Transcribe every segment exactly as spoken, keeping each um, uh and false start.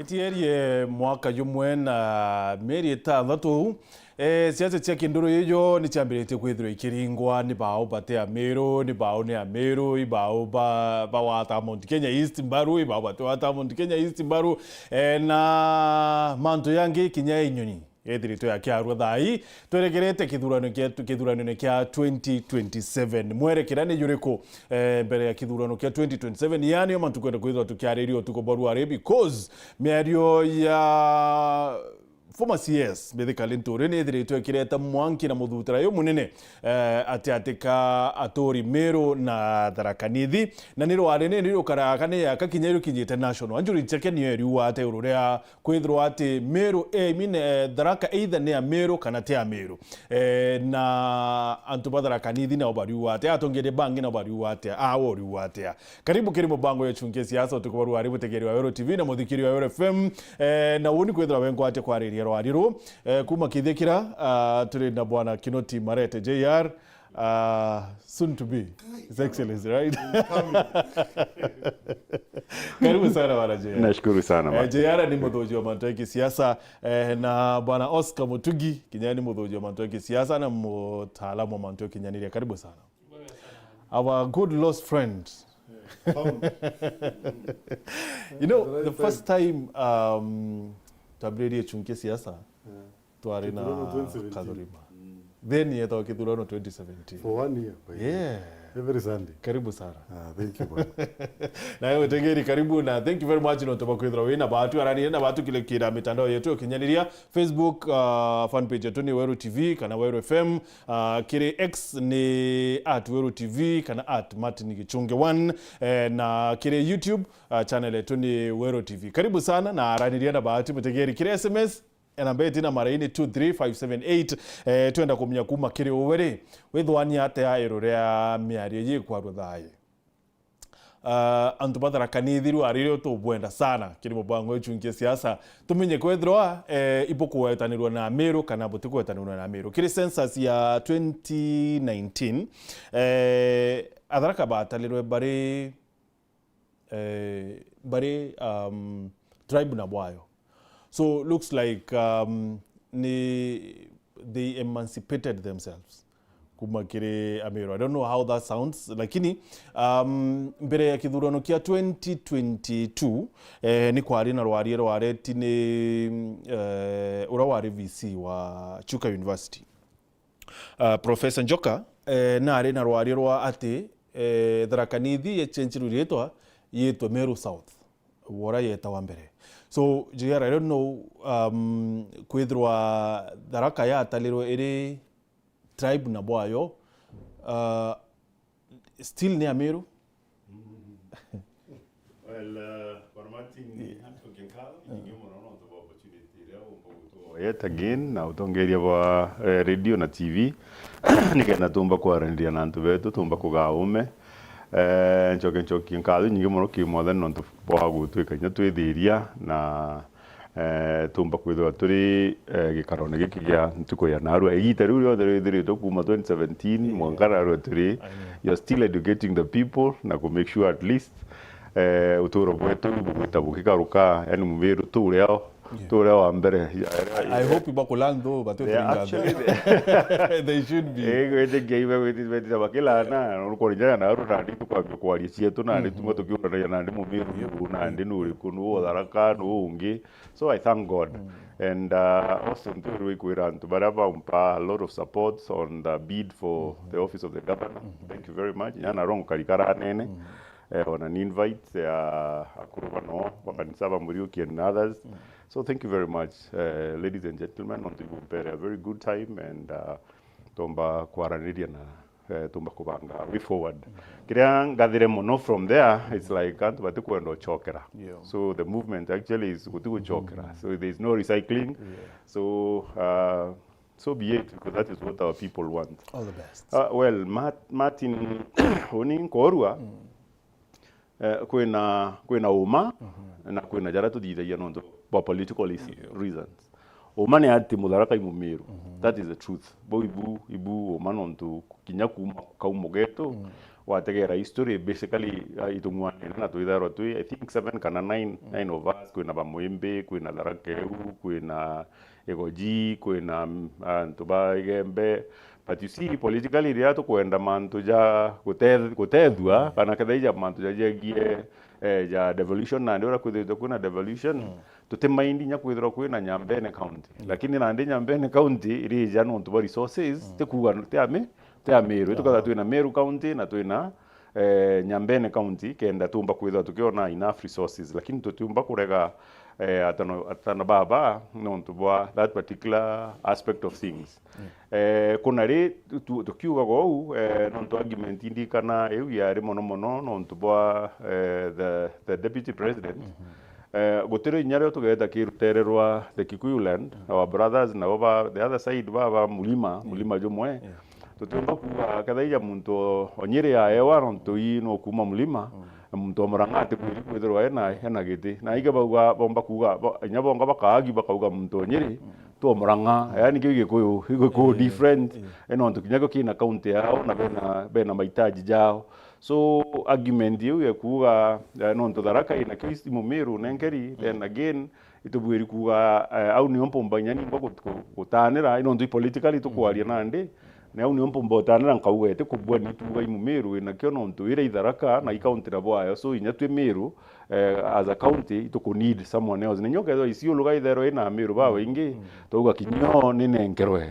Tierie mwaka jumwe na mieri itanthatu, eh, siasa cia kinduru ijo ni ciambiritie kwithirwa ikiringwa ni bao bate Amiru, ni bao ni Amiru, i bao ba, bawata Mount Kenya East mbaru, i bao batiwata Mount Kenya East mbaru, eh, na mantu yangi kinya inyonyi yethiritwe yakiarua thaa ii, twerekerete kithurano kia, kithuranone kia twenty twenty-seven. Mwerekera ni juriku, eh, mbere ya kithurano kia twenty twenty-seven? Yani, yo mantu kwenda kwithirwa tukiariria utuku bwa ruari, because miario ya former C S Mithika Linturi ni ithiritwe ikireta mwanki na muthutira yo munene, eh, ati atika aturi Miru na Tharaka Nithi, na ni rwari ni rukaraga ni yaka kinya rukinyite national. Anjuri Ncheke niyo eriuga ati uru ria kwithirwa ati Miru, eh, I mean, eh, Tharaka either ni Amiru kana ti Amiru. Eh, na antu ba Tharaka Nithi nao bariuga atia, atongeria bangi nao bariuga atia, awe uriuga atia? Karibu kiri mubango ya Chunkia Siasa utuku bwa ruari, mutegeri wa Weru T V na muthikiri wa Weru F M. Eh, na uni kwithirwa wengwate kwariria rwari ru. Eh, kuma Kithikira, ah, turi na bwana Kinoti Marete J R, ah, soon to be His Excellency, right? Karibu sana bwana J R. Nashukuru sana, eh, Martin. J R ni muthuji wa mantu ya kisiasa, eh, na bwana Oscar Mutugi kinya ni muthuji wa mantu ya kisiasa na mutaalamu wa mantu ya kinyaniria. Karibu sana. Our good lost friend. You know, the first time, um, twambiririe Chunkia Siasa, twari na Kathurima. Then yetagwa kithurano twenty seventeen. For one year, by the way. Yeah. Every Sunday. Karibu sana. Ah, thank you, bwana. Na wewe mutegeri, karibu, na thank you very much nontu bwa kwithirwa wina batu arani na batu kile kira mitandao yetu ya ukinyaniria, Facebook, uh, fan page yetu ni Weru T V kana Weru F M, uh, kiri X ni at Weru T V kana at Martin Gichunge one, eh, na kiri YouTube, uh, channel yetu ni Weru T V. Karibu sana na araniria na batu mutegeri kiri S M S, e namba iti na maraini two three five seven eight. Eh, twenda kumenya kuma kiri uwe ri, withwani atia iru ria miario yi kwarua thayu? Ah, antu ba Tharaka Nithi rwari ru tubwenda sana kiri mubango uyu Chunkia Siasa. Tumenye kwethirwa, eh, ibukugwetanirwa na Amiru kana butikugwetanirwa na Amiru. Kiri census ya twenty nineteen, eh, Atharaka batalirwe bari, eh, bari, um, tribe na bwayo. So, looks like, um, ni, they emancipated themselves kuma kiri Amiru. I don't know how that sounds, lakini, um, mbere ya kithurano kia twenty twenty-two, eh, ni kwari na rwaria rwareti ni, eh, uria wari V C wa Chuka University, uh, Professor Njoka, eh, nari na rwaria rwa ati, eh, Tharaka Nithi yecenjirwe riitwa, yitwe Meru South, wora yetawa mbere. So, J R, I don't know, um, kwithirwa Tharaka yatalirwe iri tribe na bwayo, uh, still ni Amiru? Well, uh, Bwana Martin, ntuke nkatho nyingi mono nontu bwa opportunity iria umba gutuoya yet again na utongeria bwa, eh, radio na T V, nikenda tumba kwaraniria na antu betu, tumba kugaa ume. Eh, ncoke ncokie nkatho nyingi mono ki Mwathani nontu bwa gutwika kinya twithiria na, eh, tumba kwithirwa turi, eh, gikarone giki gia ntuku ya narua. Igita riu rionthe rithiritwe kuma twenty seventeen, yeah, mwanka narua turi, I know, you're still educating the people na ku make sure at least, eh, uturo bwetu bugwita bukikaruka, yani Mumiru turia o, yeah, turia wa mbere. I, I hope ibakulearn though, but they are actually they, they should be. Eh, gwitikia ibe gwitithia bakilana, nukurinjana na aru nandi tukwambia kwaria cietu nandi, mhm, tumwe tukiuranagia nandi Mumiru, yep, nandi nuriku, nu Tharaka, nu ungi. So I thank God. Mm. And, uh, also nturuikwira antu baria baumpa a lot of support on the bid for, mhm, the office of the governor. Mhm. Thank you very much. Nyana rongo karikara nene. Mm. Eh, ona ni invite ya akuru bano ba kanisa ba Muriuki and others. Mm. So thank you very much, eh, ladies and gentlemen, nontu ibumpere a very good time and, uh, tomba kwaraniria na, eh, tumba kubanga way forward. Mm. Kiria ngathire mono from there, it's like antu batikwenda uchokera. Yeah. So the movement actually is gutiguchokera. Mm. So there is no recycling. Yeah. So, uh, so be it, because that is what our people want. All the best. Uh, well, Mart-, Martin, uni nkorua, mm, eh, kwina, kwina uma, mhm, na kwina jaria tuthithagia nontu bwa political is-, yeah, reasons. Uma ni ati Mutharaka i Mumiru. Mhm. That is the truth. Bau ibu, ibu uma nontu kinya kuma kaumo getu, mm, Wategera history, basically, ah, itung'wanene na twithairwa twi, I think, seven kana nine, nine of us, kwina Bamwimbi, kwina Tharaka Nithi, kwina Igoji, kwina, mm, antu ba Igembe. But you see, politically, riria tukwenda mantu ja gute-, gutethua, kana kethira ija mantu ja jegie, eh, ja devolution, nandi uria kwithiritwe kwina devolution, tutimaindi inya kwithirwa kwina Nyambene County. Lakini nandi Nyambene County irija nontu bwa resources, ti kuuga ti ami-, ti Amiru. Tukethira twina Meru County na twina, eh, Nyambene County, kenda tumba kwithirwa tukiona enough resources, lakini tutiumba kurega, eh, atano, atano baba nontu bwa that particular aspect of things. Eh, kuna ri tu-, tukiugaga uu, eh, nontu argument indikana iu yari mono mono nontu bwa, eh, the, the deputy president. Eh, gutiri inya rio tugeeta kirutere rwa the Kikuyu land, our brothers nabo ba the other side, ba, ba mulima, mulima jumwe. Tutiumba kuuga kethira ija muntu o Nyeri aewa nontu ii no kuuma mulima, na muntu o Murang'a atibwiri kwithirwa ena, ena giti. Na ige bauga, bomba kuuga, bo-, inya bonga bakaagi bakauga muntu o Nyeri, tu o Murang'a. Yaani kiu Gikuyu, Gikuyu different. Eh, nontu kinya kio kina county yao na bena, bena mahitaji jao. So, argument iu ya kuuga, eh, nontu Tharaka ina kio i Mumiru nenkeri, then again, itubwiri kuuga, eh, au nio mpumba inya ningwa gut-, gu-, gutanira, nontu i politically tukwaria nandi, na au nio mpumba utanira nkauga iti kubua ni tuuga i Mumiru inakio nontu ira i Tharaka na i county na bwayo. So, inya twi Miru, eh, as a county, ituku need someone else. Na inya ukethirwa Isiolo gaitherwa ina Amiru babaingi, twauga kinya o ni nenkerwe.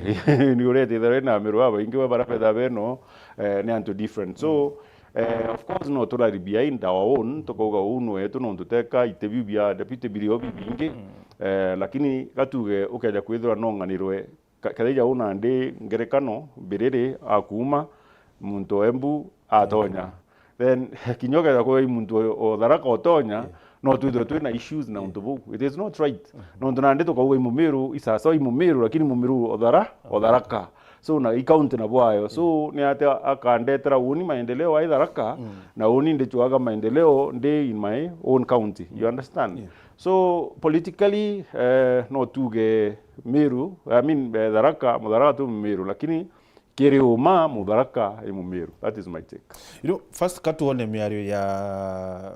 Ni uria ititherwa ina Amiru babaingi, we bara betha beno, eh, ni antu different. So, eh, of course, no turari behind our own, tukauga uu ni wetu, nontu teka ite biu bia deputy birio bibingi, eh, lakini gatuge ukeja kwithirwa nong'anirwe, ka-, kethira ija u nandi ngerekano, Mbiriri akuuma, muntu o Embu atonya. Then, kinya ukeja kwithirwa i muntu o, o Tharaka utonya, no twithirwe twina issues na untu buu. It is not right. Nontu nandi tukauga i Mumiru, i sawasawa i Mumiru, lakini Mumiru o Thara-, o Tharaka. So, na i county na bwayo. So, ni atia akandetera uni maendeleo ai Tharaka, na uni ndichwaga maendeleo ndi in my own county. You understand? So, politically, eh, no tuge Miru, I mean, eh, Tharaka, Mutharaka tu Miru, lakini kiri uma Mutharaka i Mumiru. That is my take. You know, first, ka tuone miario ya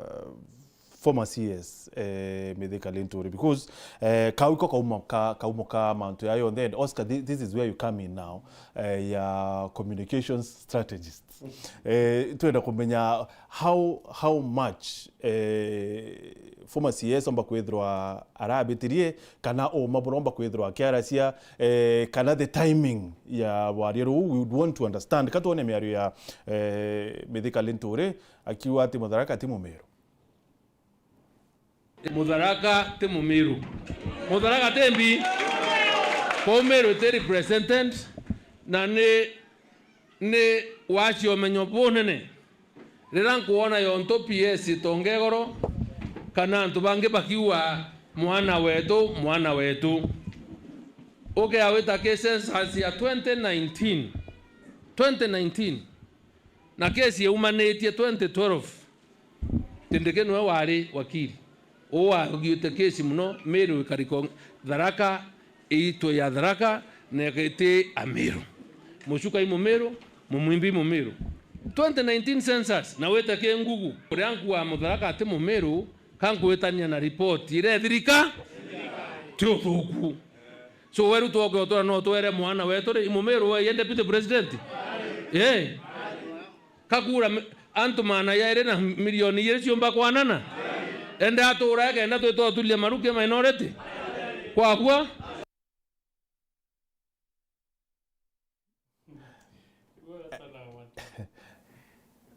former C S, eh, Mithika Linturi, because, eh, kau iko kaumo ka, kaumo ka mantu ya yonthe, and Oscar, thi-, this is where you come in now, eh, ya communications strategist. Eh, twenda kumenya how, how much, eh, former C S omba kwithirwa arabitirie, kana uma buromba kwithirwa akiaracia, eh, kana the timing ya waria ruu, we would want to understand. Ka tuone miario ya, eh, Mithika Linturi, akiuga ati Mutharaka ti Mumiru. Mutharaka ti Mumiru. Mutharaka ti mbi. Kwou Miru iti represented, na ni, ni wacia umenyo bunene. Riria nkwona yonto P S itonga igoro, kana antu bangi bakiuga, "Mwana wetu, mwana wetu." Ukea wita ki census ya twenty nineteen. Twenty nineteen. Na kesi yaumanitie twenty twelve. Tindiki niwe wari wakili. Uu wagiite kesi muno, Miru ikarikwa Tharaka, iitwe ya Tharaka, na iti Amiru. Muchuka i Mumiru, Mumwimbi i Mumiru. Twenty nineteen census, na wite ki Ngugu. Uria nkua Mutharaka ati Mumiru, ka nkwitania na report irethirika? Ti uthuku. So, weru twoke utura no twere mwana wetu ri, i Mumiru we, ye deputy president? Eh. Kakura mi-, antu maana yairi na milioni igiri ciumba kwanana? Ende atura ekenda twitwa tulia maruki minority? Kwakwa?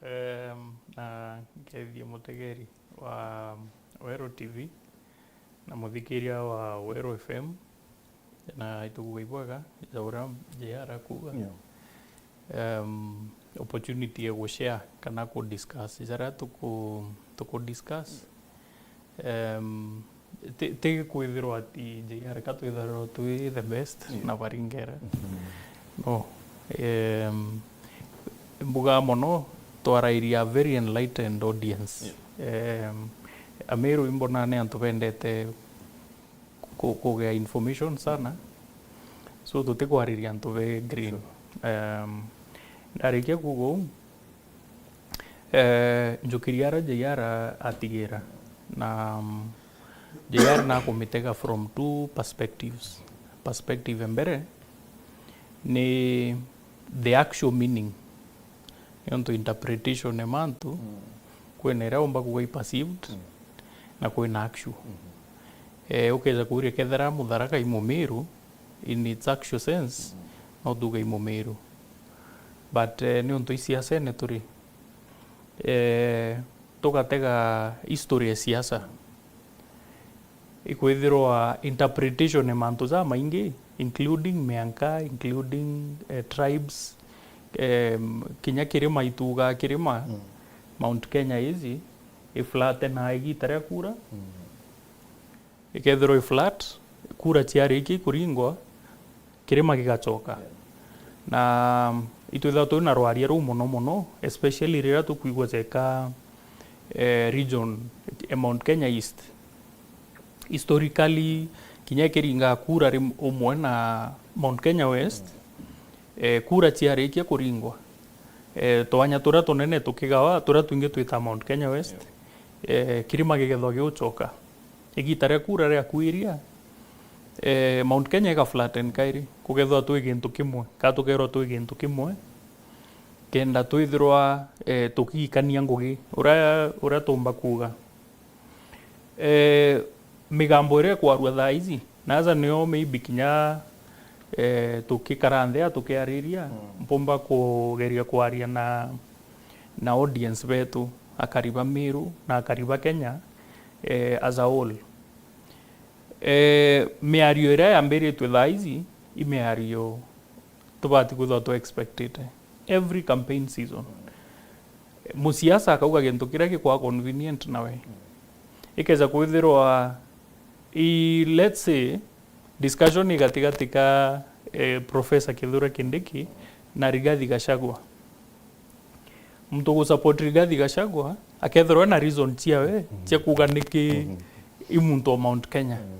Em, na nkethie mutegeri wa Weru T V na muthikiria wa Weru F M, na itukuga ibwega ja uria J R akuga. Yeah. Em, opportunity ya gushare kana ku discuss jaria tuku, tuku discuss. Em, ti, ti kwithirwa ati J R ka twithirwa twi the best, yeah, na baringera. Mm-hmm. No. Em, mbuga mono twarairia a very enlightened audience. Yeah. Em, Amiru imbonaa ni antu bendete ku-, kugea information sana. So tutikwariria antu be green. Sure. Em, ndarikia kuuga uu, Eh, njukiria ara J R atigira, na, mm, J R nakumitega from two perspectives. Perspective ya mbere ni the actual meaning, niuntu interpretation ya mantu, mm, kwina iria umba kuuga i perceived, mm, na kwina actual. Mm-hmm. Eh, ukeja kuuria kethira Mutharaka i Mumiru, in its actual sense, mm, no tuuge i Mumiru. But, eh, niuntu i siasene turi, eh, tugatega history ya siasa, ikwithirwa interpretation ya mantu jamaingi, including mianka, including, eh, tribes, em, kinya kirima ituugaa kirima, mm, Mount Kenya iji, i flatten na igita ria kuura. Mm. Ikethirwa i flat, kuura ciarikia ikuringwa, kirima gigacoka. Yeah. Na itwithagwa twina rwaria ruu mono mono, especially riria tukwigua jeka, eh, region ya Mount Kenya East. Historically, kinya ikiringa kuura ri umwe na Mount Kenya West, mm, eh, kuura ciarikia kuringwa, eh, twanya turia tunene tukigawa, turia twingi twita Mount Kenya West, yeah, eh, kirima gigethwa giucoka. Igita ria kuura riakuiria, eh, Mount Kenya iga flatten kairi, kugethwa twi gintu kimwe, ka tukerwa twi gintu kimwe, kenda twithirwa, eh, tukigikania ngugi uria, uria tumba kuuga. Eh, migambo iria ikwarua thaa iji, na aja nio maybe kinya, eh, tukikara nthi a tukiariria, mm, mpumba kugeria kwaria na, na audience betu, akari ba Meru na akari ba Kenya, eh, as a whole. Eh, miario iria yambiritwe thaa iji, i miario tubati kwithirwa tu expectite every campaign season. Musiasa akauga gintu kiria gikwa convenient nawe. Ikeja kwithirwa i, let's say, discussion igatigati ka, eh, Professor Kithure Kindiki na Rigathi Gachagua. Muntu ugu support Rigathi Gachagua akethirwa ena reason ciawe, mhm, cia kuuga niki, mhm, i muntu wa Mount Kenya. Mhm.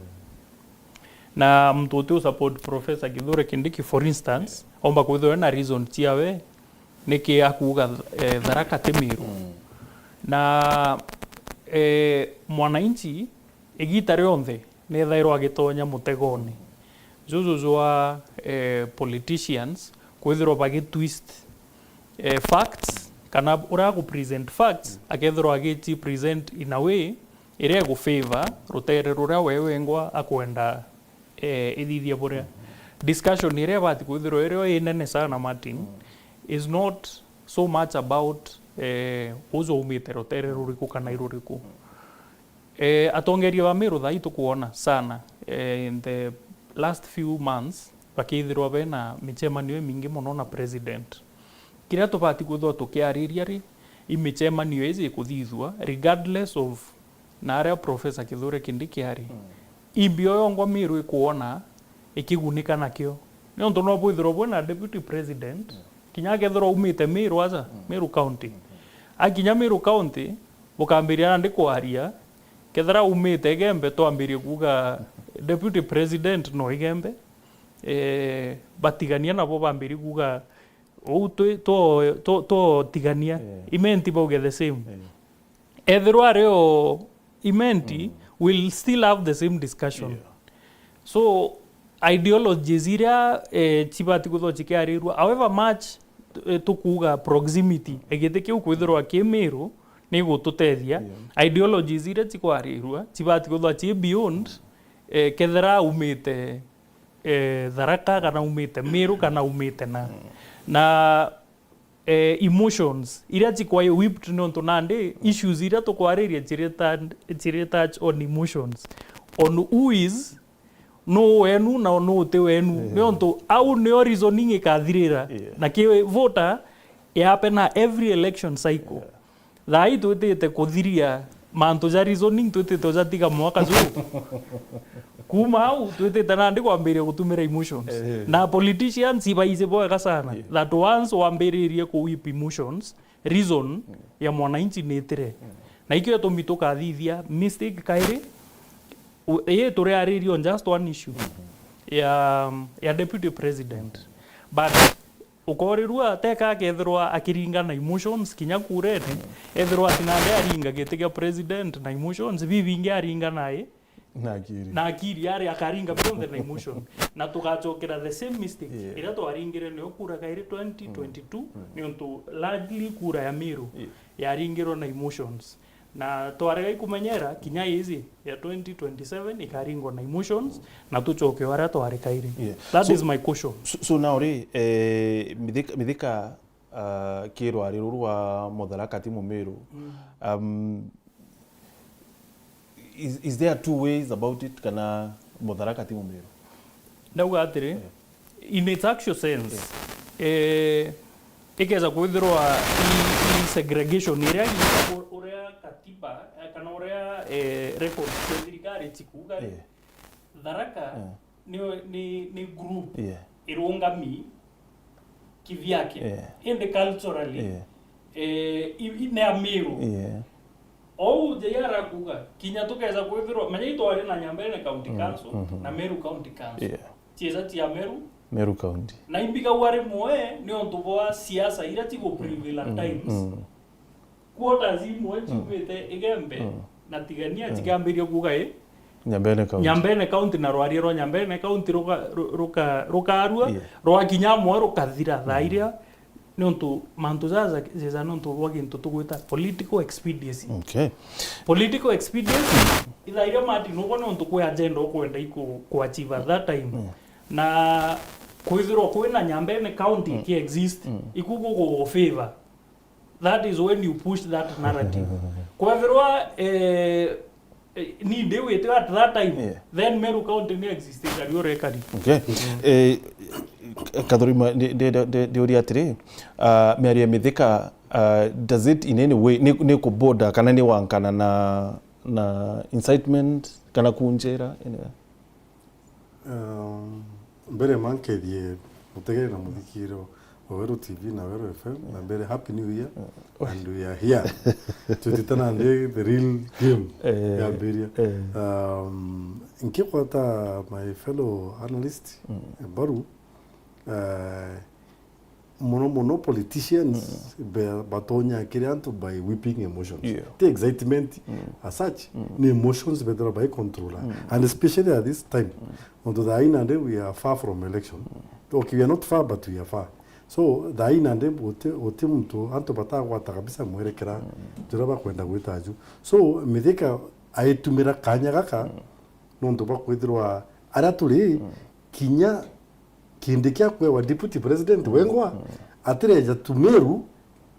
Na muntu uti u support Professor Kithure Kindiki, for instance, omba kwithirwa ena reason ciawe niki akuuga, eh, Tharaka ti Miru. Mm. Na, eh, mwananchi igita rionthe nethairwa agitonya mutegone juju jwa, eh, politicians kwithirwa bagitwist, eh, facts, kana uria agu present facts, mm, akethirwa agici present in a way iria igufavor rutere ruria we wengwa akwenda, eh, ithithia buria. Discussion iria ibati kwithirwa irio inene sana, Martin, mm, is not so much about, eh, uju aumite rutere ruriku kana i ruriku. Mm. Eh, atongeria ba Meru thaa ii tukwona sana, eh, in the last few months, bakithirwa bena micemanio imingi mono na president. Kiria tubati kwithirwa tukiariria ri, i micemanio iji ikuthithua regardless of na aria Professor Kithure Kindiki ari. Mm. Imbi o yongwa Meru ikwona ikigunika nakio. Niuntu no bwithirwa bwina deputy president, mm, kinya akethirwa aumite Meru aja, mm, Meru County. Mm. Akinya Meru County, bukambiria nandi kwaria, kethira aumite Igembe, twambirie kuuga deputy president no Igembe, eh, batigania nabo bambirie kuuga, uu twi-, two-, two-, twotigania, eh, Imenti bauge the same. Eh. Ethirwa ari o Imenti, mm, will still have the same discussion. Yeah. So, ideologies iria, eh, cibati kwithirwa cikiarirua, however much, eh, tukuuga proximity, igiti kiu kwithirwa ki Meru, ni igututethia. Yeah. Ideologies iria cikwarirua, cibati kwithirwa ci beyond, eh, kethira aumite, eh, Tharaka, kana aumite Meru, kana aumite na. Mm. Na eh, emotions iria cikwa whipped, nontu nandi issues iria tukwariria ciri ta-, ciri touch on emotions, on who is, nu wenu na nu uti wenu. Eh. Nontu au nio reasoning ikathirira. Yeah. Na ki voter yape na every election cycle. Yeah. Thaa ii twitite kuthiria mantu ja reasoning, twitite ujatiga mwaka juu. Kuuma au, twitite nandi kwambiria gutumira emotions. Eh. Na politicians ibaici bwega sana, eh, that once wambiririe ku whip emotions, reason, mm, ya mwananchi niitire. Mm. Na ikio gitumi tukathithia mistake kairi, u-, ii turiariria on just one issue, mm-hmm, ya, ya deputy president. But Ukorirua teka akethirwa akiringa na emotions kinya kurene, ethirwa ati nande aringa giti kia president na emotions, bibingi aringa nae Na akiri. Na akiri, ari akaringa bionthe na emotion. Na tugacokera the same mistake, yeah, iria twaringire nio kura kairi twenty twenty-two, mm, niuntu largely kura ya Meru, yeah, yaringirwe na emotions. Na twarega ikumenyera, kinya iiji ya twenty twenty-seven ikaringwa na emotions, na tucoke o aria twari kairi. Yeah. That is my caution. So, so now ri, eh, Mithika, Mithika, ah, ki rwari ruru rwa Mutharaka ti Mumiru. Mm. Um, is, is there two ways about it, kana Mutharaka ti Mumiru? Ndauga atiri, yeah, in its actual sense, yeah, eh, ikeza kwithirwa i, i segregation iria i-, uria katiba, eh, kana uria, eh, records cia thirikari cikuuga ri, yeah, Tharaka, yeah, ni, ni, ni group, yeah, irungami kivyake. Yeah. Indi culturally, yeah, eh, i, i, ni Amiru. Yeah. Ou J R akuuga, kinya tukeza kwithirwa, menya itwari na Nyambene County, mm, Council, mm-hmm, na Meru County Council. Yeah. Ciesa cia Meru. Meru County. Na imbigagua rimwe ni untu bwa siasa iria cigu prevail at, mm, times. Mm. Quarters imwe, mm, ciumite Igembe, mm, na Tigania, mm, cikambiria kuuga i Nyambene County. Nyambene County, na rwaria rwa Nyambene County ruka-, ru-, ruka-, rukarua, yeah, rwakinya amwe rukathira thaa, mm, iria, niuntu mantu jaja jeza niuntu bwa gintu tugwita political expediency. Okay. Political expediency, ithaa iria Martin ugwa niuntu kwi agenda ukwenda iku-, kuachieve at that time. Mm. Na kwithirwa kwina Nyambene County, mm, iki exist, mm, iku gugu favor. That is when you push that narrative. Kwethirwa, eh, eh, ni ndi wite at that time, yeah, then Meru County ni exist ikari urekari. Okay. Eh, Kathurima, ndi, ndi, ndi, ndiuria atiri, ah, miario ya Mithika, ah, does it in any way, ni, ni kuborder kana ni wankana na, na incitement kana kunjera? Anyway. Um, mbere ma nkethie mutegeri na muthikiro wa Weru T V na Weru F M, na mbere, Happy New Year, and we are here. Twitite nandi the real game, eh, yambiria. Eh. Um, nkigwata my fellow analyst, mm, mbaru, eh, mono mono politicians, mm, be-, batonya kiri antu by whipping emotions. Yeah. Ti excitement, mm, as such, mm, ni emotions bethira bai control. Mm. And especially at this time, mm, nontu thaa ii nandi we are far from election. Mm. Okay, we are not far, but we are far. So, thaa ii nandi guti, guti muntu, antu batagwata kabisa mwerekera, mm, juria bakwenda gwita aju. So, Mithika aitumira kanya gaka, mm, nontu bwa kwithirwa aria turi, mm, kinya kindi kia kwewa deputy president wengwa, mm, atireja tu Meru,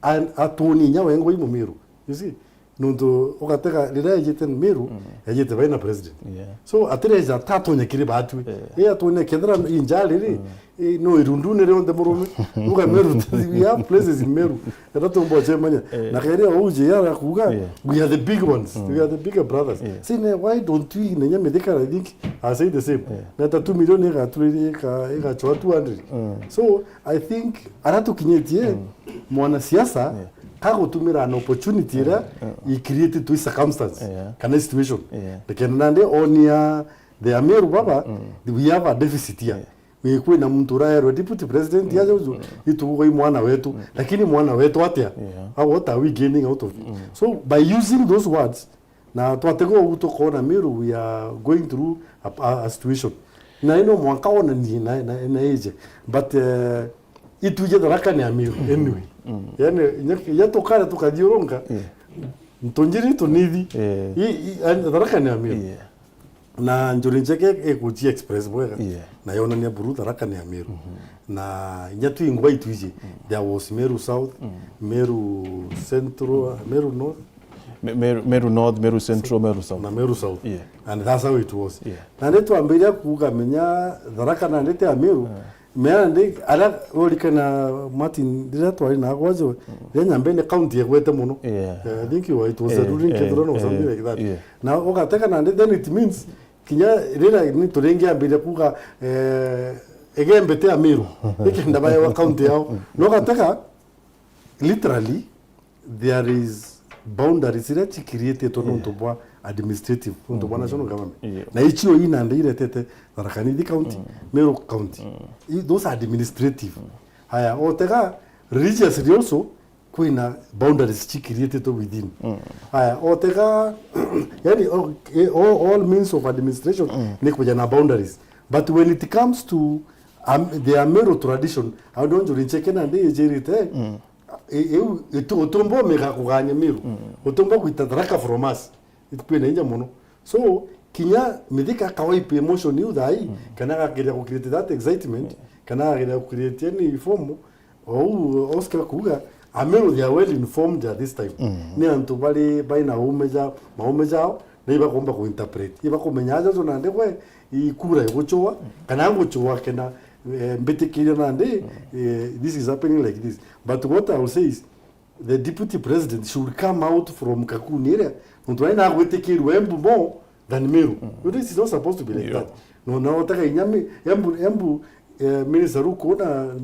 an-, atuni inya wengwa i Mumiru. You see? Nontu ugatega riria ejite Meru, mm, ejite baina president. Yeah. So, atireja tatonya kiri batwi. Yeah. Ii atonya kethira i njari ri, mm, ii no irundune rionthe murume. Uga Meru, we have places in Meru. Era tumbo chemanya. Eh. Na kairia uu J R akuga, yeah, we are the big ones. Mm. We are the bigger brothers. Yeah. Sine, why don't we, nenya Mithika, I think, I say the same. Yeah. Na ta two million iga-, iga-, igachwa two hundred. Mm. So, I think, ara tukinyitie, mm, mwanasiasa, yeah, kagutumira an opportunity iria, yeah, yeah, i created to his circumstance, yeah, kana situation. Yeah. Nikenda nandi onia the Ameru baba, mm, we have a deficit here. Yeah. Wi kwina muntu uraerwe deputy president, mm, aja uju, mm, ituguga i mwana wetu, mm, lakini mwana wetu atia? Yeah. How, what are we gaining out of it? Mm. So by using those words, na twategwa ugu tukona Meru, we are going through a, a, a situation. Na ino mwanka onanie na, na, na ije. But, eh, ituje Tharaka ni Ameru, mm, anyway. Mm. Yani, inya, inya tukare tukathiurunga, yeah, ntunjiri tunithi. Yeah. I, i, an-, Tharaka ni Ameru. Yeah. Na Njuri Ncheke ikuchia express bwega. Yeah. Na yonania buru Tharaka ni Ameru. Mhm. Na inya twingwa itwiji, mm, there was Meru South, mm, Meru Central, Meru North. Me-, Meru, Meru North, Meru Central, Meru South. Na Meru South. Yeah. And that's how it was. Yeah. Na nitwambiria kuuga menya Tharaka nandi ti Ameru, yeah. Mea ndi, aria urikana Martin, riria twari na gwajo, mm, riria Nyambene county egwete muno. Yeah. Eh, I think it was, it was a, eh, ruling, eh, Kethurano or something, eh, like that. Yeah. Na ugateka nandi, then it means kinya riria ni turingi ambire kuga, eh, Igembe ti Ameru, ikenda baewa county yao. Na ugateka, literally, there is boundaries iria ci created nontu, yeah, bwa administrative, nontu bwa, mm-hmm, national government. Yeah. Na icio ii nandi iretete Tharaka Nithi County, mm, Meru County. Mm. I, those are administrative. Mm. Aya, otega religiously also, kwina boundaries chikirietitwe within. Aya, otega, yani, o-, e-, all, all means of administration ni kuja na boundaries. But when it comes to, um, the Ameru tradition, au ndio njuri ncheke na ndi ijirite, e-, eu, itu-, utumbo mega kuganya Meru. Utumbo gwita Tharaka from us. Kwina inya mono. So, kinya Mithika ka wipe emotion iu thaa ii, kana agakiria ku create that excitement, kana agakiria ku create any form, ou Oscar kuuga, Ameru they are well informed at this time. Ni antu bari, baina uume ja, maume jao, na ibakomba ku interpret. Ibakumenya aja jo nandi gwe, ikura iguchua, kana nguchua kena, eh, mbitikiria nandi, eh, this is happening like this. But what I will say is, the deputy president should come out from Kakuni area, nontu nai nagwitikirwe Embu more than Meru. This is not supposed to be like that. No, na otaka inya mi-, Embu, Embu, eh, minister Ruku na,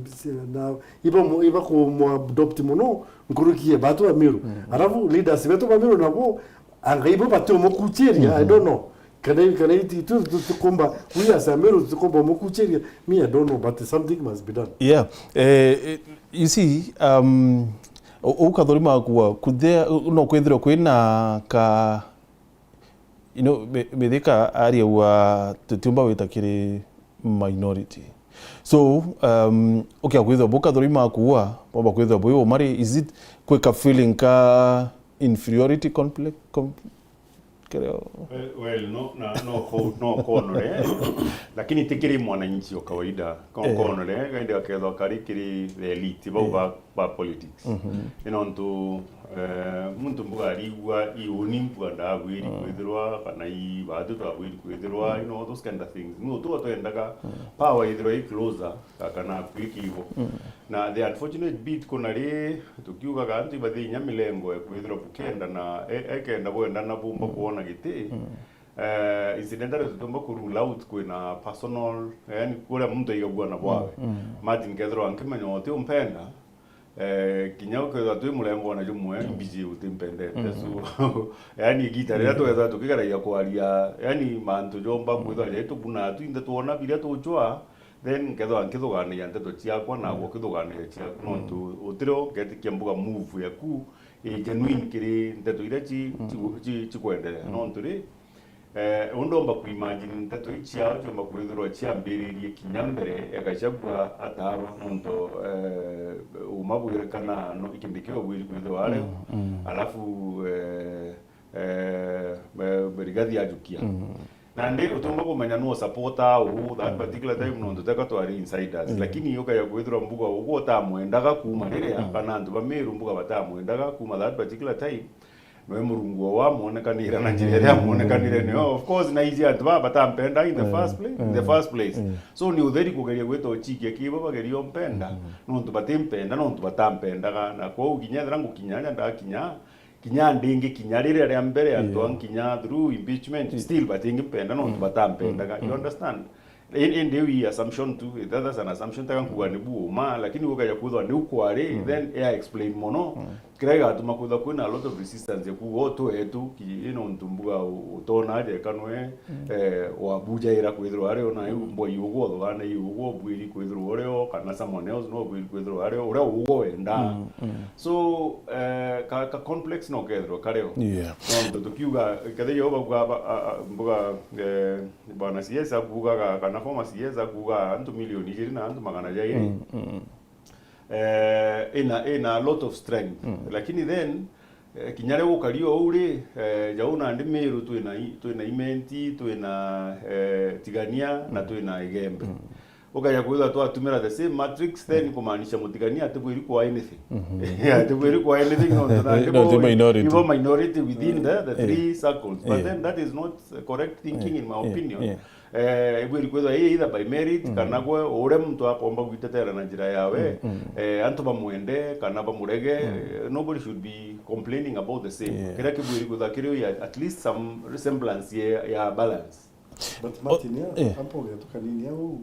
na iba mu-, iba ku mu adopt mono nkuruki ye batu ba Meru. Alafu leaders betu ba Meru nabo, anga ibo bati umukuchiria, I don't know. Kana, kana itu, itu, tu-, tukomba, we as Ameru tukomba umukuchiria. Me, I don't know, but something must be done. Yeah. Eh, eh, you see, um, u-, u Kathuri makua, could there, u-, no kwithirwa kwina ka, you know, Mi-, Mithika aria ua tutiumba wita kiri minority. So, um, ukia kwithirwa bu Kathuri makua, bomba kwithirwa bu umari, is it kwika feeling ka inferiority complex, com-, Kereo. Well, well, no, na, no ko-, no konore, lakini ti kiri mwananchi wa kawaida. Ko-, eh, konore, kaindi gakethwa kari kiri the elite, bau, eh, ba, ba politics. Mhm. Ni nontu, eh, muntu mbuga arigua, i uni mbuga ndagwiri, mm, kwithirwa, kana i batu twagwiri kwithirwa, mm, you know, those kind of things. No tu twendaga, mm, power ithirwa i closer, ka-, kana akui kiibo. Mm. Na the unfortunate bit kuna ri, tukiugaga antu ibathi inya milengo ya kwithirwa bukenda na e-, ekenda bwenda na bumba, mm, kwona giti. Mm. Eh, incidentally tutumba ku rule out kwina personal, yani kuria muntu aigagua na bwawe. Mm, mm. Martin kethirwa nkimenya uti umpenda, eh, kinya ukethirwa twi murengo na jumwe, mm, mbiji utimpendete. Mm. So, yani igita riria, mm, twethirwa tukigeragia kwaria, yani mantu jomba, mm, kwithirwa jai tubuna twinthe twona biria tuchwa, then nkethirwa nkithuganagia nteto ciakwa, naagwe, mm, ukithuganagia ciaku, mm, nontu utirio ngetikia mbuga move yaku i genuine kiri nteto iria ci-, mm, ci-, ci-, cikwenderea. Mm. Nontu ri, eh, undomba kuimagine nteto ii ciao ciomba kwithirwa ciambiririe kinya mbere ya Gachagua ataarwa, nontu, eh, uma bwire kana no, ikindi kiu bwiri kwithirwa ario. Mm, mm. Alafu, eh, eh, eh, Rigathi ajukia. Mm. Nandi utumba kumenya no supporter u that, mm, particular time, mm, nontu teka twari insiders. Mm. Lakini ukaja kwithirwa mbuga ugwe utamwendaga kuma riria, mm, kana antu ba Meru mbuga batamwendaga kuma that particular time, noe Murungu o wamwonekanire na njira iria, mm, amwonekanire nio. Of course, na iji antu baba batampenda in the, mm, first place, in the, mm, first place. Mm. So ni utheri kugeria gwita uchikia kibo bageria umpenda, mm, nontu batimpenda, nontu batampendaga. Na kwou kinya ethira ngukinya aria ndakinya, kinya ndingi kinya riria ria mbere antu, yeah, ankinya through impeachment, yeah, still batingimpenda nontu, mm, batampendaga. Mm. You, mm, understand? In-, indi iu i assumption tu, that, that's an assumption, taka nkuga ni bu uma, lakini ukaja kwithwa niu kwari, mm, then ya explain mono. Mm. Kiria gigatuma kwithwa kwina a lot of resistance ya kuga utu wetu, ki-, ino ntu mbuga u-, utona aja eka nwe, mm, eh, wabujaira kwithirwa ari ona iu, mm, mbwa iugu uthugana iugu ubwiri kwithirwa urio, kana someone else no ubwiri kwithirwa ario, uria ugu wenda. Mm, mm. So, eh, ka, ka complex no kethirwa kario. Yeah. Nontu tukiuga, kethira Jehova kuga, ba-, a, a, mbuga, eh, bwana C S akugaga, kana former C S akuga antu milioni ijiri na antu magana jairi. Mm, mm. Eh, ina, ina a lot of strength. Mm. Lakini then, eh, kinya ria gukari ou ri, eh, jau nandi Meru twina i-, twina Imenti, twina, eh, Tigania, na, mm, twina Igembe. Mm. Ukaja kwithirwa twatumira the same matrix, then, mm, kumaanisha Mutigania atibwiri kwa anything. Mhm. Atibwiri kwa anything, nontu nandi no, ti bo minority. Ibo minority within the, the, eh, three circles. But, eh, then that is not correct thinking, eh, in my, eh, opinion. Eh. Eh, ibwiri kwithirwa i either by merit, mm, kana gwe uria muntu akomba gwitetera na njira yawe, mm, mm, eh, antu bamwende kana bamurege, mm, eh, nobody should be complaining about the same. Yeah. Kiria kibwiri kwithirwa kiri at least some semblance ya, ya balance. But oh, Martin, ya, eh, ampoge tu kanini au,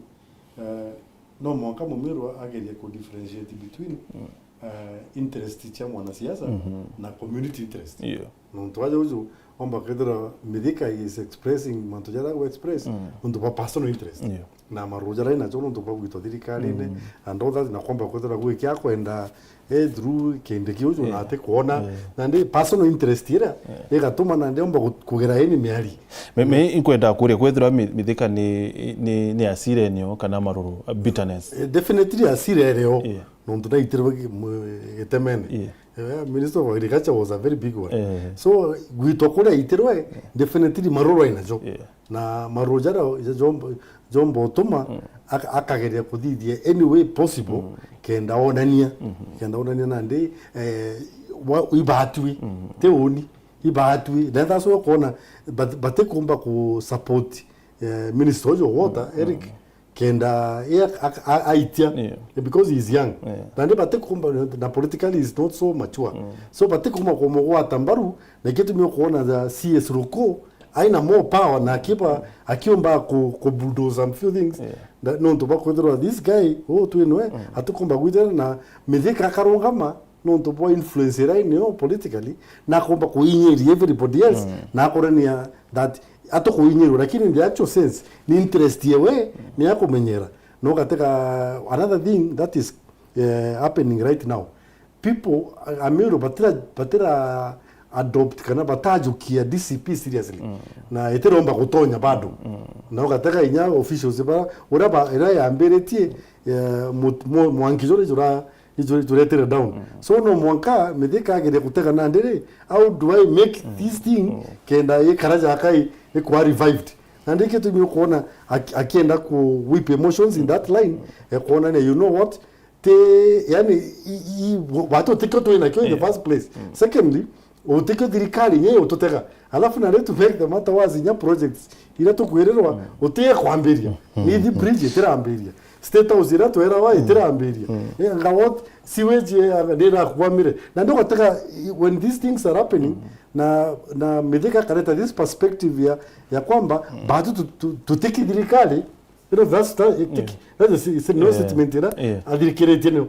eh, no mwanka Mumiru agerie ku differentiate between, mm, eh, interest cia mwanasiasa, mhm, na community interest. Yeah. Nontu aja uju omba kwithirwa Mithika is expressing mantu jaria agu express, mm, nontu bwa personal interest. Yeah. Na maruru jaria najo nontu bwa gwitwa thirikarine, mm, and all that, na kwamba kwithirwa gwikia kwenda, eh, through kindi kiu, yeah, na ati kwona, yeah, nandi personal interest iria, yeah, igatuma nandi omba gu-, kugera ini miari. Me, me, inkwenda kuria kwithirwa mi-, mithika ni, ni, ni asira eneo kana maruru, a bitterness. Eh, definitely asira ereo. Yeah. Nontu naitirwe gi-, mu-, gitemene. Yeah. Eh, Minister of Agriculture was a very big one. Eh. So, gwitwa kuria aitirwe, definitely maruru ainajo. Yeah. Na maruru jaria ja-, jomba, jomba utuma, mm, aka-, akageria kuthithia any way possible, mm, kenda onania, mm-hmm, kenda onania nandi, eh, wa-, ibatwi, mm, ti uni, ibatwi. Na that's why ukona bat-, batikumba ku support, eh, Minister uju wa water, mm, Eric, mm, kenda ye a-, a-, a-, aitia, yeah, because he is young. Yeah. Nandi batikumba, na politically is not so mature. Mm. So batikumba kumugwata mbaru, na gitumi ukwona the C S Ruku aina more power na akiba, akiumba ku, ku bulldoze some few things. Yeah. Na, nontu bwa kwithirwa this guy, uu twinwe, mm, atikumba gwithira na mithika akarungama, nontu bwa influence iria inio politically, na akomba kuinyiria everybody else, mm, na akorania that atukuinyirwa, lakini in the actual sense, ni interest yewe, mm, ni ya kumenyera. No katika another thing that is, eh, happening right now, people, a-, Amiru batira, batira adopt kana batajukia D C P seriously. Mm. Na itiromba gutonya bado. Mm. Na ugatega inya officials bara, uria ba, iria yambiritie, eh, mut-, mwa-, mwanki juri jura iju turetire down. Mm. So no mwanka mithika agire gutega nandi ri, how do I make, mm, this thing, mm, kenda ikara jaka i, ikwa revived? Nandi gitumi ukwona aki-, akienda ku whip emotions in that line, mm, e kwonania, you know what? Ti, yani, i, i, watu tikio twina kio in the, yeah, first place. Mm. Secondly, utikio thirikari nye ututega. Alafu na to make the matter worse, inya projects iria tukwirirwa, mm, utie kwambiria. Mm. Nithi bridge itirambiria. State House iria twerawa, mm, itirambiria. Mm. Eh, anga what? Sewage, eh, anga ndirakwamire. Na ndio katika, when these things are happening, mm, na, na mithika kareta this perspective ya, ya kwamba, mm, batu tu-, tu-, tutiki thirikari, you know, that's, that, it, yeah, that is, it's no, yeah, statement ira, yeah, athirikiritie nio.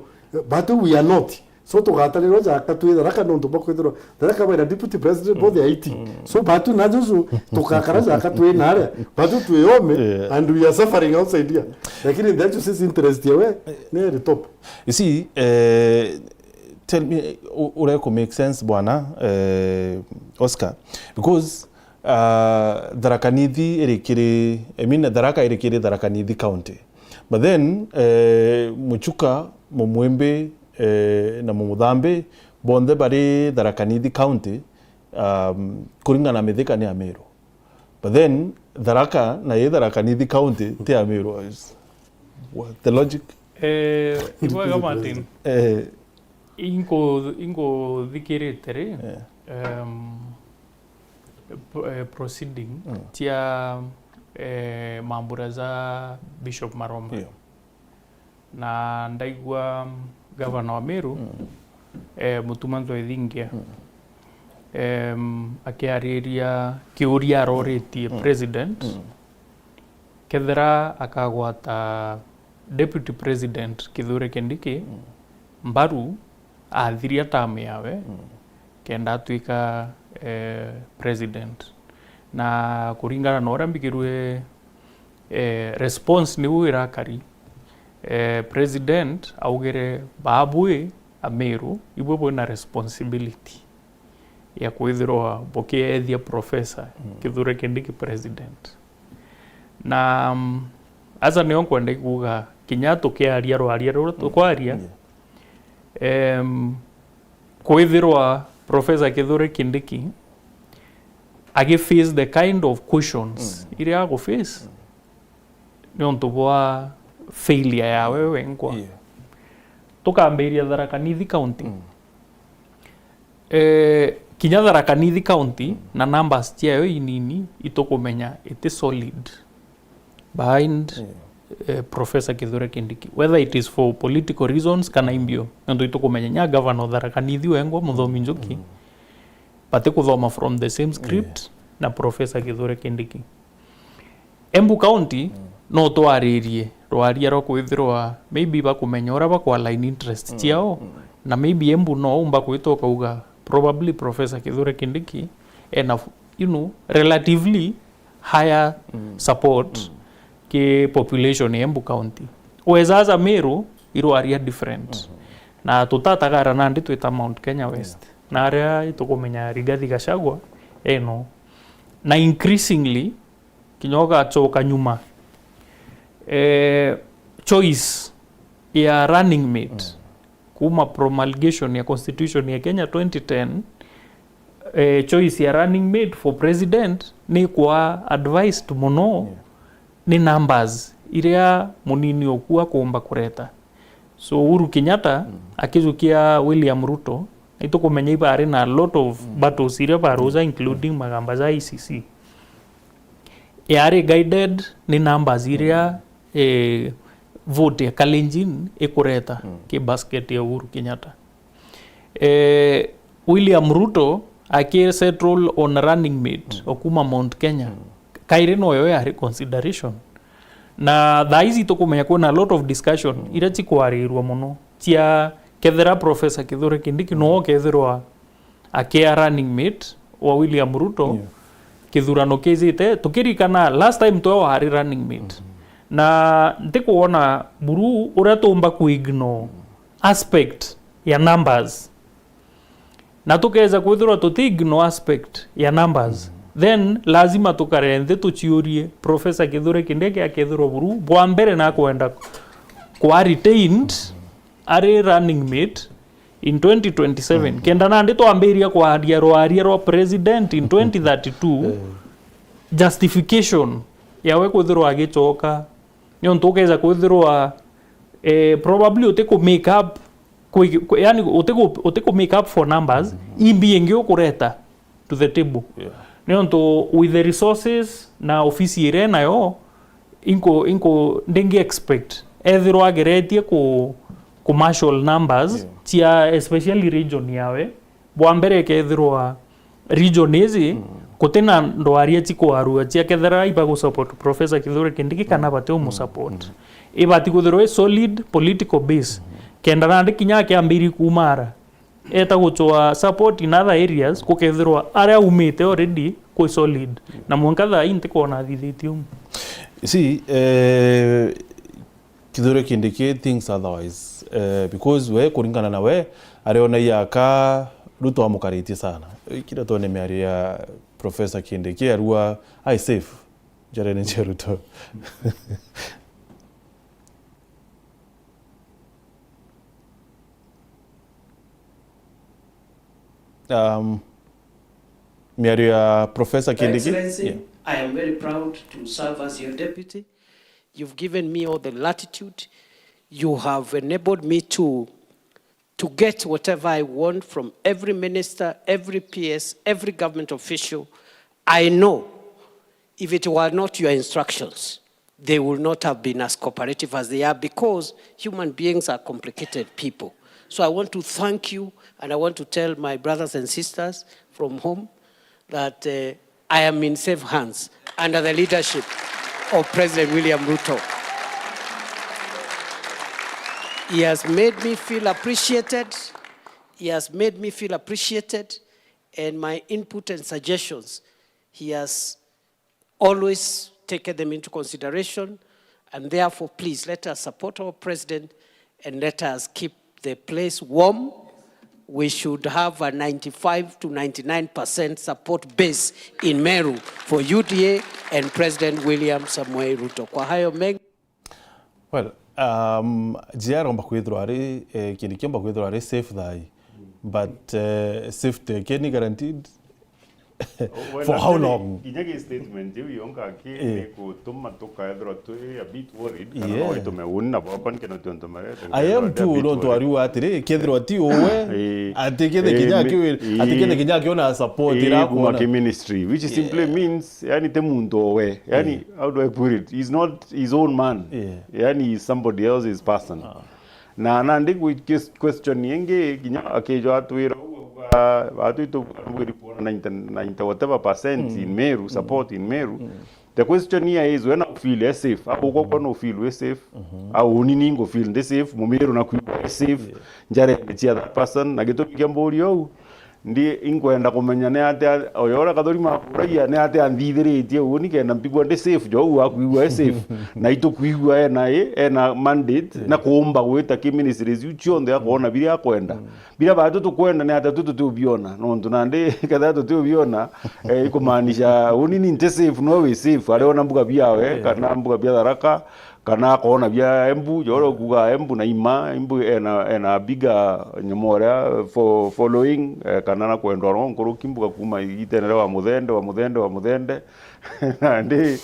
But we are not. So tugatarirwa jaka twi Tharaka nontu bwa kwithirwa Tharaka baina deputy president, mm, both ya iti. Mm. So batu na juju tukakara jaka twi naria, batu twi ome, yeah, and we are suffering outside here. Lakini the actual sense interest yewe ni eri top. You see, eh, tell me, u-, ure ku make sense bwana, eh, Oscar, because Ah, Tharaka Nithi iri kiri, I mean, Tharaka iri kiri Tharaka Nithi County. But then, eh, Muchuka, Mumwimbi, eh, na Mumuthambi, bonthe bari Tharaka Nithi County, um, kuringana na Mithika ni Amiru. But then, Tharaka na i Tharaka Nithi County ti Amiru. What the logic? Eh, ibwega Martin. Eh. Ingu-, inguthikirite ri, eh, em, p-, eh, proceeding, mm, cia, eh, mambura ja Bishop Maromba. Ndio. Na ndaigua gavana wa Meru, mm, eh, Mutuma Nthuethingia, mm, em, akiariria kiuria aroritie, mm, president, mm, kethira akagwata Deputy President Kithure Kindiki, mm, mbaru athiria term yawe, mm, kenda atwika, eh, president. Na kuringana na uria mbigirue, eh, response niu irakari, eh, president augire, "Baabwi Amiru, ibwe bwina responsibility ya kwithirwa bukiethia Professor, mm, Kithure Kindiki president." Na, mm, aca nio nkwenda kuuga, kinya tukiaria rwaria ruria, mm, tukwaria, yeah, em, kwithirwa Professor Kithure Kindiki agi face the kind of questions, mm, iria agu face, mm, niuntu bwa failure yawe wengwa. Yeah. Tukambiria Tharaka Nithi County. Mm. Eh, kinya Tharaka Nithi County, mm, na numbers ciayo inini, itukumenya iti solid behind, yeah, eh, Professor Kithure Kindiki. Whether it is for political reasons kana imbio, nontu itukumenya nya governor o Tharaka Nithi wengwa, Muthomi Njuki, mm, batikuthoma from the same script, yeah, na Professor Kithure Kindiki. Embu County, mm, no twaririe rwaria rwa kwithirwa maybe bakumenya uria bakwa align interest, mm, ciao, mm, na maybe Embu no umba kwita ukauga probably Professor Kithure Kindiki ena, you know, relatively higher, mm, support, mm, ki population ya Embu County. Weza aja Meru, irwaria different. Mhm. Na tutatagara nandi twita Mount Kenya West. Yeah. Na aria itukumenya Rigathi Gachagua, eno. Na increasingly, kinya ugacoka nyuma, eh, choice ya running mate, mm, kuma promulgation ya constitution ya Kenya twenty ten, eh, choice ya running mate for president ni kwa advised mono, yeah, ni numbers iria munini oku akumba kureta. So Uhuru Kenyatta, mm, akijukia William Ruto, itukumenya ibari na a lot of, mm, battles iria baruja, mm, including magamba ja I C C. Yari guided ni numbers iria, mm, eh, vote ya Kalenjin ikureta, mm, ki basket ya Uhuru Kenyatta. Eh, William Ruto aki settle on running mate, mm, okuma Mount Kenya. Mm. Kairi noyo yari consideration. Na thaa ici tukumenya kwina a lot of discussion, mm, iria cikwarirua mono, cia kethira Professor Kithure Kindiki, mm, no kethirwa akia running mate wa William Ruto, yeah, kithurano kijite. Tukirikana last time twe wari running mate. Mm-hmm. Na ntikuona buru uria tumba ku ignore, mm, aspect ya numbers. Na tukeja kwithirwa tuti ignore aspect ya numbers, mm, then lazima tukare nthi tuciurie, Professor Kithure Kindiki akethirwa buru, bwa mbere na kwenda kwa retained, mm, ari running mate in twenty twenty-seven. Mm. Kenda nandi twambiria kwaria rwaria rwa president in twenty thirty-two, eh, justification yawe kwithirwa agicoka, niuntu ukeja kwithirwa, eh, probably uti ku make up, kwi-, kwi-, yani uti ku-, uti ku make up for numbers, mm, imbi ingi ukureta to the table. Yeah. Niuntu with the resources na ofisi iria nayo, inko, inko, ndingi expect ethirwa ageretie ku, ku marshal numbers, yeah, cia especially region yawe. Bwa mbere ikethirwa region iji, mm, guti na ndwaria cikwarua cia kethira ibagu support Professor Kithure Kindiki kana, mm, bati umu support. Mm. Ibati kwithirwa i solid political base. Mm. Kenda nandi kinya akiambiri kumara, eta gucwa support in other areas, gukethirwa aria aumite already kwi solid. Na mwanka thaa ii ntikwona athithitie umu. See, eh, Kithure Kindiki thinks otherwise, eh, because we, kuringana na we, ariona iaka Ruto amukaritie sana. Eh, kira twone miario ya Professor Kindiki, arua ai safe njarene cia Ruto. Um, miario ya Professor Kindiki. Excellency, yeah. I am very proud to serve as your deputy. You've given me all the latitude. You have enabled me to, to get whatever I want from every minister, every P S, every government official. I know if it were not your instructions, they will not have been as cooperative as they are, because human beings are complicated people. So I want to thank you, and I want to tell my brothers and sisters from home that, uh, I am in safe hands under the leadership of President William Ruto. He has made me feel appreciated. He has made me feel appreciated, and my input and suggestions, he has always taken them into consideration, and therefore, please, let us support our president and let us keep the place warm. We should have a ninety-five to ninety-nine percent support base in Meru for U D A and President William Samoei Ruto. Kwa hayo mengi. Well, um, J R omba kwithirwa ari, eh, Kindiki omba kwithirwa ari safe thaa ii. But, eh, safety ke ni guaranteed? Oh, well, for how long? Kinya ki statement iu yonka ki, eh, ni gutuma tukaethirwa twi a bit worried, kana, yeah, no itume uni na bwakwa nikenda tiontu marete. I am too, nontu ariu atiri, kethirwa ti uwe, eh, ati kethe, eh, kinya mi-, ki-, ati kethe, eh, kinya akiona support, eh, ira kuma kuona ki ministry, which simply, yeah, means, yani, ti muntu owe. Yani, eh, how do I put it? He's not his own man. Yeah. Yani, he's somebody else's person. Ah. Na nandi gwi-, ques-, question ingi, kinya akijwa atwira uu, auga, batu itu bwiri kuona ninety, ninety whatever percent, mm, in Meru, mm, support in Meru. Mm. The question here is, we na ufeel e safe? Au uko kwona ufeel we safe? Mhm. Au uni ni ngo feel ndi safe? Mumiru na kwigua e safe? Yeah. Njare ni cia that person, na gitumi kia mburi ou. Ndi inkwenda kumenya ni atia, oyo uria Kathuri makuragia, ni atia anthithiritie uuni kenda mbigua ndi safe, jo uu akwigua e safe. Na itukwigua ena i, ena mandate, na kuumba gwita ki ministries iu cionthe akoona biria akwenda. Biria batu tukwenda ni atia tu tutiubiona, nontu nandi kethira tutiubiona, eh, ikumaanisha uuni ni nti safe, no wi safe, ari ona mbuga biawe, kana mbuga bia Tharaka, kana akoona bia Embu, jo uria ukuuga Embu na ima, Embu ena, ena bigger nyomore fo-, following, eh, kana na kwendwa no nkuruki mbuga kuuma igitene ria wa Muthende, wa Muthende, wa Muthende. Nandi,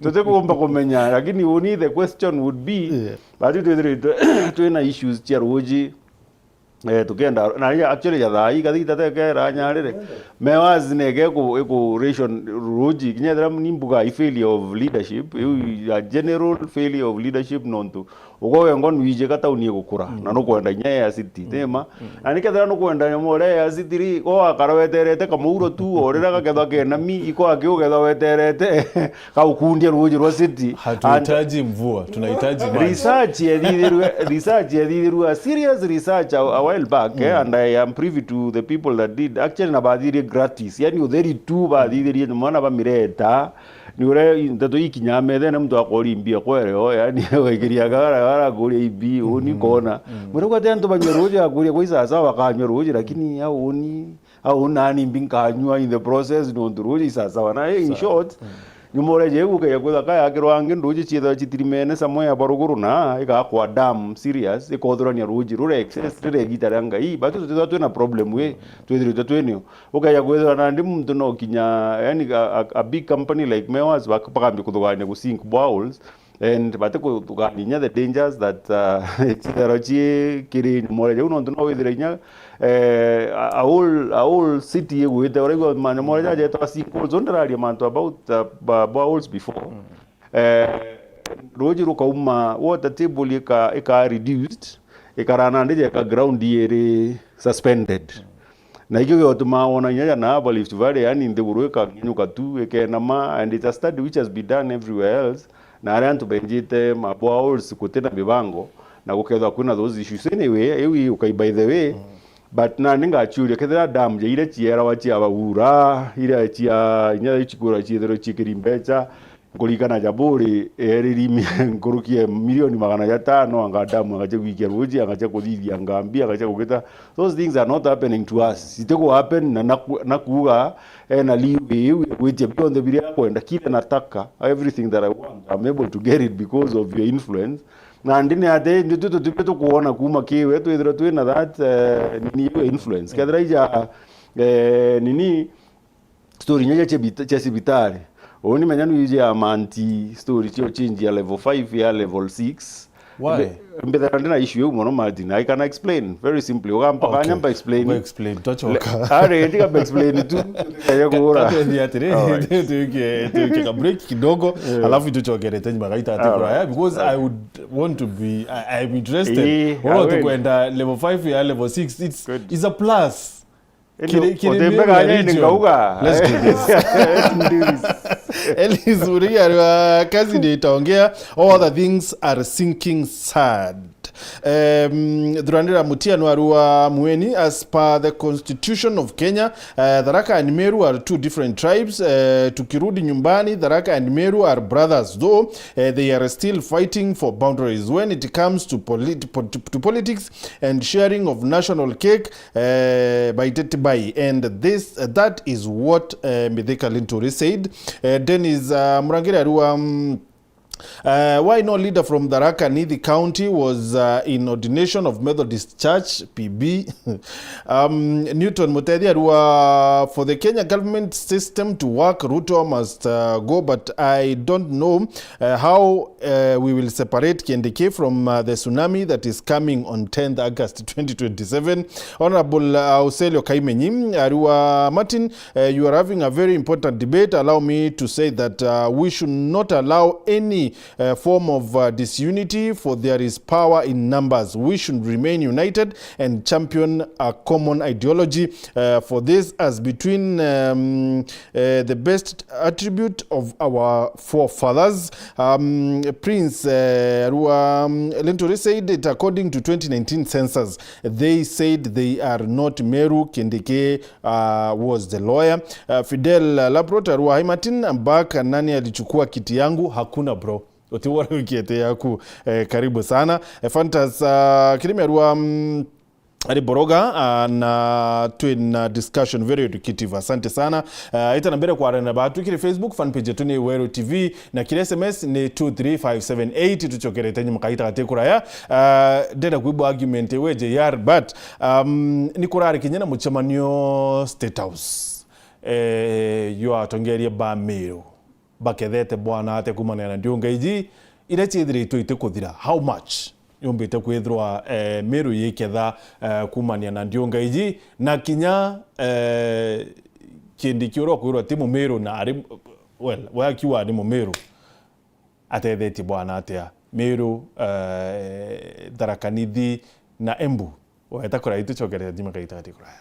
tutikumba kumenya, lakini uuni the question would be, batu twithiritwe twina issues cia ruuji, Eh, tukenda, na ya, actually ya thaa ii, kathita teke iranyarire. Mewazi neke iku, iku ration ruuji, kinya ethira ni mbuga i failure of leadership, iu ya general failure of leadership nontu. Ugo wengwa nwiji ka tauni igukura, na nukwenda inya ya city, tima? Na nikethira nukwenda nyamu uria ya city ri, go akara weterete kamuuro tu, o riria gakethwa kenami, iko akiugetha weterete, kaukundia ruuji rwa city. Hatuhitaji mvua, tunahitaji maji. Research yethithirwe, research yethithirwe, serious research a, a while back, eh, and I am privy to the people that did. Actually, na bathithirie gratis. Yani, utheri tu bathithirie, ni mwana bamireta. Ni uria nteto ikinya methene, muntu akori mbia kwereo, yani, waikiria gara, gara kuria ibi, uni kona. Murauga ati antu banywe ruuji, akuria kwa isasawa, bakanywa ruuji, lakini au uni Au nani mbi nkanyua in the process, nontu ruuji isasawa. Na, eh, in short, nyuma uria jeu ukeja kwithwa kayakirwa angi nduuji ciithirwa citirimene somewhere ba ruguru na igakwa dam serious, ikothurania ruuji rure excess rire igita ria Ngai. Batu tutithwa twina problem wi, twithiritwe twinio. Ukeja kwithirwa nandi muntu no kinya, yani, a, a, a big company like Mewas bak-, bakambia kuthugania ku sink boreholes, And bati kuthugania inya the dangers that, uh, cithero ci kiri nyomore jau, nontu no withire inya, eh, a, a whole, a whole city igwite, uraigua manyomore jajetwa sinkholes, so ndiraria mantu about, uh, ba-, boreholes before. Eh, ruuji rukauma, water table ika, ika reduced, ikarana ndije ka ground iri suspended. Na ikio giotumaa wona inya ja na hapa Rift Valley, yani nthiguru ikangenyuka tu, ikenama, and it's a study which has been done everywhere else. Na aria antu benjite ma boreholes gutina mibango, na gukethwa kwina those issues. Anyway, iu i okay, by the way, but nani ngaciuria, kethira dam ja iria cierawa cia baura, iria cia, inya iu cikwirwa ciithirwe ciikiri mbeca, nkuririkana Jaburi eeriri mi-, nkuruki ya milioni magana jatano, anga dam, anga cia gwikia ruuji, anga cia kuthithia ngambi, anga cia kugita. Those things are not happening to us. Citiku happen, na, na ku-, na kuuga ena leeway iu ya gwitia bionthe biria akwenda, kile nataka, everything that I want, I'm able to get it because of your influence. Na ndi ni ati, ndi tu tutibio tukuona kuuma kiwe, twithirwa twina that, eh, nini iu ya influence. Kethira ija, eh, nini, story inya cia cibita-, cia cibitari. Uni menya nu iji ya manti story cio change ya level five ya level six. Why? Mbe-, mbethera ndina issue iu mono, Martin. I can explain very simply. Ugampa, okay, kanya mba explain. Uga explain, twachoka. Le-, are, ndiga mba explain tu. Kaya kuura. Tatwethi atiri, alright, tuike, tuike ka break kidogo, yeah, alafu tuchokerete nyuma gaita ati, alright, kuraya, because, alright, I would want to be, I, I'm interested. Eh, oro, I will, tukwenda level five ya level six. It's, good, it's a plus. Kiri, kiri, utembega nini ngauga? Let's do this. Let's do this. Ellis Murigia ariwa kazi ndio itaongea. All the things are sinking sand. Um, Thuranira Mutia no ariwa Mueni, as per the constitution of Kenya, uh, Tharaka and Meru are two different tribes. Uh, tukirudi nyumbani, Tharaka and Meru are brothers, though, uh, they are still fighting for boundaries. When it comes to polit-, po-, to, to politics and sharing of national cake, eh, by Tete Bai, and this, that is what, eh, Mithika Linturi said. Eh, Dennis, uh, Murangiri ariwa, um, uh, why no leader from Tharaka Nithi County was, uh, in ordination of Methodist Church, P B? Um, Newton Mutethi ariwa, for the Kenya government system to work, Ruto must, uh, go, but I don't know, uh, how, uh, we will separate Kindiki from, uh, the tsunami that is coming on tenth August twenty twenty-seven. Honorable, uh, Auselio Kaimenyi, ariwa, Martin, uh, you are having a very important debate. Allow me to say that, uh, we should not allow any uh, form of, uh, disunity, for there is power in numbers. We should remain united and champion a common ideology, uh, for this as between, um, uh, the best attribute of our forefathers. Um, Prince, uh, Arua, um, Linturi said it according to twenty nineteen census. They said they are not Meru. Kindiki, uh, was the lawyer. Uh, Fidel, uh, Laprot, Arua, hi Martin, I'm back. Nani alichukua kiti yangu? Hakuna, bro. Utiwona wiki ete yaku. Eh, karibu sana. Eh, Fantas, uh, Kirimi, Arua, um, ari Boroga, uh, na twina discussion very educative. Asante sana. Uh, ita na mbere kwarana na batu kiri Facebook fan page yetu ni Weru T V, na kiri S M S ni two three five seven eight. Tuchokerete nyuma kaita gati kuraya. Uh, ndenda kwibwa argument we J R, but, um, ni kurari kinya na muchemanio State House, eh, jwa atongeria ba Meru bakethete bwana ate kuumania na ndiunga iji iria ciithiritwe itikuthira. How much yumbite kwithirwa, eh, Meru yiketha, eh, kuumania na ndiunga iji, na kinya, eh, Kindiki uria ukwirwa ti Mumiru na ari, well, we akiuga ni Mumiru, atethetie bwana atia Meru, eh, Tharaka Nithi na Embu? Weta kuraya, itucokerere thima kaita gati kuraya.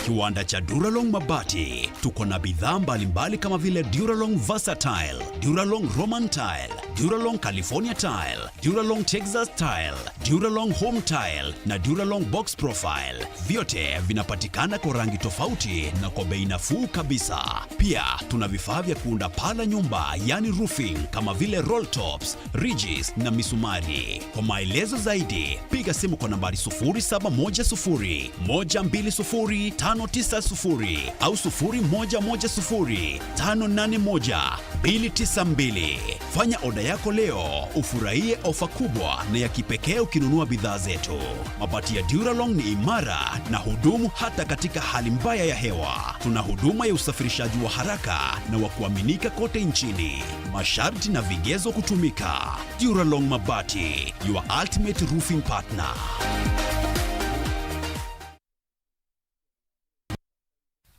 Kiwanda cha Duralong Mabati. Tuko na bidhaa mbalimbali kama vile Duralong Versatile, Duralong Roman Tile, Duralong California Tile, Duralong Texas Tile, Duralong Home Tile na Duralong Box Profile. Vyote vinapatikana kwa rangi tofauti na kwa bei nafuu kabisa. Pia tuna vifaa vya kuunda paa la nyumba, yani roofing, kama vile roll tops, ridges na misumari. Kwa maelezo zaidi, piga simu kwa nambari sufuri saba moja sufuri, moja mbili sufuri, tano tisa sufuri au sufuri moja moja sufuri, tano nane moja, mbili tisa mbili. Fanya oda yako leo, ufurahie ofa kubwa na ya kipekee ukinunua bidhaa zetu. Mabati ya Duralong ni imara na hudumu hata katika hali mbaya ya hewa. Tuna huduma ya usafirishaji wa haraka na wa kuaminika kote nchini. Masharti na vigezo kutumika. Duralong Mabati, your ultimate roofing partner.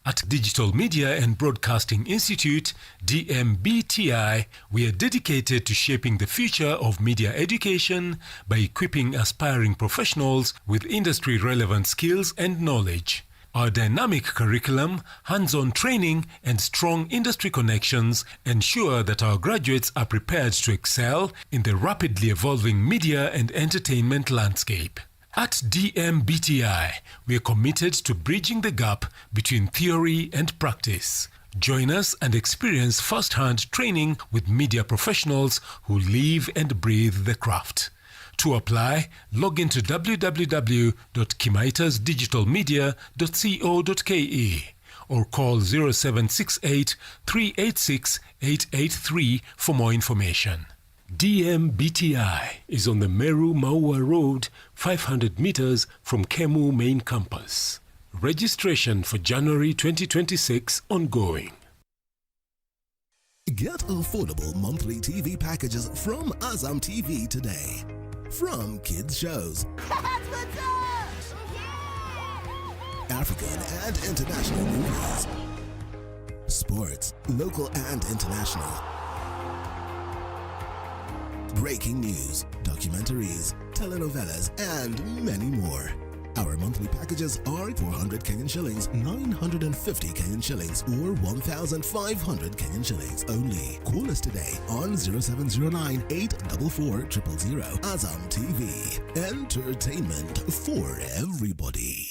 At Digital Media and Broadcasting Institute, D M B T I, we are dedicated to shaping the future of media education by equipping aspiring professionals with industry-relevant skills and knowledge. Our dynamic curriculum, hands-on training, and strong industry connections ensure that our graduates are prepared to excel in the rapidly evolving media and entertainment landscape. At D M B T I, we are committed to bridging the gap between theory and practice. Join us and experience first-hand training with media professionals who live and breathe the craft. To apply, log into w w w dot kimaitas digital media dot co dot k e or call zero seven six eight, three eight six, eight eight three for more information. D M B T I is on the Meru Maua Road, five hundred meters from Kemu main campus. Registration for January twenty twenty-six ongoing. Get affordable monthly T V packages from Azam T V today. From kids shows, African and international movies, sports, local and international, breaking news, documentaries, telenovelas, and many more. Our monthly packages are four hundred Kenyan shillings, nine hundred and fifty Kenyan shillings, or one thousand five hundred Kenyan shillings only. Call us today on zero seven zero nine, eight four four, triple zero. Azam T V. Entertainment for everybody.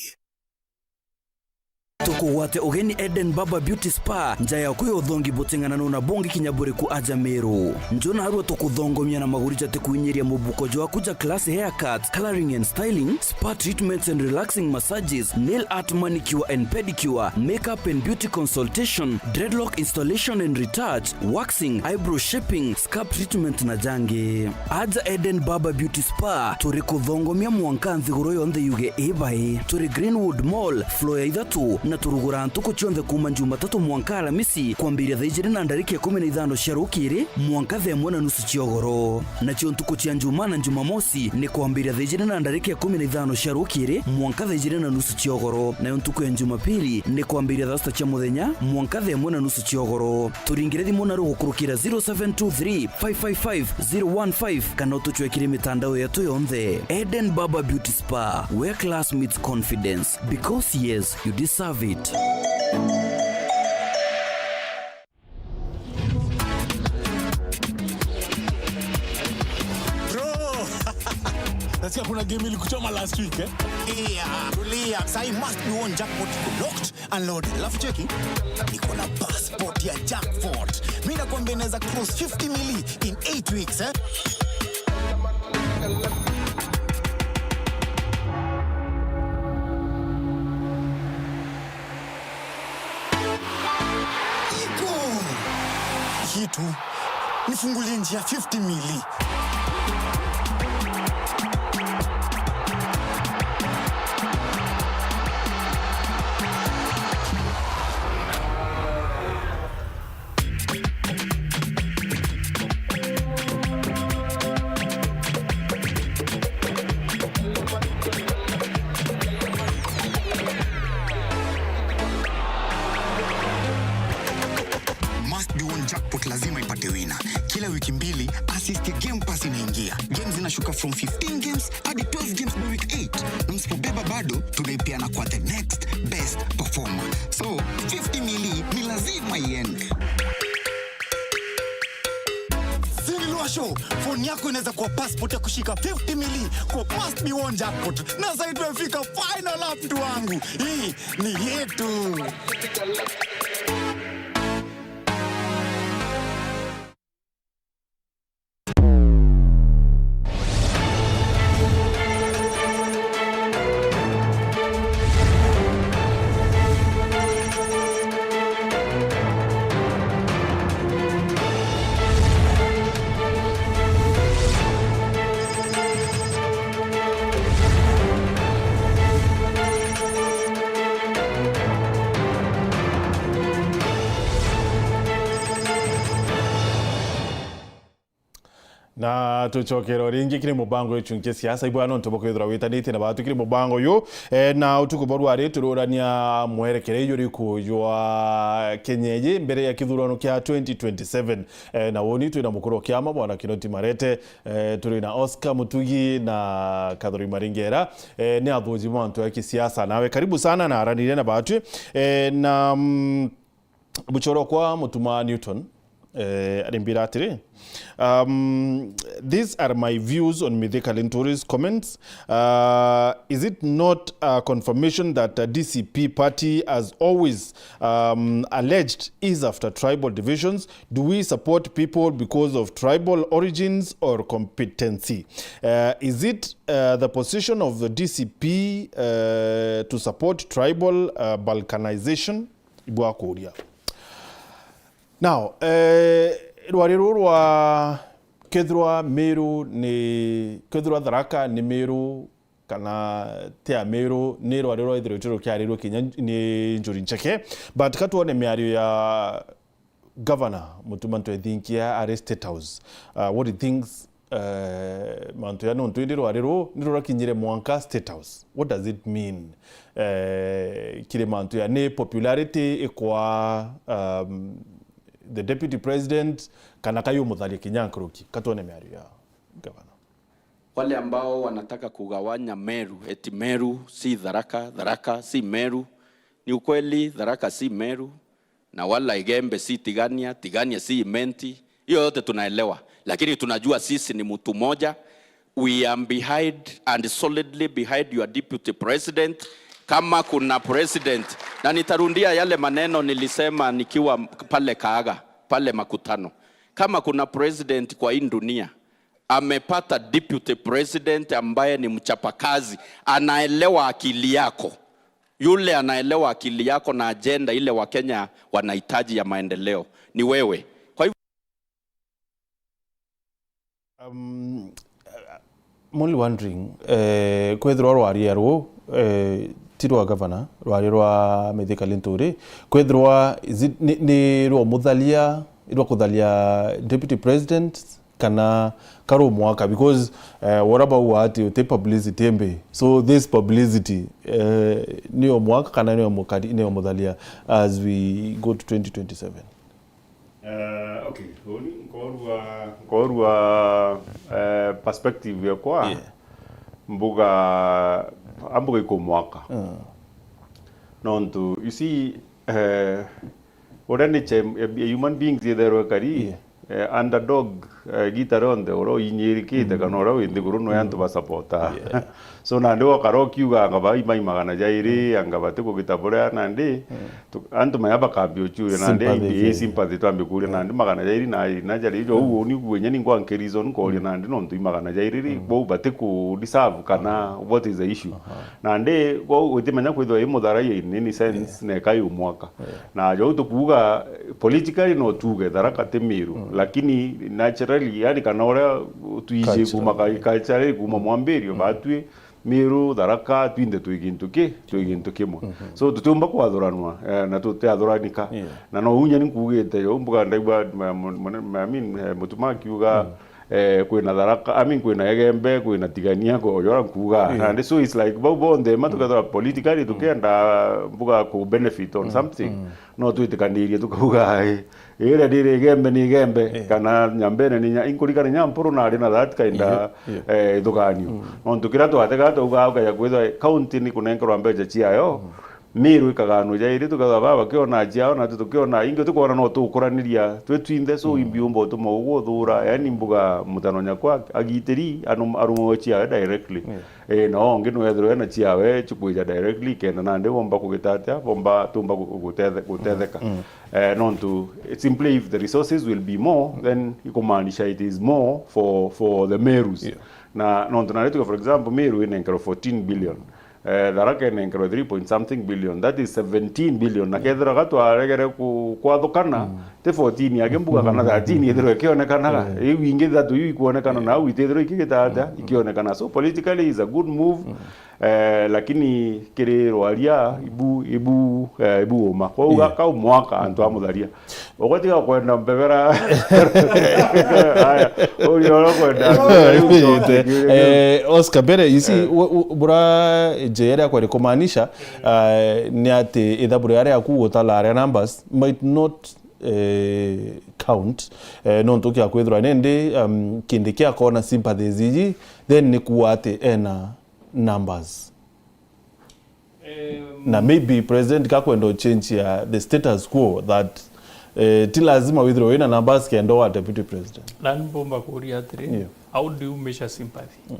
Tukugwate ugeni Eden Barber Beauty Spa, nja yaku ya uthongi buting'ananu na bungi kinya buriku aja Meru. Nju narua tukuthongomia na maguri jati kuinyiria mubuko jwaku ja classy haircuts, colouring and styling, spa treatments and relaxing massages, nail art, manicure and pedicure, makeup and beauty consultation, dreadlock installation and retouch, waxing, eyebrow shaping, scalp treatment na jangi. Aja Eden Barber Beauty Spa, turi kuthongomia mwanka nthiguru yonthe yuge i bai. Turi Greenwood Mall, floor ya ithatu, na turuguraa ntuku cionthe kuuma Jumatatu mwanka Alamisi, kwambiria thaa ijiri na ndarika ikumi na ithano cia rukiri mwanka thaa imwe na nusu cia ugoro. Nacio ntuku cia Njuma na Jumamosi ni kwambiria thaa ijiri na ndarika ikumi na ithano cia rukiri mwanka thaa ijiri na nusu cia ugoro, nayo ntuku ya Jumapili ni kwambiria thaa sita cia muthenya mwanka thaa imwe na nusu cia ugoro. Turingire thimu na rugukurukira zero seven two three, five five five, zero one five kana utucwekire mitandao yetu yonthe. Eden Barber Beauty Spa, where class meets confidence. Because yes, you deserve it. Bro! Nasikia kuna game ilikuchoma last week, eh? Tulia, tulia. Sai must be won jackpot iko locked and loaded. Alafu cheki, niko na passport ya jackpot. Mimi nakwambia inaweza cross fifty mili in eight weeks, eh? Iko kitu, nifungulie njia fifty mili. Must be won jackpot lazima ipate winner. Kila wiki mbili, assist ya Game Pass inaingia. Games zinashuka from fifteen games hadi twelve games by week eight. Na msipobeba bado, tunaipeana kwa the next best performer. So, fifty mili ni lazima iende. Siri Lua Show, phone yako inaweza kuwa passport ya kushika fifty mili kwa must be won jackpot. Na sasa tumefika final lap, mtu wangu. Hii ni yetu. Na tucokere o ringi kiri mubango uyu chunki siasa, ibwa nontu bwa kwithirwa witanitie na batu kiri mubango uyu. E, na utuku bwa rwari tururania mwerekere juriku jwa Kenya iji mbere ya kithurano kia twenty twenty-seven. E, na woni twina mukuru wa kiama Bwana Kinoti Marete, e, turi na Oscar Mutugi na Catherine Maringera. E, ni athuji ba mantu ya kisiasa. Nawe karibu sana na aranire na batu. E, na, mm, Buchoro kwa Mutuma Newton, eh, arimbira atiri, um, "These are my views on Mithika Linturi's comments. Uh, is it not a confirmation that a D C P party has always, um, alleged is after tribal divisions? Do we support people because of tribal origins or competency? Uh, is it, uh, the position of the D C P, uh, to support tribal, uh, balkanization?" Ibwakuria. Now, eh, rwari ruru rwa kethirwa Meru ni, kethirwa Tharaka ni Meru kana ti ya Meru, ni rwari rwaithirwe rukiarirwe kinya ni Njuri Ncheke. But ka twone miario ya Governor Mutuma Ntwethinkia ari State House. Uh, what he thinks, eh, mantu ya nontu indi rwari ruu ni rurakinyire mwanka State House. What does it mean? Eh, kiri mantu ya ni popularity ikwa, um, the deputy president, kana kayumutharia kinya nkuruki? Ka twone miario ya Governor. Wale ambao wanataka kugawanya Meru, eti Meru si Tharaka, Tharaka si Meru, ni ukweli Tharaka si Meru, na wala Igembe si Tigania, Tigania si Imenti. Hiyo yote tunaelewa, lakini tunajua sisi ni mtu moja. We are behind and solidly behind your deputy president. Kama kuna president Na nitarudia yale maneno nilisema nikiwa pale Kaaga, pale makutano. Kama kuna president kwa hii dunia amepata deputy president ambaye ni mchapakazi, anaelewa akili yako, yule anaelewa akili yako na ajenda ile Wakenya wanahitaji ya maendeleo, ni wewe. Kwa hivyo, Um, I'm only wondering, eh, kwethirwa rwaria ruu, eh, ti rwa gavana, rwaria rwa Mithika Linturi, kwethirwa is it, ni, ni rwa muthalia, rwa kuthalia deputy president, kana karu mwaka? Because, eh, wora bauga ati uti publicity imbi. So this publicity, eh, niyo mwaka kana niyo mukari-, niyo muthalia as we go to twenty twenty-seven? Eh, okay, uni nkorua, nkorua, eh, perspective yakwa, yeah, mbuga, ambuga ikumwaka. Mm. Nontu, you see, eh, uria nature ya human beings itherwe kari, yeah, eh, underdog, eh, gita rionthe uria uinyirikite, mm, kana uria wi nthiguru nwe antu, mm, basapota. Yeah. So nandi wokara ukiuga anga bai mai magana jairi, mm, anga bati kugita buria nandi, mm, tu-, antu maya bakambia uchuria nandi sympathy, i sympathy twambi kuria, mm, nandi magana jairi na ina jari jo, mm, uu ni kuenya ni ngwa nke reason koria, mm, nandi nontu i magana jairi ri, mm, bau bati ku deserve kana what is the issue? Aha. Nandi bau utimenya kwithwa i mutharai in any sense, yeah, na ikai umwaka. Yeah. Na jau tukuuga, eh, politically no tuuge Tharaka ti Miru, mm, lakini naturally, yani, kana uria tuiji culture, kuma ka-, culture iri kuma mwambirio, mm, batwi Miru, Tharaka, twinthe twi gintu ki, twi gintu kimwe. Mhm. So tutiumba kwathuranwa, eh, na tutiathuranika. Yeah. Na no unya ni nkuugite jo, mbuga ndaigua ma-, ma-, ma-, I mean, eh, Mutuma akiuga, mm, eh, kwina Tharaka, I mean, kwina Egembe, kwina Tigania, ko jora nkuuga. Yeah. Nandi so it's like bau bonthe ma tukethirwa politically tukienda mbuga ku benefit on, mm, something. Mm. No twitikanirie tukauga, "Ai, iria riri Igembe ni Igembe, eh, kana Nyambene ni Nya-," inkurikana Nyampuru nari na that kind of, yeah, yeah, eh, ithuganio. Mm. Nontu kiria twatega twauga ukaja kwithwa county ni kunenkerwa mbeca ciayo, mm, Miru ikaganwa jairi, tukethwa baba bakiona ciao, na tukiona ingi tukwona no tukuraniria twi twinthe, so, mm, imbiumba utuma ugu uthura, yani mbuga mutano nyakwa agitiri anu-, arumwe ciawe directly. Yeah. Eh, na ongi nwethirwe ena ciawe cikwija directly, kenda nandi bomba kugita atia, bomba, tumba gu-, gutethe-, gutetheka. Mm. Eh, nontu, eh, simply if the resources will be more, then ikumaanisha it is more for, for the Merus. Yeah. Na nontu nandi tuge, for example, Meru inenkerwe fourteen billion. Eh, Tharaka inenkerwe three point something billion. That is seventeen billion. Na kethira gatwaregere ku-, kwathukana, mm, ti fourteen yake mbuga kana thirteen ithirwe ikionekanaga. Mm. Iu ingi ithatu iu ikuonekana, mm, na au itithirwe ikigita atia, mm, ikionekana. So politically is a good move. Mm. Eh, lakini kiri rwaria ibu, ibu, eh, ibu uma. Kwou, yeah, gaka umwaka antu a Mutharia. Ugatiga kwenda mbebera. Aya, uri oro kwenda mbebera, eh, Oscar, mbere, you see, eh, u-, u-, bura njira iria kweri kumaanisha, eh, ni ati ithabu riria riaku gutala aria numbers might not, eh, count. Eh, nontu kia kwithirwa nindi, um, kindi kia kona sympathies iji, then ni kuuga ati ena numbers. Em, na maybe president kakwenda change ya the status quo that, eh, ti lazima withirwe wina numbers kenda wa deputy president. Na ni mbomba kuria atiri, yeah, how do you measure sympathy? Mm.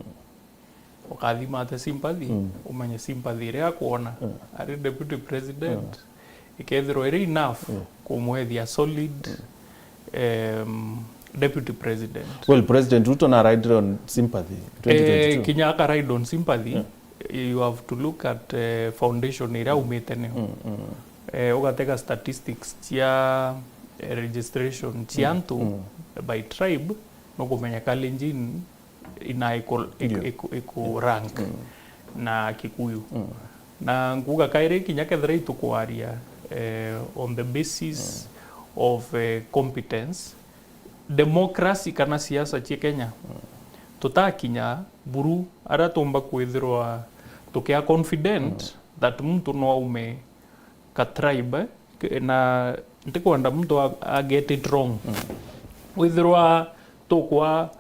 Ukathima ate sympathy, mm, umenye sympathy iria akwona, mm, ari deputy president, mm, ikethirwa iri enough, mm, kumwethia solid, mm, em, deputy president. Well, President Ruto na ride on sympathy, eh, twenty twenty-two. Kinya aka ride on sympathy, yeah, you have to look at, eh, foundation iria aumite niyo. Mm, mm. Eh, ugatega statistics cia, eh, registration cia, mm, antu, mm, by tribe, nukumenya Kalenjin ina iku, iku, yeah, iku, iku rank, mm, na Kikuyu. Mm. Na nkuga kairi kinya kethira itukwaria, eh, on the basis, mm, of, eh, competence, democracy kana siasa cia Kenya, mm, tutakinya buru aria tumba kwithirwa tukia confident, mm, that muntu no aume ka tribe, eh, ke-, na ntikwenda muntu a, a get it wrong. Mm. Withirwa tukwa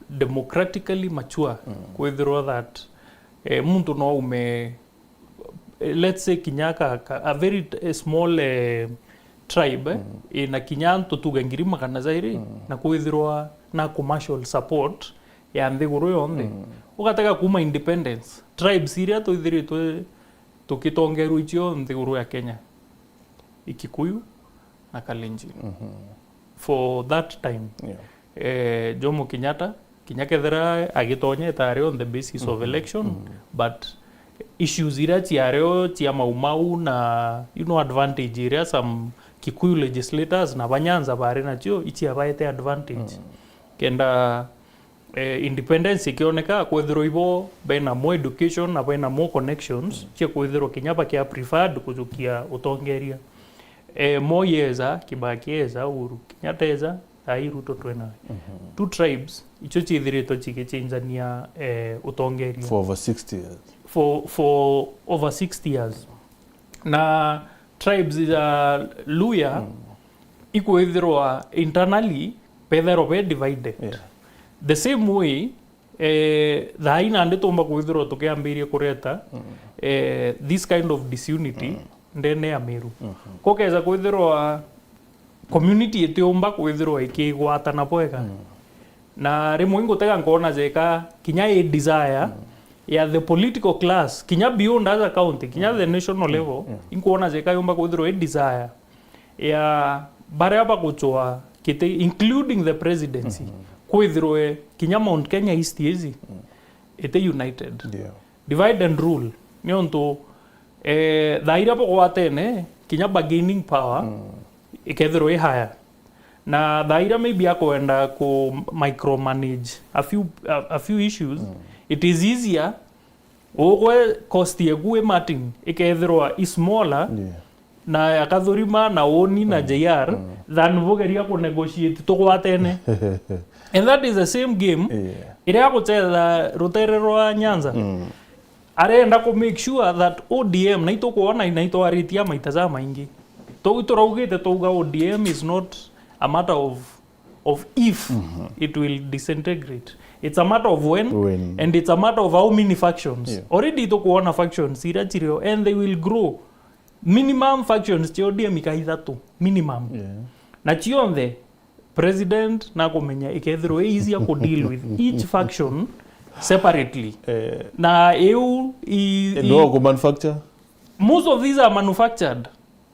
democratically mature, mm, kwithirwa that, eh, muntu no aume, eh, let's say, kinya ka, ka, a very t-, a small, eh, tribe, eh, mm, ina kinya antu tuge ngiri magana jairi, mm, na kwithirwa na commercial support ya nthiguru yonthe. Mm. Ugatega kuma independence, tribes iria twithiritwe tukitongerwa icio nthiguru ya Kenya, i Kikuyu na Kalenjin for that time. Yeah. Eh, Jomo Kenyatta, kinya kethira agitonyete ari on the basis of election, but issues iria ciario cia Mau Mau na, you know, advantage iria some Kikuyu legislators na Banyanza bari nacio, iciabaete advantage. Kenda eh, independence ikioneka, kwithirwa ibo bena more education na bena more connections cia kwithirwa kinya bakia preferred kujukia utongeria. Eh, Moi eza, Kibaki eza, Uhuru Kenyatta eza, thaa ii Ruto twinawe. Two tribes icio ciithiritwe cigicenjania, eh, utongeria for over sixty years. For, for over sixty years. Na tribes ya Luhya ikwithirwa internally bethairwa be divided. Yeah. The same way, eh, thaa ii nandi tumba kwithirwa tukiambiria kureta, eh, this kind of disunity ndene ya Meru. Kukeza kwithirwa community itiumba kwithirwa ikigwatana bwega. Na rimwe ingutega nkona jeka kinya i desire ya the political class, kinya beyond as a county, kinya the national level, inkwona jeka yumba kwithirwa i desire ya baria bagucwa kiti, including the presidency, kwithirwe kinya Mount Kenya East iji iti united. Yeah. Divide and rule. Niuntu, eh, thaa iria bugwatene, kinya bargaining power ikethirwa i higher. Na thaa iria maybe akwenda ku micromanage a few, a, a few issues, it is easier ugwe cost yeku i Martin ikethirwa i smaller, yeah, na ya Kathurima na Uni na J R than bugeria ku negotiate tugwatene. And that is the same game, yeah, iria gucetha rutere rwa Nyanza. Arenda ku make sure that O D M, na itukwona na itwaritie maita jamaingi, tu-, turaugite twauga O D M is not a matter of, of if it will disintegrate. It's a matter of when, When. and it's a matter of how many factions. Yeah. Already itukwona factions iria cirio, and they will grow. Minimum factions cia O D M ika ithatu, minimum. Yeah. Na cionthe, president nakumenya ikethirwa i easier ku deal with each faction separately. Eh. Na iu i, i, No ku manufacture? Most of these are manufactured,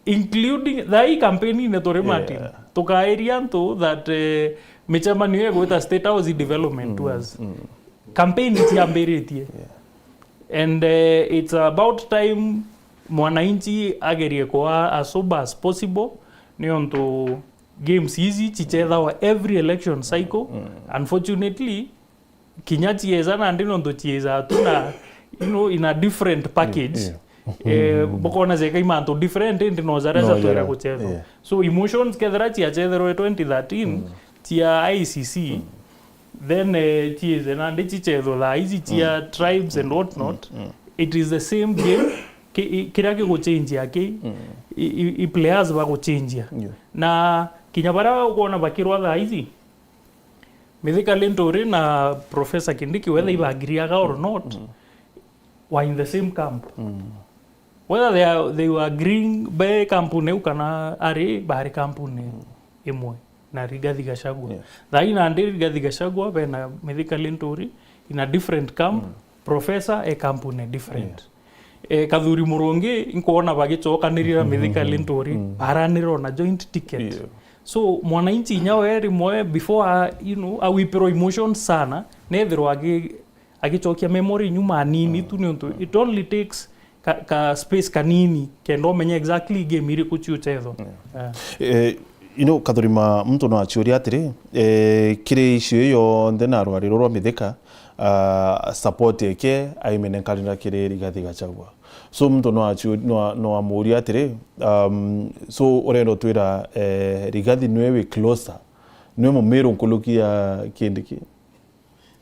including thaa ii campaign-ine turi, Martin. Yeah. Tukairia antu that, eh, micemanio igwita State House development tours. Campaign ciambiritie. Yeah. And, eh, it's about time mwananchi agerie kwa as sober as possible, niuntu games ici cicethawa every election cycle. Unfortunately, kinya cieza nandi nontu cieza tu na, you know, in a different package. Yeah. Eh, bukona ceka imantu different, indi no jaria No, jatwira jaria. gucethwa. Yeah. So emotions kethira ciacetherwe twenty thirteen, cia I C C, then, eh, ciize nandi cicethwa thaa ici cia tribes and what not. It is the same game. Ki-, i-, kiria giguchenjia ki, i, i, i players baguchenjia. Yeah. Na kinya baria ukwona bakirwa thaa ici, Mithika Linturi na Professor Kindiki, whether ibagiriaga or not, were in the same camp. Whether they are, they were agreeing be kampuni iu kana ari bari kampuni imwe na Rigathi Gachagua. Yeah. Thaa ii nandi Rigathi Gachagua bena Mithika Linturi in a different camp, Professor e kampuni different. Yeah. Eh, Kathuri Murungi, inkwona bagicokanirira Mithika Linturi, baranirwa na joint ticket. Yeah. So, mwananchi inya we rimwe, before a, you know, awipirwa emotions sana, nethirwa agi-, agicokia memory nyuma nini tu, niuntu it only takes ka, ka space kanini kenda umenya exactly game iriku ciucethwa. Yeah. Eh, you know, Kathurima, muntu no aciuria atiri, eh, kiri issue iyo yonthe na rwari ruru rwa Mithika, ah, support eke aimenenkanira kiri Rigathi Gachagua. So muntu no aciu-, no a-, no amuuria atiri, um, so urenda utwira, eh, Rigathi nwe wi closer, nwe mumiru nkuruki ya Kindiki?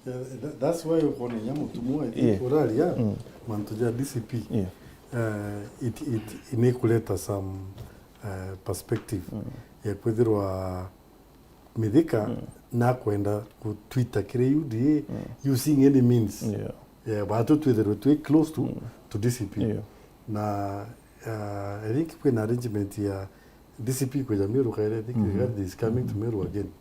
Yeah, tha-, that's why ukwona inya mutumwa, I think, Yeah. uraria mantu ja D C P. Yeah. Eh, it, it, ni kuleta some, eh, perspective ya kwithirwa Mithika nakwenda gutwita kiri U D A using any means. Yeah. Yeah, batu twithirwe twi close to, to D C P. Yeah. Na, uh, I think kwina arrangement ya D C P kwija Meru kairi, I think Rigathi is coming to Meru again,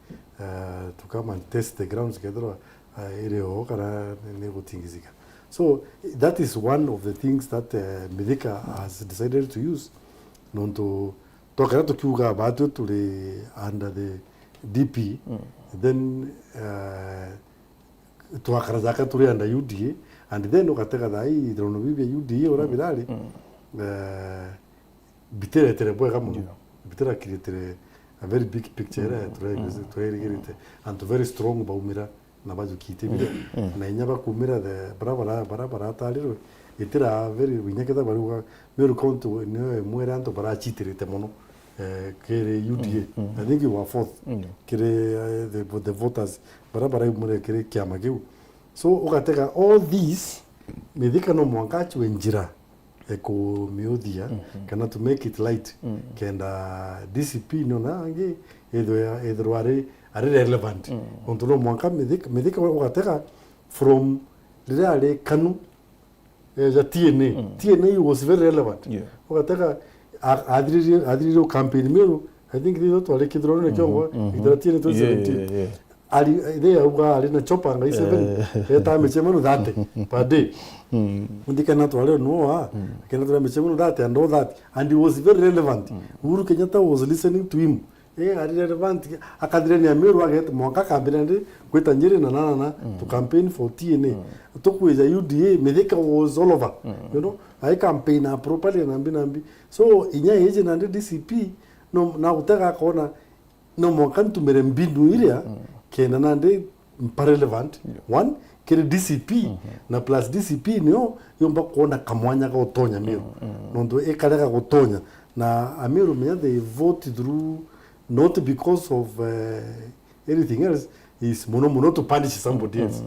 uh, to come and test the grounds kethirwa, uh, iri o kana ni gutingizika. So that is one of the things that, uh, Mithika has decided to use, nontu Twakara tukiuga batwi turi under the D P, then, eh, twakara jaka turi under U D A, and then ugatega thaa ii ithurano biu bia U D A uria birari, eh, bitiretere bwega mono. Bitirakirite a very big picture iria turairigirite, and very strong baumira na bajukia iti biria. Na inya bakumira the, bara, bara, bara baratarirwe, itira very, inya ketha bariuga Meru County niyo imwe iria antu barachitirite mono, eh, kiri U D A. I think you were fourth kiri, eh, the, the voters bara baraumire kiri kiama kiu. So, ugatega all this, Mithika no mwanka achwe njira ekumiuthia, kana to make it light, kenda D C P nona angi ithwe, ithirwa ari, ari relevant. Nontu no mwanka Mithika, Mithika ugatega from riria ari KANU, eh, ja T N A. T N A was very relevant. Ugatega a-, athiririe, athiririe campaign Meru, I think thitho twari kithurano nikio ngo, ithira T N A twenty seventeen. Ari, ithia auga ari na chopa ngai seven, eta micemano thirty per day. Ndikena twari no a, kena twari micemano thirty and all that. And he was very relevant. Uhuru Kenyatta was listening to him. Eh, ari relevant. Akathirania Meru ageta mwanka akambira ndi gwita Nyeri na nana na to campaign for T N A. Tukwija U D A, Mithika was all over. You know, I campaign properly na mbi na mbi. So, inya iji na ndi D C P, no, na utega akona no mwanka ntumire mbinu iria kenda nandi mpa relevant, one, kiri D C P, na plus D C P niyo yumba kwona kamwanya ga utonya Meru. Nontu ikarega gutonya. Na Ameru menya they vote through not because of, eh, anything else, is mono mono to punish somebody else.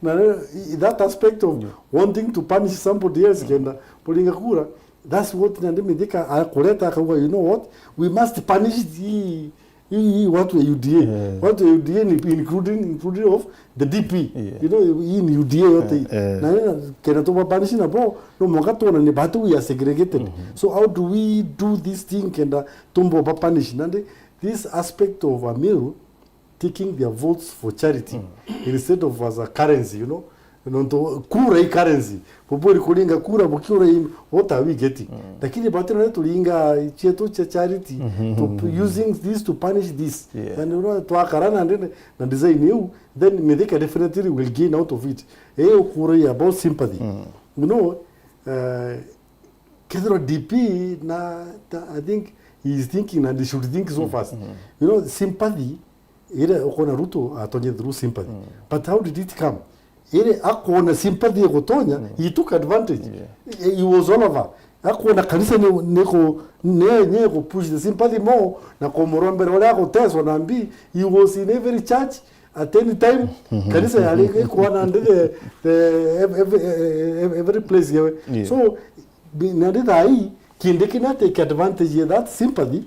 Na rero, i-, that aspect of wanting to punish somebody else kenda buringa kura, that's what nandi Mithika akureta akauga, you know what, we must punish the, hii, hii watu ya U D A. Watu ya U D A ni including, including of the D P. You know, hii ni U D A yote hii. Na rero kenda tuba punish na bo, no mwanka tuona ni batu we are segregated. So how do we do this thing kenda tumbo ba punish? Nandi this aspect of Ameru taking their votes for charity instead of as a currency, you know. Nontu kura i currency. Bubwiri kuringa kura bukiura in, what are we getting? Lakini batu nare turinga chietu cha charity to p-, using this to punish this. And you know, twakara na ndene na design iu, then Mithika definitely will gain out of it. Eh, ukura ya about sympathy. You know, uh, kethirwa D P na, na, I think he is thinking and he should think so fast. You know, sympathy, ire ukona Ruto atonye through sympathy. But how did it come? Ire akwona sympathy igutonya, he took advantage. He, he was all over. Akwona kanisa ni, ni ku, ni, ni ku push the sympathy more na kumurombera uria aguteswa na mbi. He was in every church at any time. Kanisa yari ikuona ndi the, the, every, every, every place yewe. So, bi-, na ndi thai, Kindiki na take advantage of that sympathy.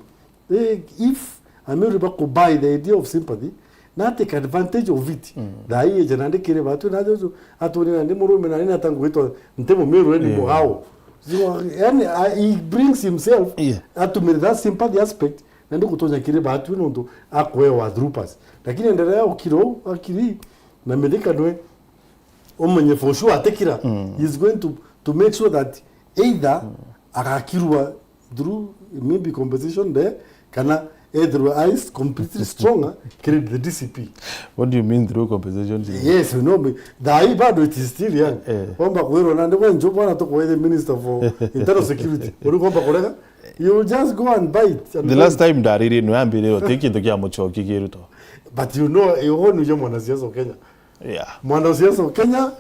Eh, if Ameru baku buy the idea of sympathy, na take advantage of it. Thai eje nandi kiri batu na jojo, atuni nandi murume nani na tangu witwa nte Mumeru ni Mugao. So, yani, uh, he brings himself, atumire that sympathy aspect, nandi gutonya kiri batu nontu akwewa through pass. Lakini endelea ukiro akiri na Mithika nwe umenye for sure atikira. He is going to, to make sure that either agakirwa through maybe compensation there, kana ethirwe is completely stronger kiri the D C P. What do you mean through compensation? Yes, you know, me, thai bado it is still young. Womba kwirwo nandi we njo bwana tukwethe minister for internal security. Uri kwomba kurega? You will just go and buy it and buy it. The last time ndariri no ambire oti kintu kia muchoki kiruto. But you know, you own your mwanasiasa wa Kenya. Yeah. Mwanasiasa wa Kenya,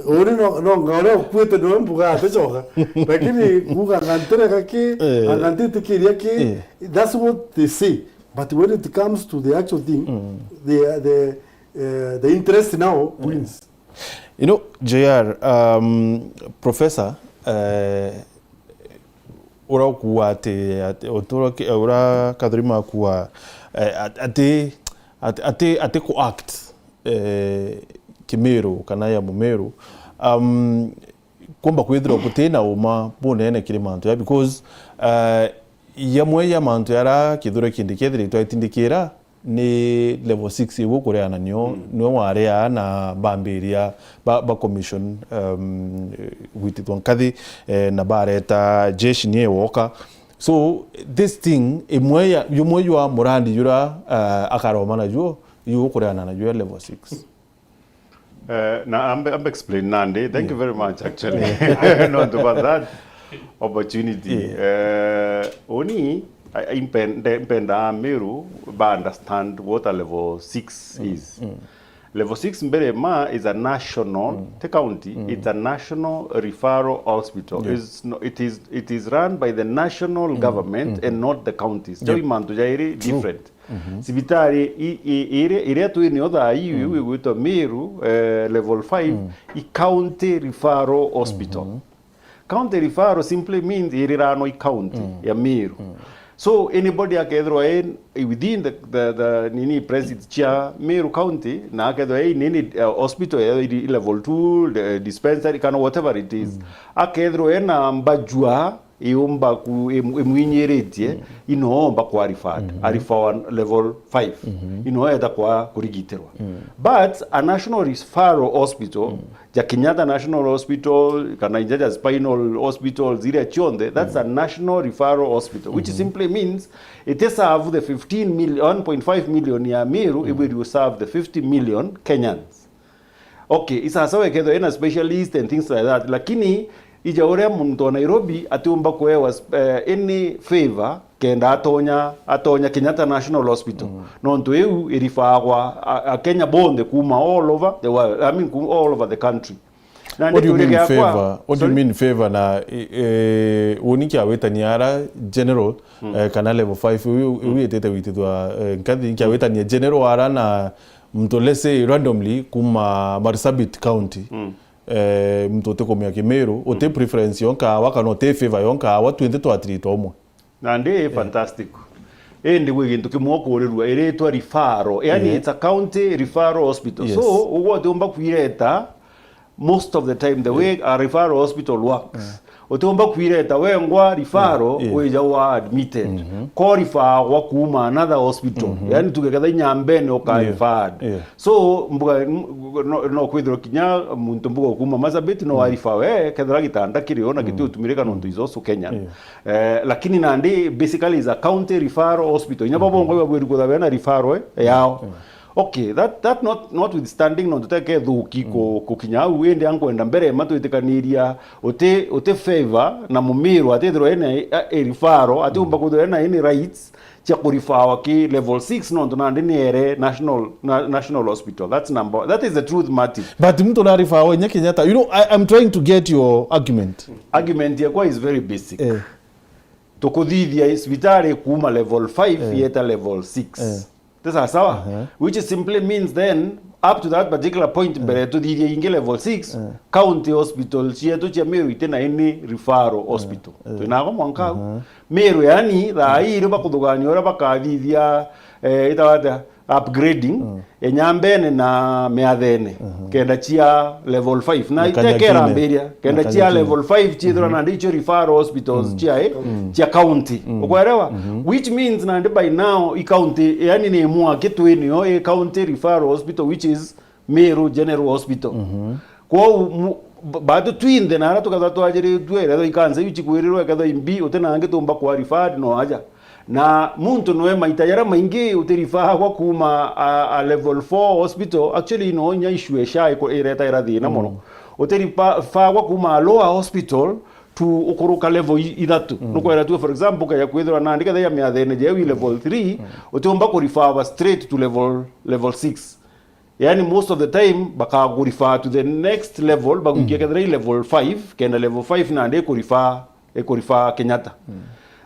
uri no, no ngore ukuite no mbuga atichoka. Lakini kuga ngantereka ki, angantitikiria ki, that's what they say. But when it comes to the actual thing, the, the, uh, the interest now wins. You know, J R, um, Professor, uh, ura ukuwa ati, ati, ura, ura Catherine akuwa, eh, at-, ati, ati, ati, ati ku act, eh, Kimiru kana ya Mumiru, um, kumba kwithirwa gutina uma bunene kiri mantu ya, because, uh, yamwe ya mantu yara Kithure Kindiki ethiritwe aitindikira ni level six igu kureana nio, niwe warea na bambiria ba, ba commission, um, gwitithwa nkathi, eh, na bareta jeshi nie woka. So, this thing, imwe ya, jumwe jwa murandi jura, uh, akaroma najuo, ju ukureana najuo ya level six. Eh, na ambe, ambe explain nandi. Thank you very much, actually. Not for that opportunity. Yeah. Eh, uni, I, I mpende, mpenda Amiru ba understand what a level six is. Level six mbere ma is a national, te county, it's a national referral hospital. Yeah. It's no, it is, it is run by the national government and not the counties. Jau i mantu jairi different. Cibitari i, i, iri, iria twi nio thaa ii, iu igwitwa Meru, eh, level five, i county referral hospital. County referral simply means iriranwa i county ya Meru. So anybody akethirwa in, within the, the, the nini precinct cia Meru County, na akethirwa in any, uh, hospital ya i level two, the dispensary, kana whatever it is, akethirwa ena mbajua iumba ku, im-, imwinyiritie, inoomba kwa referred, arifawa level five, inoeta kwa kurigitirwa. But a national referral hospital, ja Kenyatta National Hospital, kana ija ja spinal hospitals iria cionthe, that's a national referral hospital, which simply means it is serve the fifteen million, one point five million ya Meru, it will serve the fifty million Kenyans. Okay, isasawa ikethirwa ina specialist and things like that, lakini ija uria muntu wa Nairobi atiumba kuewa, eh, any favor kenda atonya, atonya Kenyatta National Hospital. Nontu iu irifaagwa a, Akenya bonthe kuma all over the world, I mean, kuma all over the country. Na what do you mean favor? What do you mean favor? Na, eh, eh, uni kiawitania ara general, eh, kana level five, uyu, uyu itite witithwa, eh, nkathi, kiawitania general ara na muntu, let's say, randomly kuma Marsabit County. Eh, muntu utikumia Kimiru, uti preference yonka awa kana uti favor yonka awa, twinthe twatritwa umwe. Nandi i fantastic. Indi gwi gintu kimwe ukurirua, iritwa referral. Yani, it's a county referral hospital. Yes. So, ugwe utiumba kwireta, most of the time, the way a referral hospital works, utiumba kwireta wengwa referral, wija wa admitted. Ko referagwa kuma another hospital. Yani, tuge ketha Inyambene uka referred. Yeah. So, mbuga, m-, no, no kwithirwa kinya muntu mbuga kuma Marsabit no arifa we, kethira gitanda kiri ona giti utumirika nontu is also Kenyan. Eh, lakini nandi basically is a county referral hospital. Inya babo ngo babwiri kutha bena referral, eh, yao. Okay, that, that not, notwithstanding nontu teke thuki ku, kukinya au, indi ankwenda mbere matwitikaniria uti, uti favor na Mumiru atithirwa ena, eh, referral, atiumba kwithirwa ena any rights cia kurifawa ki level six, nontu nandi ni ere national, na, national hospital. That's number, that is the truth, Martin. But muntu narifawa inya Kenyatta. You know, I, I'm trying to get your argument. Argument yakwa is very basic. Eh. Tukuthithia cibitari kuma level five yeta level six. Eh. Ti sawa sawa? Which simply means then, up to that particular point, mbere tuthithia ingi level six, county hospital cietu cia Meru itina any referral hospital. Twinago mwanka au. Meru, yani, thaa ii irio bakuthugania uria bakathithia, eh, itawa atia, upgrading, Inyambene na Miathene, kenda cia level five. Na itekerambiria, kenda cia level five ciithirwa nandi icio referral hospitals cia, eh, cia county. Ukwerewa? Which means nandi by now, i county, yani, ni mwaki twi nio, i county referral hospital, which is Meru General Hospital. Kwou mu-, b-, batu twinthe na aria tukethwa twajiritue, ikethwa ikansa iu cikwirirwe, ikethwa imbi, uti na angi tumba kwa referred, no aja. Na muntu nwe maita jaria maingi utirifagwa kuma a, a level four hospital. Actually, no inya issue ya SHA iko-, iretaira thina mono. Utirifagwa kuma a lower hospital to ukuruka level i-, ithatu. Nukwera tu, for example, ukeja kwithirwa nandi ketha ya Miathene jeu i level three, utiumba kurifawa straight to level, level six. Yani, most of the time, bakakurefer to the next level, baguikia kethira i level five, kenda level five nandi ikurefer, ikurefer Kenyatta.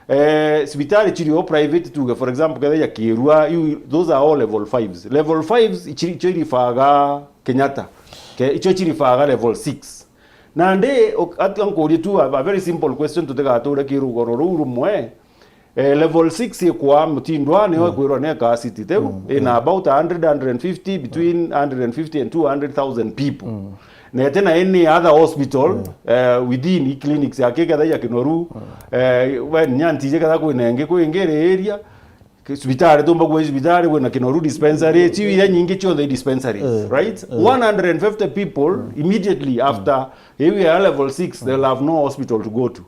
Eh, cibitari cirio private, tuge, for example, kethira ya Kirua, you, those are all level fives. Level fives, icio, icio irifaga Kenyatta. Ke, icio cirifaga level six. Nandi, ok, ati ankurie tu a, a very simple question, tutigature kirugoro ruu rumwe. Eh, level six ikwa Mutindwa, nio ikwirwa ni eka city teu, ina about a hundred, hundred and fifty, between hundred and fifty and two hundred thousand people. Na ete na any other hospital, eh, within i clinics yake ketha ya Kinoru, eh, we nyanti je ketha kwina ingi kwingi iri area, Cibitari, tumba kuuga cibitari, kwina Kinoru dispensary, ciu iria nyingi cionthe i dispensaries, eh, right? Eh. One hundred and fifty people immediately after iu ya level six, they'll have no hospital to go to.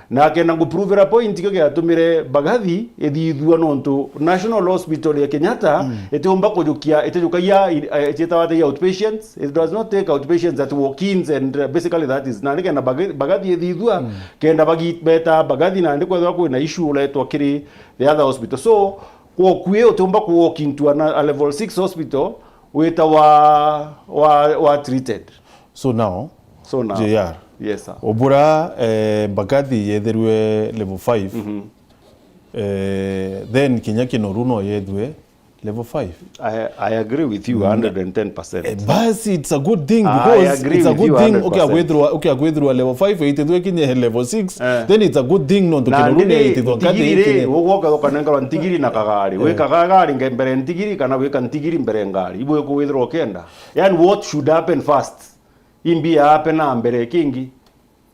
Na kenda nguprovera point, kio giatumire Mbagathi ithithua, nontu National Hospital ya Kenyatta itiumba kujukia, itijukagia, eh, cietawa ati outpatients. It does not take outpatients at walk-ins and, uh, basically that is. Na nikenda Mbaga-, Mbagathi ithithua, kenda bagi-, beta Mbagathi, na ndi kwethwa kwina issue uretwa kiri the other hospital. So, kwoku ii utiumba ku walk into a, a level six hospital wita wa, wa, wa treated. So now, So now, J R, yes, sir. Obura, eh, Mbagathi yethirwe level five, eh, then kinya Kinoru no yethwe level five. I, I agree with you a hundred and ten percent. Eh, basi, it's a good thing. I because agree it's a with good you thing. Hundred percent. Ukia gwithirwa, ukia gwithirwa level five, itithwe kinye level six, eh, then it's a good thing, nontu Kinoru ni itithwa Mbagathi ntigiri ri, ikinye. Ugoka ukanengerwa ntigiri na kagari. Eh. Wika kagari nge-, mbere ntigiri, kana wika ntigiri mbere ngari. Ibwe kwithirwa ukenda. Yani, what should happen first? Imbi ya happen na mbere kingi.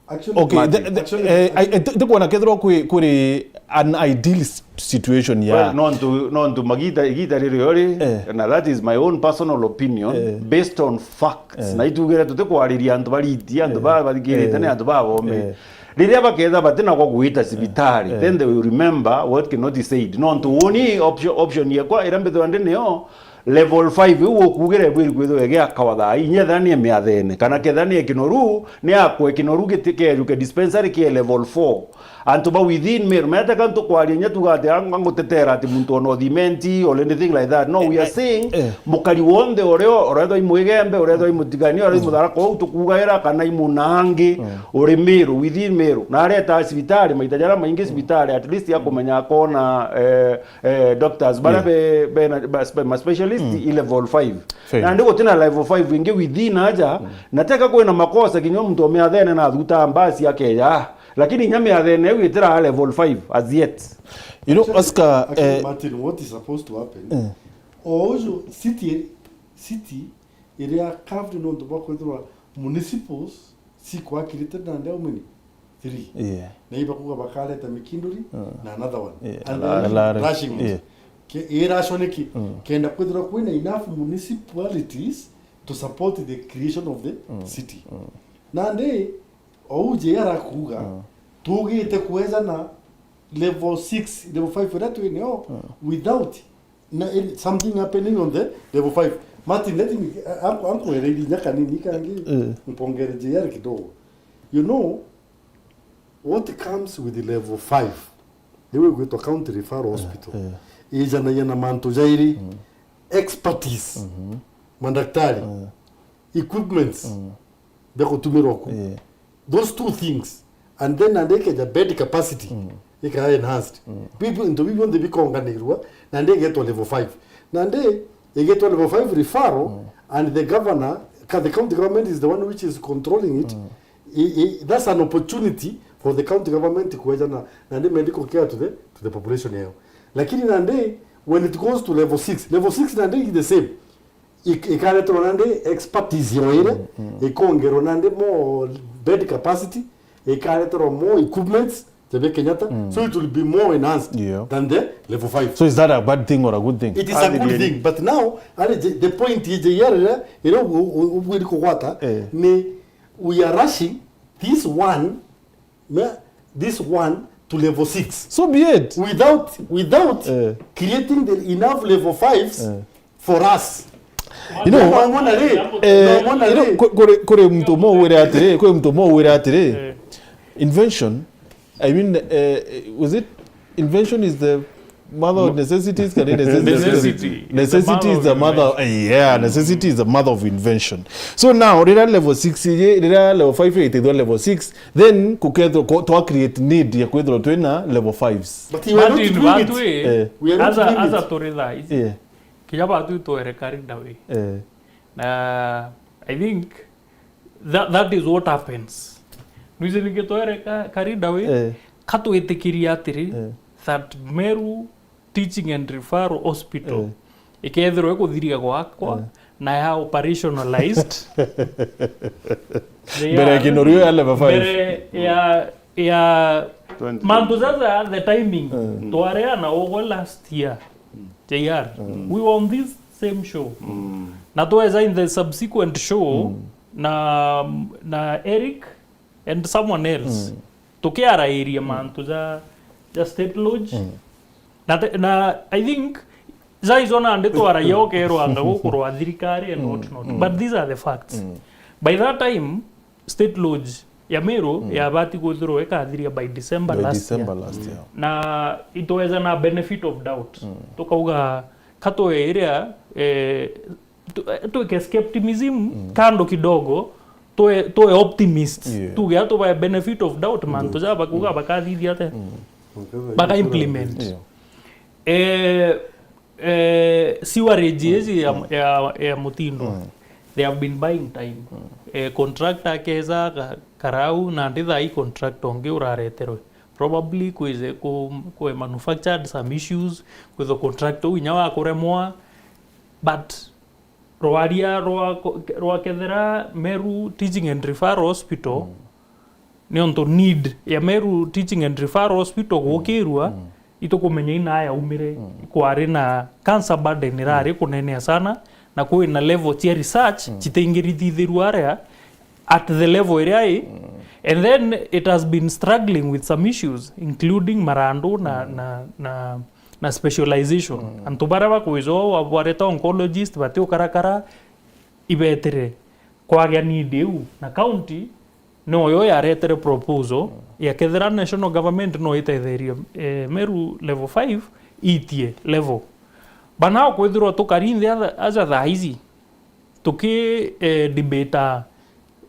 Actually, okay, Martin, the, the, actually, eh, I, I, ndikwona kethirwa kwi, kuri an ideal s-, situation ya. Well, nontu, nontu magita, igita ririo ri, eh, na that is my own personal opinion, eh, based on facts. Eh. Na itugire tutikwariria antu bariti, antu, eh, ba bathikirite, eh, ni antu babomi. Eh. Riria baketha batina kwa gwita cibitari, eh, then they will remember what Kinoti said. Nontu uni option, option yekwa iria mbithwa ndi niyo, level five iu ukugire ibwiri kwithirwa igiakawa thaa ii, inya ethira ni miathene, kana kethira ni Kinoru, ni akwe Kinoru giti-, kejuke dispensary kie level four. Antu ba within Meru, mete ka ntukwaria inya tuga ati ang-, angutetera ati muntu ona uthimenti or anything like that. No, we are, eh, saying, eh, mukari wonthe uria urethwa i Mwigembe, urethwa i Mutigania, urethwa i Mutharaka, ou tukugaira kana i Munangi, uri Meru, within Meru. Na areta cibitari, maita jaria maingi cibitari, at least akumenya akona, eh, eh, doctors, baria, yeah, be, be na, ba, be, ma specialist, mm, i level five. Fair. Nandi gutina level five ingi within aja, mm, na teka kwina makosa kinya muntu omiathene na athuta mbasi akeja. Lakini inya miathene iu itira level five as yet. You know, actually, Oscar, actually, eh, Martin, what is supposed to happen? Eh. O uju city, city iria carved nontu bwa kwithirwa municipals cikwakirite nandi how many? Three. Yeah. Na ibakuga bakareta Mikinduri, mm, na another one. Yeah. And then Alare. Rushing. Yeah. Ke-, iracwa niki? Mm. Kenda kwithirwa kwina enough municipalities to support the creation of the, mm, city. Mm. Nandi, ou J R akuga, mm, tugite kwejana level six, level five iria twinio, mm, without na, eh, something happening on the level five. Martin, let me, uh, anku-, ankuererie inya kanini kangi, eh, mpongere J R kidogo. You know, what comes with level five? Niwe gwitwa County Referral Hospital. Eh, eh. Ijanagia na mantu jairi, mm, expertise, mhm, madaktari, eh, equipments, mm, bia gutumirwa ku. Eh. Those two things. And then nandi ikeja bed capacity, mm, ika enhanced. Mm. Bibi, into bibi bionthe bikonganirwa, nandi igetwa level five. Nandi igetwa level five referral, mm, and the governor, ka-, the county government is the one which is controlling it. Mm. I, i, that's an opportunity for the county government kueja na, nandi medical care to the, to the population yao. Lakini nandi, when it goes to level six, level six nandi is the same. Ik-, ikareterwa nandi expertise yoire, mm, mm, ikongerwa nandi more bed capacity, ikareterwa more equipments, jabe Kenyatta, mm, so it will be more enhanced, yeah, than the level five. So is that a bad thing or a good thing? It is a good thing, but now, ari J-, the point ye J R ira, ira u-, u-, ubwiri kugwata, eh, ni we are rushing this one, me-, this one to level six. So be it. Without, without, eh, creating the enough level fives, eh, for us. You know, no mwana ri, eh, no mwana you know, ri. Ku-, kuri, kuri mtu mo wire atiri, kuri mtu mo wire atiri, eh, invention, I mean, eh, was it invention is the mother of necessities? Can it necessity? Necessity. Necessity is the mother of invention. Yeah, necessity is the mother of invention. So now, rira level six ye, rira level five ye itithwa level six, then kukethwa ko-, twa create need ya kwithirwa twina level fives. But you are not doing it. Eh. We are not doing it. Aza, aza turi thaa ici. Yeah. Kinya batu itwere Karinda we. Eh. Na I think that, that is what happens. Nuizi ningi twere ka-, Karinda we, eh, katwitikiria atiri, eh, that Meru Teaching and Referral Hospital, eh, ikethirwa ikuthirika gwakwa, eh, na ya operationalized. Mbere ya Kinoru ya level five. Mbere ya, ya twenty. Mantu sasa the timing. Eh. Twareana ugo last year. J R, we were on this same show. Na tweza in the subsequent show na, na Eric and someone else. Tukiarairia mantu ja, ja State Lodge. Na, te- na I think jaizo nandi twaragia ukerwanga guku rwa thirikari and what not. But these are the facts. By that time, State Lodge ya Meru yabati kwithirwa ikathiria by December By last December year. Last year. Na itweza na benefit of doubt. Tukauga katwe iria, eh, tu- eh, tuweke skepticism kando kidogo, tuwe, tuwe optimist. Yeah. Tuge atubae benefit of doubt, mantu ja bakuga bakathithia ate. Baka implement. Yeah. Eh, eh, sewerage iji ya, ya, ya Mutindo, they have been buying time. Eh, contractor akeza ka- karau, na ndi thaa ii contractor ungi urareterwe. Probably kwize ku, kwe manufactured some issues, kwitho contractor u inya wa kuremwa, but rwaria rwa ko- rwa kethira Meru Teaching and Referral Hospital, niuntu need ya Meru Teaching and Referral Hospital gukirua, itukumenya ina yaumire, kwari na cancer burden irari kunenea sana, na kwina level cia research citingirithithirua aria at the level iria i, and then it has been struggling with some issues including marandu na, na, na, na specialization. Antu baria bakwija o bareta oncologist bati ukarakara, ibetire kwagia need iu, na county noyo yaretere proposal ya kethira national government no itetherie, eh, Meru level five itie level. Bana kwithirwa tukari nthi aja, aja thaa ici tuki, eh, debate,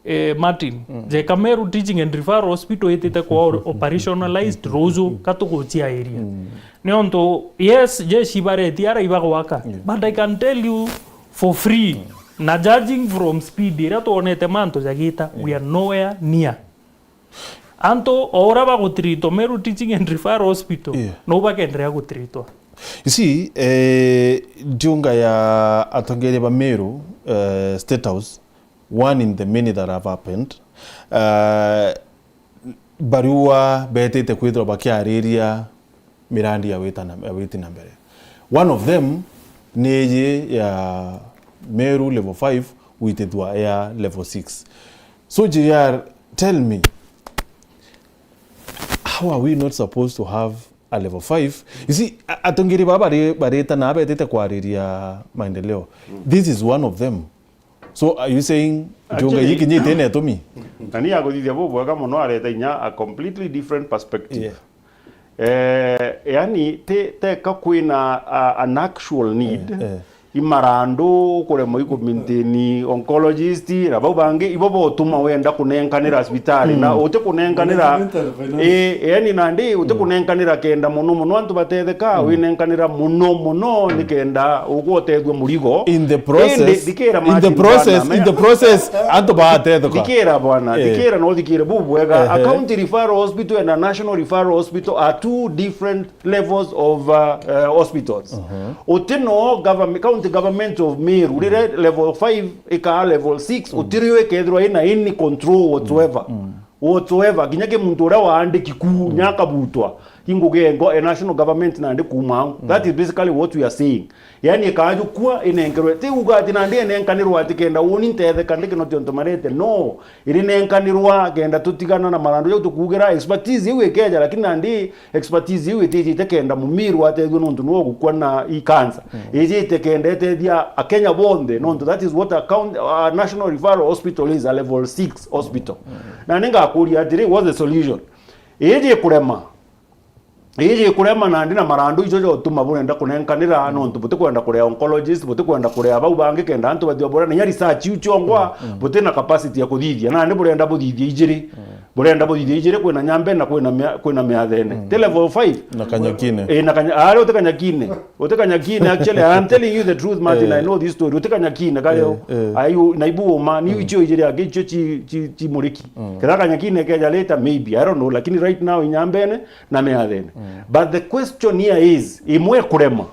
eh, Martin, jeka Meru Teaching and Referral Hospital itite kwa operationalized ruju katuguciairia. Niontu, yes, jeshi baretie ara ibagwaka, but I can tell you for free, na judging from speed iria twonete mantu jagita, we are nowhere near. Antu o uria bagutiritwa Meru Teaching and Referral Hospital, yeah, no bakenderea gutiritwa. You see, eh, ndiunga ya atongeria ba Meru, eh, State House, one in the many that have happened, eh, barua betite kwithirwa bakiariria mirandi ya wita na, ya witi na mbere. One of them ni iji ya Meru level five gwitithua ya level six. So J R, tell me, how are we not supposed to have a level five? You see, a- atongeri baba bari, barita na betite kwariria maendeleo. This is one of them. So are you saying Njunga Actually, giki nyite na itumi? Na ni aguthithia bubwega muno, areta inya a completely different perspective. Yeah. Eh, yani, te, teka kwina, uh, an actual need, eh, eh, imarandu kuremwa ikumaintain oncologist, na bau bangi, ibo botuma wenda kunenkanira cibitari, na uti kunenkanira, eh, yani, nandi uti kunenkanira kenda muno muno antu batetheka, winenkanira muno muno ni kenda ugwe utethue murigo. In the process, Indi, thikira in the Martin process, bwana, in the process, antu batethuka. Thikira bwana, eh, thikira no thikire bubwega. Ehe. A county referral hospital and a national referral hospital are two different levels of, uh, uh, hospitals. Utino government, county government of Meru, rire level five ikaa level six, utirio ikethirwa ina any control whatsoever. Whatsoever, kinya ki muntu uria waandiki ku, nya akabutwa, ingugi engo, e national government nandi kuuma au. That is basically what we are saying. Yani, ikajukua inenkerwe, ti uga ati nandi enenkanirwa ati kenda uni ntetheka ndiki no tiontu marete. No, irinenkanirwa kenda tutigana na marandu jau tukugira expertise iu ikeja, lakini nandi expertise iu itijite kenda Mumiru atethue nontu niwe ugukua na i cancer. Ijite kenda itethia Akenya bonthe nontu that is what a, count, a national referral hospital is, a level six hospital. Na ningakuria atiri, what's the solution? Iji kurema. Iji kurema nandi na marandu ijo jotuma burenda kunenkanira, nontu butikwenda kurea oncologist, butikwenda kurea bau bangi kenda antu bathie bora, na inya research iu ciongwa, butina capacity ya kuthithia. Nandi burenda buthithia ijiri. Burenda buthithia ijiri, kwina Nyambe na kwina mia-, kwina Miathene. Ti level five. Na Kanyakine. Eh, na Kanya-, ari uti Kanyakine. Uti Kanyakine, actually, I am telling you the truth, Martin, I know this story. Uti Kanyakine, kari, eh, eh, ayu, na ibu uma, ni icio ijiri angi icio ci, ci, ci muriki. Kethira Kanyakine keja later, maybe, I don't know, lakini right now, Inyambene, na Miathene. But the question here is, imwe kurema.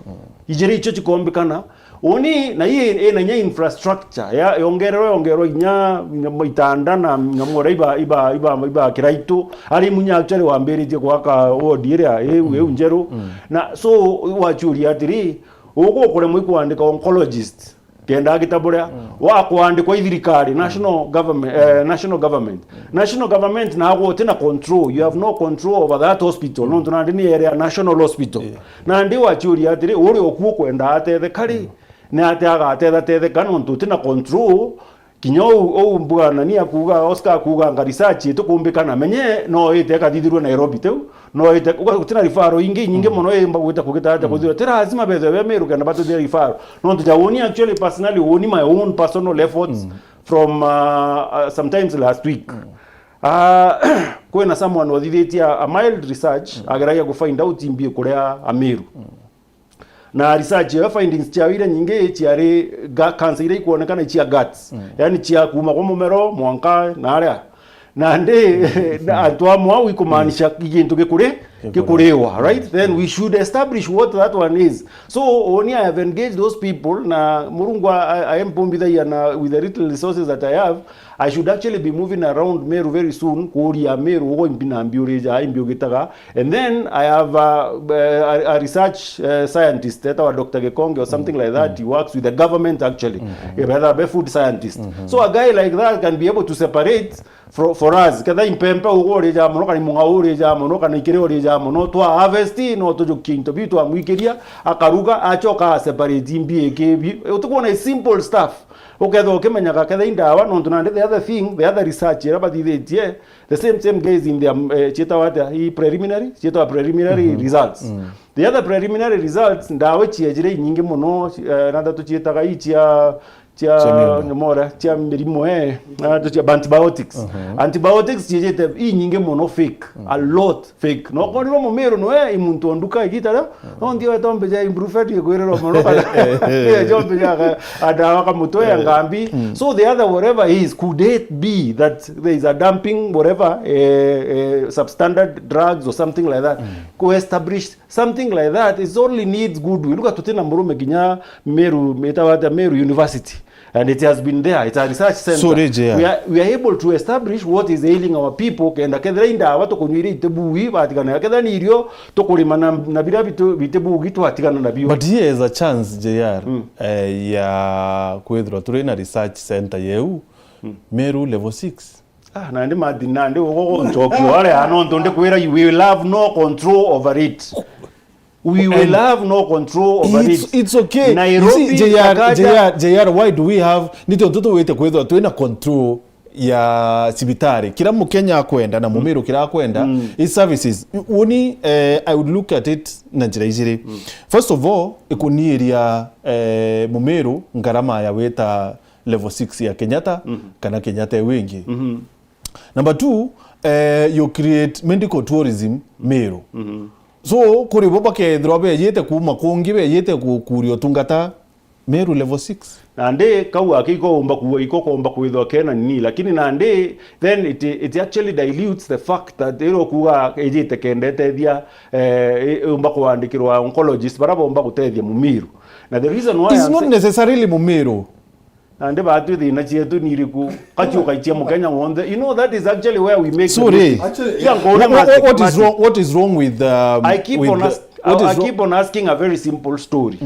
Ijiri icio cikombikana, Uni na ii ina inya infrastructure ya yongererwa, yongererwa inya, inya itanda na nyamura iba, iba, iba, iba kiraitu. Ari munya actually wambiritie gwaka ward iria iu, iu njeru. Na so wachuria atiri, ugu ukuremwa ikwandika oncologist kenda agitaburia, wa kwandikwa i thirikari, national government, eh, national government. National government na agwo uti na control, you have no control over that hospital, nontu nandi ni area national hospital. Nandi wachuria atiri, uri oku ukwenda atetheka ri, ni ati agatetha tetheka nontu uti na control? Kinya ou, ou mbwana ni akuga, Oscar akuga anga research itukumbika na menye no ite ikathithirua Nairobi teu, no ite, uga gutina referral ingi nyingi mono imba gwita kugita atia kuthirwa. Ti lazima bethe be Meru kenda batuthira referral. Nontu ja uni actually personally, uni my own personal efforts from, uh, uh, sometimes last week. Uh, kwina someone wathithitie a, a mild research, ageragia ku find out imbi kuria Ameru. Na research ya findings ciao iria nyingi ciari ga-, cancer iria ikwonekana icia guts. Yani cia kuma kwa mumero mwanka na aria. Nandi, na antu amwe au ikumaanisha gintu gikuri, gikuriwa, right? Then we should establish what that one is. So, oni I have engaged those people, na Murungu a-, a-, aempumbithagia na with the little resources that I have, I should actually be moving around Meru very soon, kuuria Meru, ugo imbi na mbi urija, imbi ugitaga. And then I have a, a, a research, uh, scientist, etawa Doctor Gikonge or something like that. He works with the government actually. Etawa be food scientist. So a guy like that can be able to separate for, for us. Ketha impempe ugo urija mono, kana imung'a urija mono, kana ikiri urija mono, twa harvest, no tujukie into biu twamwikiria, akaruga, acoka a separate imbi iki bi-, utikuona simple stuff. Ukethwa ukimenyaga ketha i ndawa, nontu nandi the other thing, the other research iria bathithitie, the same, same guys in their, eh, cietagwa atia? I preliminary? Cietagwa preliminary results. The other preliminary results, ndawa ciejire inyingi mono, eh, na nthatu cietaga i cia, cia Cia mĩrimũ. Nyomora, cia mĩrimũ, eh, na nthatu cia antibiotics. Antibiotics ciejite inyingi mono fake, a lot. Fake. No korirwo mumiru nwe i muntu o nduka igita ria, no ndio etombe ja ibuprofen igwirirwa mono kana. Eh, jombe ja ka-, andawa ka mutwe ya ngambi. So the other whatever is, could it be that there is a dumping whatever, eh, eh, substandard drugs or something like that? Ku establish something like that, it only needs goodwill. Luka tutina murume kinya Meru, etawa atia, Meru University. And it has been there. It's a research center. Sorry, J R. We are, we are able to establish what is ailing our people, kenda kethira i ndawa tukunywa iria itibui, batigana. Kethira ni irio tukurima na, na biria bitu-, bitibugi, twatigana nabio. But here is a chance, J R, eh, ya kwithirwa turi na research center yeu, Meru level six. Ah, nandi Martin, nandi ugo nchoki wale, ano ntu ndikwira, you will have no control over it. We will have no control over it. It's okay. Nairobi, you see, J R, J R, J R, why do we have, ni tontu tuwite kwithwa twina control ya cibitari? Kira Mukenya akwenda na Mumiru kira akwenda, his services. Uni, eh, I would look at it na njira ijiri. First of all, ikuniiria, eh, Mumiru ngarama ya wita level six ya Kenyatta, kana Kenyatta iu ingi. Number two, eh, you create medical tourism Meru. So, kuri bo bakethirwa bejite kuma kungi, bejite ku-, kuria utungata Meru level six. Nandi kau aki iko umba ku-, iko komba kwithwa kena nini, lakini nandi then it, it actually dilutes the fact that iro kuga ejite kenda etethia, eh, i-, umba kwandikirwa oncologist, bara bomba gutethia Mumiru. Na the reason why it's I'm not say- necessarily Mumiru. Nandi batwi thina cietu ni iriku? Kaciuka icia Mukenya wonthe. You know, that is actually where we make the Sorry. mistake. Actually, Cia yeah. nkuria What, what, what is mathematics. wrong, what is wrong with, um, I keep with on the, ask-, what I, is I wrong? keep on asking a very simple story.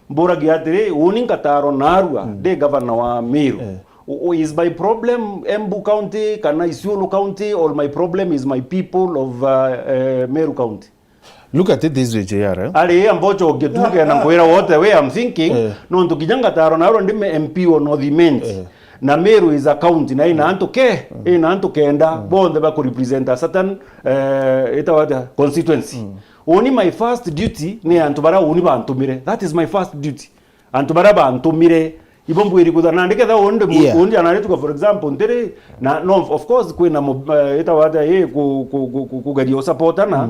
Mburagia atiri, uni ngataro narua, ndi governor wa Meru. Eh. O-, o-, is my problem Embu County, kana Isiolo County, or my problem is my people of, uh, uh, Meru County? Look at it this way, J R, eh? Ari, ambocho ngetuke na nkwira what the way I'm thinking, Eh. nontu kinya ngataro narua ndi M P wa North Imenti. Eh. Na Meru is a county, na ina antu ke, ina antu kenda, bonthe ba ku represent a certain, eh, itawa atia, constituency. Uni my first duty ni antu bara uni bantumire. That is my first duty. Antu bara bantumire, ibo mbwiri kutha nandi ketha undi mu-, Yeah. undi anarituka, for example, ntiri, na, no, of course, kwina mu-, eh, itawa atia, eh, ku-, ku-, ku-, ku-, kugeria usupportana.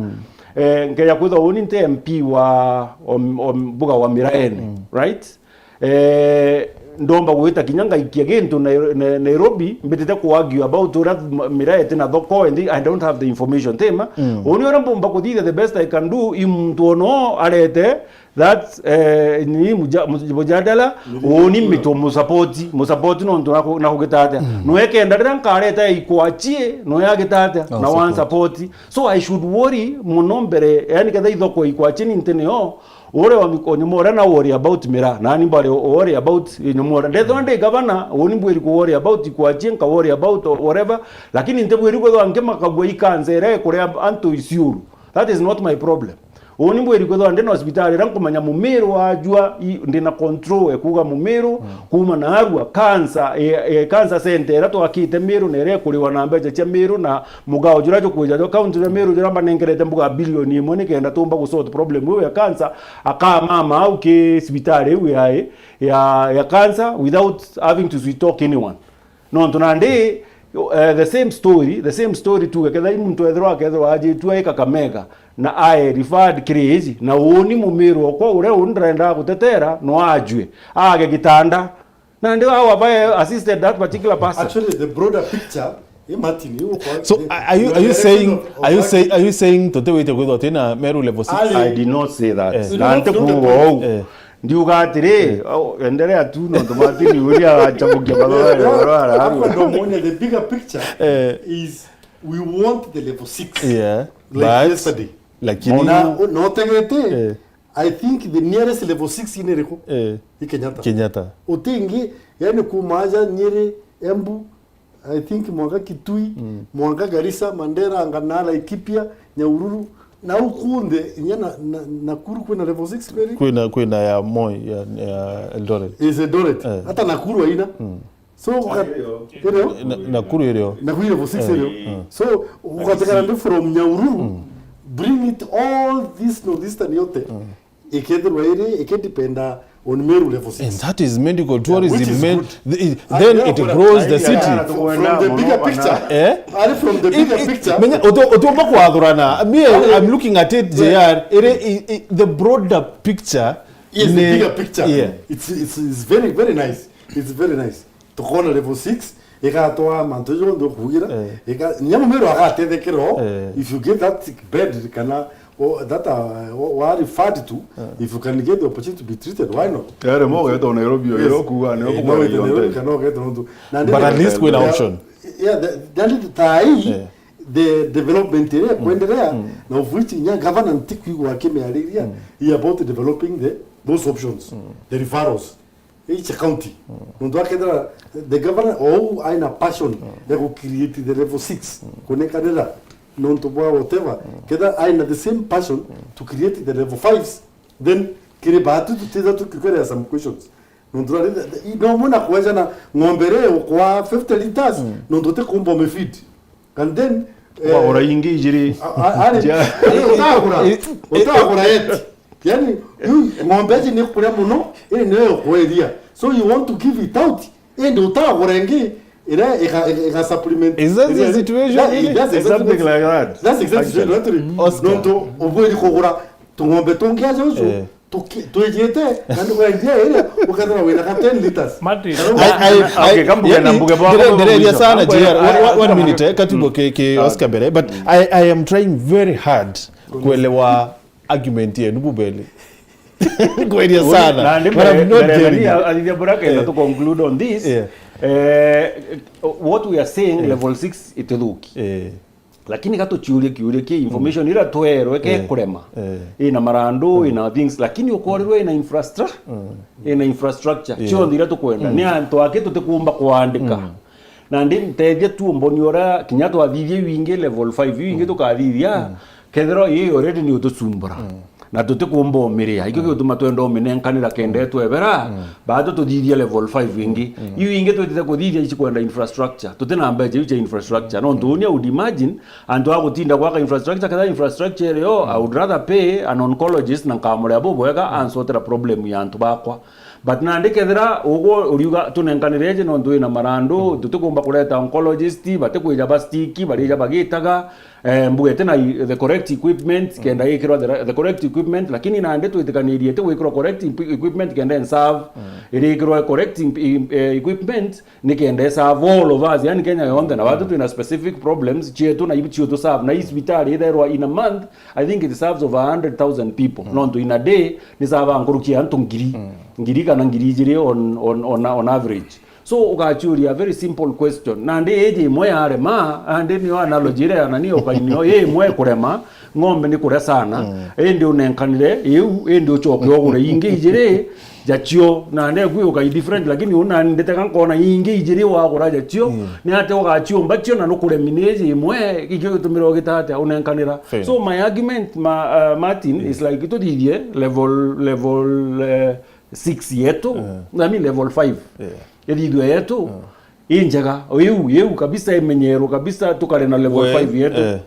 Eh, nkeja kwithwa uni nti M P wa, om-, om-, mbuga wa Miraene, right? Eh, ndomba gwita kinya ngaikia gintu Nai-, Nai-, Nairobi, mbitite ku argue about uria m-, Miraene tina thoko, and I don't have the information, tima? Uni uria mbumba kuthithia the best I can do, i muntu ono arete, That, eh, ni muja-, muj-, mujadala, uni mitu musapoti, musapoti nontu naku-, nakugita atia. No ekenda riria nkareta ya ikwachie, no yagita atia, na wan support. So I should worry muno mbere, yani ketha ithoko ikwachie ni ntene yo, ore wa miko-, nyomora na worry about mira, nani mbare worry about nyomora. Ndethwa ndi gavana, uni mbwiri ku worry about ikwachie, nka worry about whatever, lakini ntibwiri kwethwa nkimakagua ikansa iria ikuria antu isiuru. That is not my problem. Uni mbwiri kwithwa ndi na hospitali iria nkumenya Mumiru ajua, i-, ndi na control e kuuga Mumiru, kuma na arua cancer, e, e, cancer center iria twakite Miru na iria ikuriwa na mbeca cia Miru na mugao juria jukwija jwa county jwa Miru juria mbanengerete mbuga bilioni imwe nikenda tumba gu sort problem iu ya cancer, akamama au ki cibitari iu ya, ya, ya cancer without having to sweet talk anyone. Nontu nandi, eh, the same story, the same story tuge, kethira i muntu ethirwa akethirwa ajitue i Kakamega, na ae referred kiri iji, na uni Mumiru okwa uria uni ndirenda gutetera, no ajue, age gitanda. Nandi how have I assisted that particular person? Actually, the broader picture, eh, Martin, you kwa- So, the- are you, you are you direction saying, of- of are you that say-, are you saying tutiwite kwithwa twina Meru level six? Ali- I did not say that. Eh. You Na know, nti from the kuuga point- ou. Eh. Ndiuga atiri, au, endelea tu, nontu Martin uri agachabukia mathomo ya rwara. Hapo ndo muone the bigger picture Eh. is we want the level six. Yeah, Like but yesterday. Lakini Na, na utegete, Eh. I think the nearest level six ni iriku? Eh. I Kenyatta. Kenyatta. Utingi, yani kuma aja Nyeri, Embu, I think mwanka Kitui, mwanka Garissa, Mandera, anga na Laikipia, Nyahururu, na ukunthe, inya na, na, Nakuru kwina level six kweli? Kwina, kwina ya Moi, ya, ya Eldoret. Is Eldoret. Eh. Hata Nakuru haina. So, uka-, irio? Na, Nakuru irio. Nakuru level six irio. So, ukatekana ndi from Nyahururu, bring it all this northeastern yote. Ikethirwa iri, ikidependa on Meru level six. And that is medical tourism, which is men-, good. The, it, Ah, then yeah, it but grows the I- city. yeah, From the bigger picture. Eh? Ari from the It- bigger it- picture. Menya, uti-, utiumba kwathurana. Me, I- I'm looking at it, Yeah. J R. Iri, i-, i-, the broader picture. Yes, the ni- bigger picture. Yeah. It's, it's, it's very, very nice. It's very nice. Tukona level six, igatwaa mantu jonthe ukugira, Eh. iga-, nyamu Meru agatethekera o, Eh. if you get that bed kana o, that, uh, wa, wa referred to, Eh. if you can get the opportunity to be treated, why not? Yare mo ugetwa Nairobi, Yes. Iro kuga, ni Eh, ukuga no ugetwa Nairobi, kana ugetwa nontu. Na But at least kwina Yeah, option. Yeah, the, that is the, Yeah. the development area, kwendelea, na of which nya governor ntikwigua akimiariria, he about developing the, those options, the referrals. Each county. Nontu akethira the governor ou aina passion ya ku create the level six, kunekanira nontu bwa whatever, kethira aina the same passion to create the level fives, then kiri baatu tutitha tukikuria some questions. Nontu rari, no muna kwejana ng'ombe iri ukwa fifty liters, nontu utikumba umifeed. And then, eh, wagura ingi ijiri. A-, a-, ari, Nja- ari utagura, Eh, eh, utagura yet. Yani, yu ng'ombe iji ni kuria muno, iri niyo ikweria. So you want to give it out, indi utagura ingi, iria iga, iga, iga supplement. Is that the Iria- situation, Yeah, really? That's It's exactly something what- like that, That's exactly actually. What it is. Oscar. Nontu ubwiri kugura tung'ombe tungi aja ucu, Eh. Tuki-, twijite, na ndugu ya njia iria, ukethira wina ka ten liters. Martin. Kana I, I, Okay, I, kambuge na yani, mbuge bwa ndire-, kwa ndireria mwisho. sana, Kambuge J R. na- One, one, one Kambuge. minute, eh, katugo ke, ke Oscar mbere, but I, I am trying very hard kuelewa argument yenu bubeli. Kweria sana. Na ndi But I'm mbere, not mbere getting nani it. Athithia bura kenda Eh. To conclude on this. Yeah. Eh, what we are saying, Eh. Level six itithuki. Eh. Lakini gatuchiurie kiuria ki information ira twerwe ke Eh, kurema. Eh. Ina marandu, ina things, lakini ukorirwe ina infrastructure. Ina infrastructure. Yeah. Cionthe ira tukwenda. Ni antu aki tutikumba kwandika. Na ndi ntethia tu mboni ora kinya twathithie iu ingi level five, iu ingi tukathithia. Kethira ii already ni utucumbura. Na tutikumba umiria. Ikio gigutuma twenda uminenkanira kenda itwebera, baatu tuthithia level five ingi. Iu ingi twitite kuthithia ici kwenda infrastructure. Tutina mbeca iu cia infrastructure. Nontu uni I would imagine, antu a gutinda gwaka infrastructure, ketha infrastructure irio, I would rather pay an oncologist na nkamurea bubwega ansotera problem ya antu bakwa. But nandi kethira ugwe uriuga tunenkanire eje nontu wina marandu, tutikumba kureta oncologist, batikwija ba stick, barija bagitaga, eh, mbuga iti na i-, the correct equipment, kenda ikirwa the, the correct equipment, lakini nandi twitikanirie iti gwikirwa correct imp-, equipment kenda inserve, irikirwa correct imp-, im-, eh, equipment, ni kenda iserve all of us, yani Kenya yonthe, na watu twina specific problems cietu na ibu cio tu serve, na hii cibitari itherwa in a month, I think it serves over a hundred thousand people. Nontu in a day, ni serve nkuruki ya antu ngiri, ngiri kana ngiri ijiri on, on, on, on average. So, ugaciuria a very simple question. Nandi iji imwe yarema, nandi niyo analogy iria ya nani ukainio, ii imwe kurema, ng'ombe ni kuria sana, indi unenkanire iu, indi ucoke ugure ingi ijiri, jacio, na neku ukai different, lakini una ndetega nkona ingi ijiri wagura jacio, ni ate ugaciumba cio na nukure minage imwe, ikio gitumire ugita atia unenkanira. Fair. So my argument, ma, uh, Martin, is like, tuthithie level, level, uh, six yetu, I mean level five. Ithithwe yetu, i njega, iu, iu kabisa imenyerwo kabisa, tukare na level five yetu.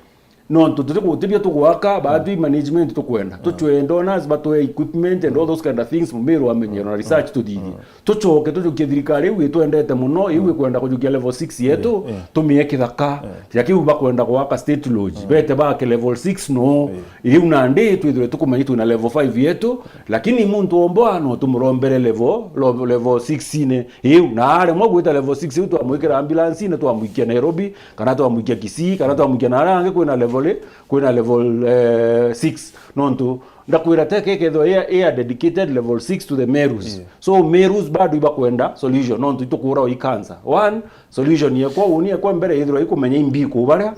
Nontu tuti gutibia tugwaka, baatwi management tukwenda. Tucwe donors, batwe equipment and all those kind of things, Mumiru amenye na research tuthithie. Tucoke tujukie thirikari iu itwendete muno, iu ikwenda kujukia level six yetu, tumie kithaka. Ya kiu bakwenda gwaka State Lodge, bete bake level six no. Iu nandi twithirwe tukumenya twina level five yetu, lakini muntu omba no tumurombere level, lo-, level six ine. Iu, na aremwa gwita level six iu twamwikira ambulance ine, twamwikia Nairobi, kana twamwikia Kisii, kana twamwikia na aria angi kwina level i, kwina level, eh, six. Nontu, ndakwira teke kethwa i, i a dedicated level six to the Merus. So, Merus bado ibakwenda solution, nontu itukura i cancer. One, solution yekwa, uni yekwa mbere ithirwa ikumenya imbi kubaria,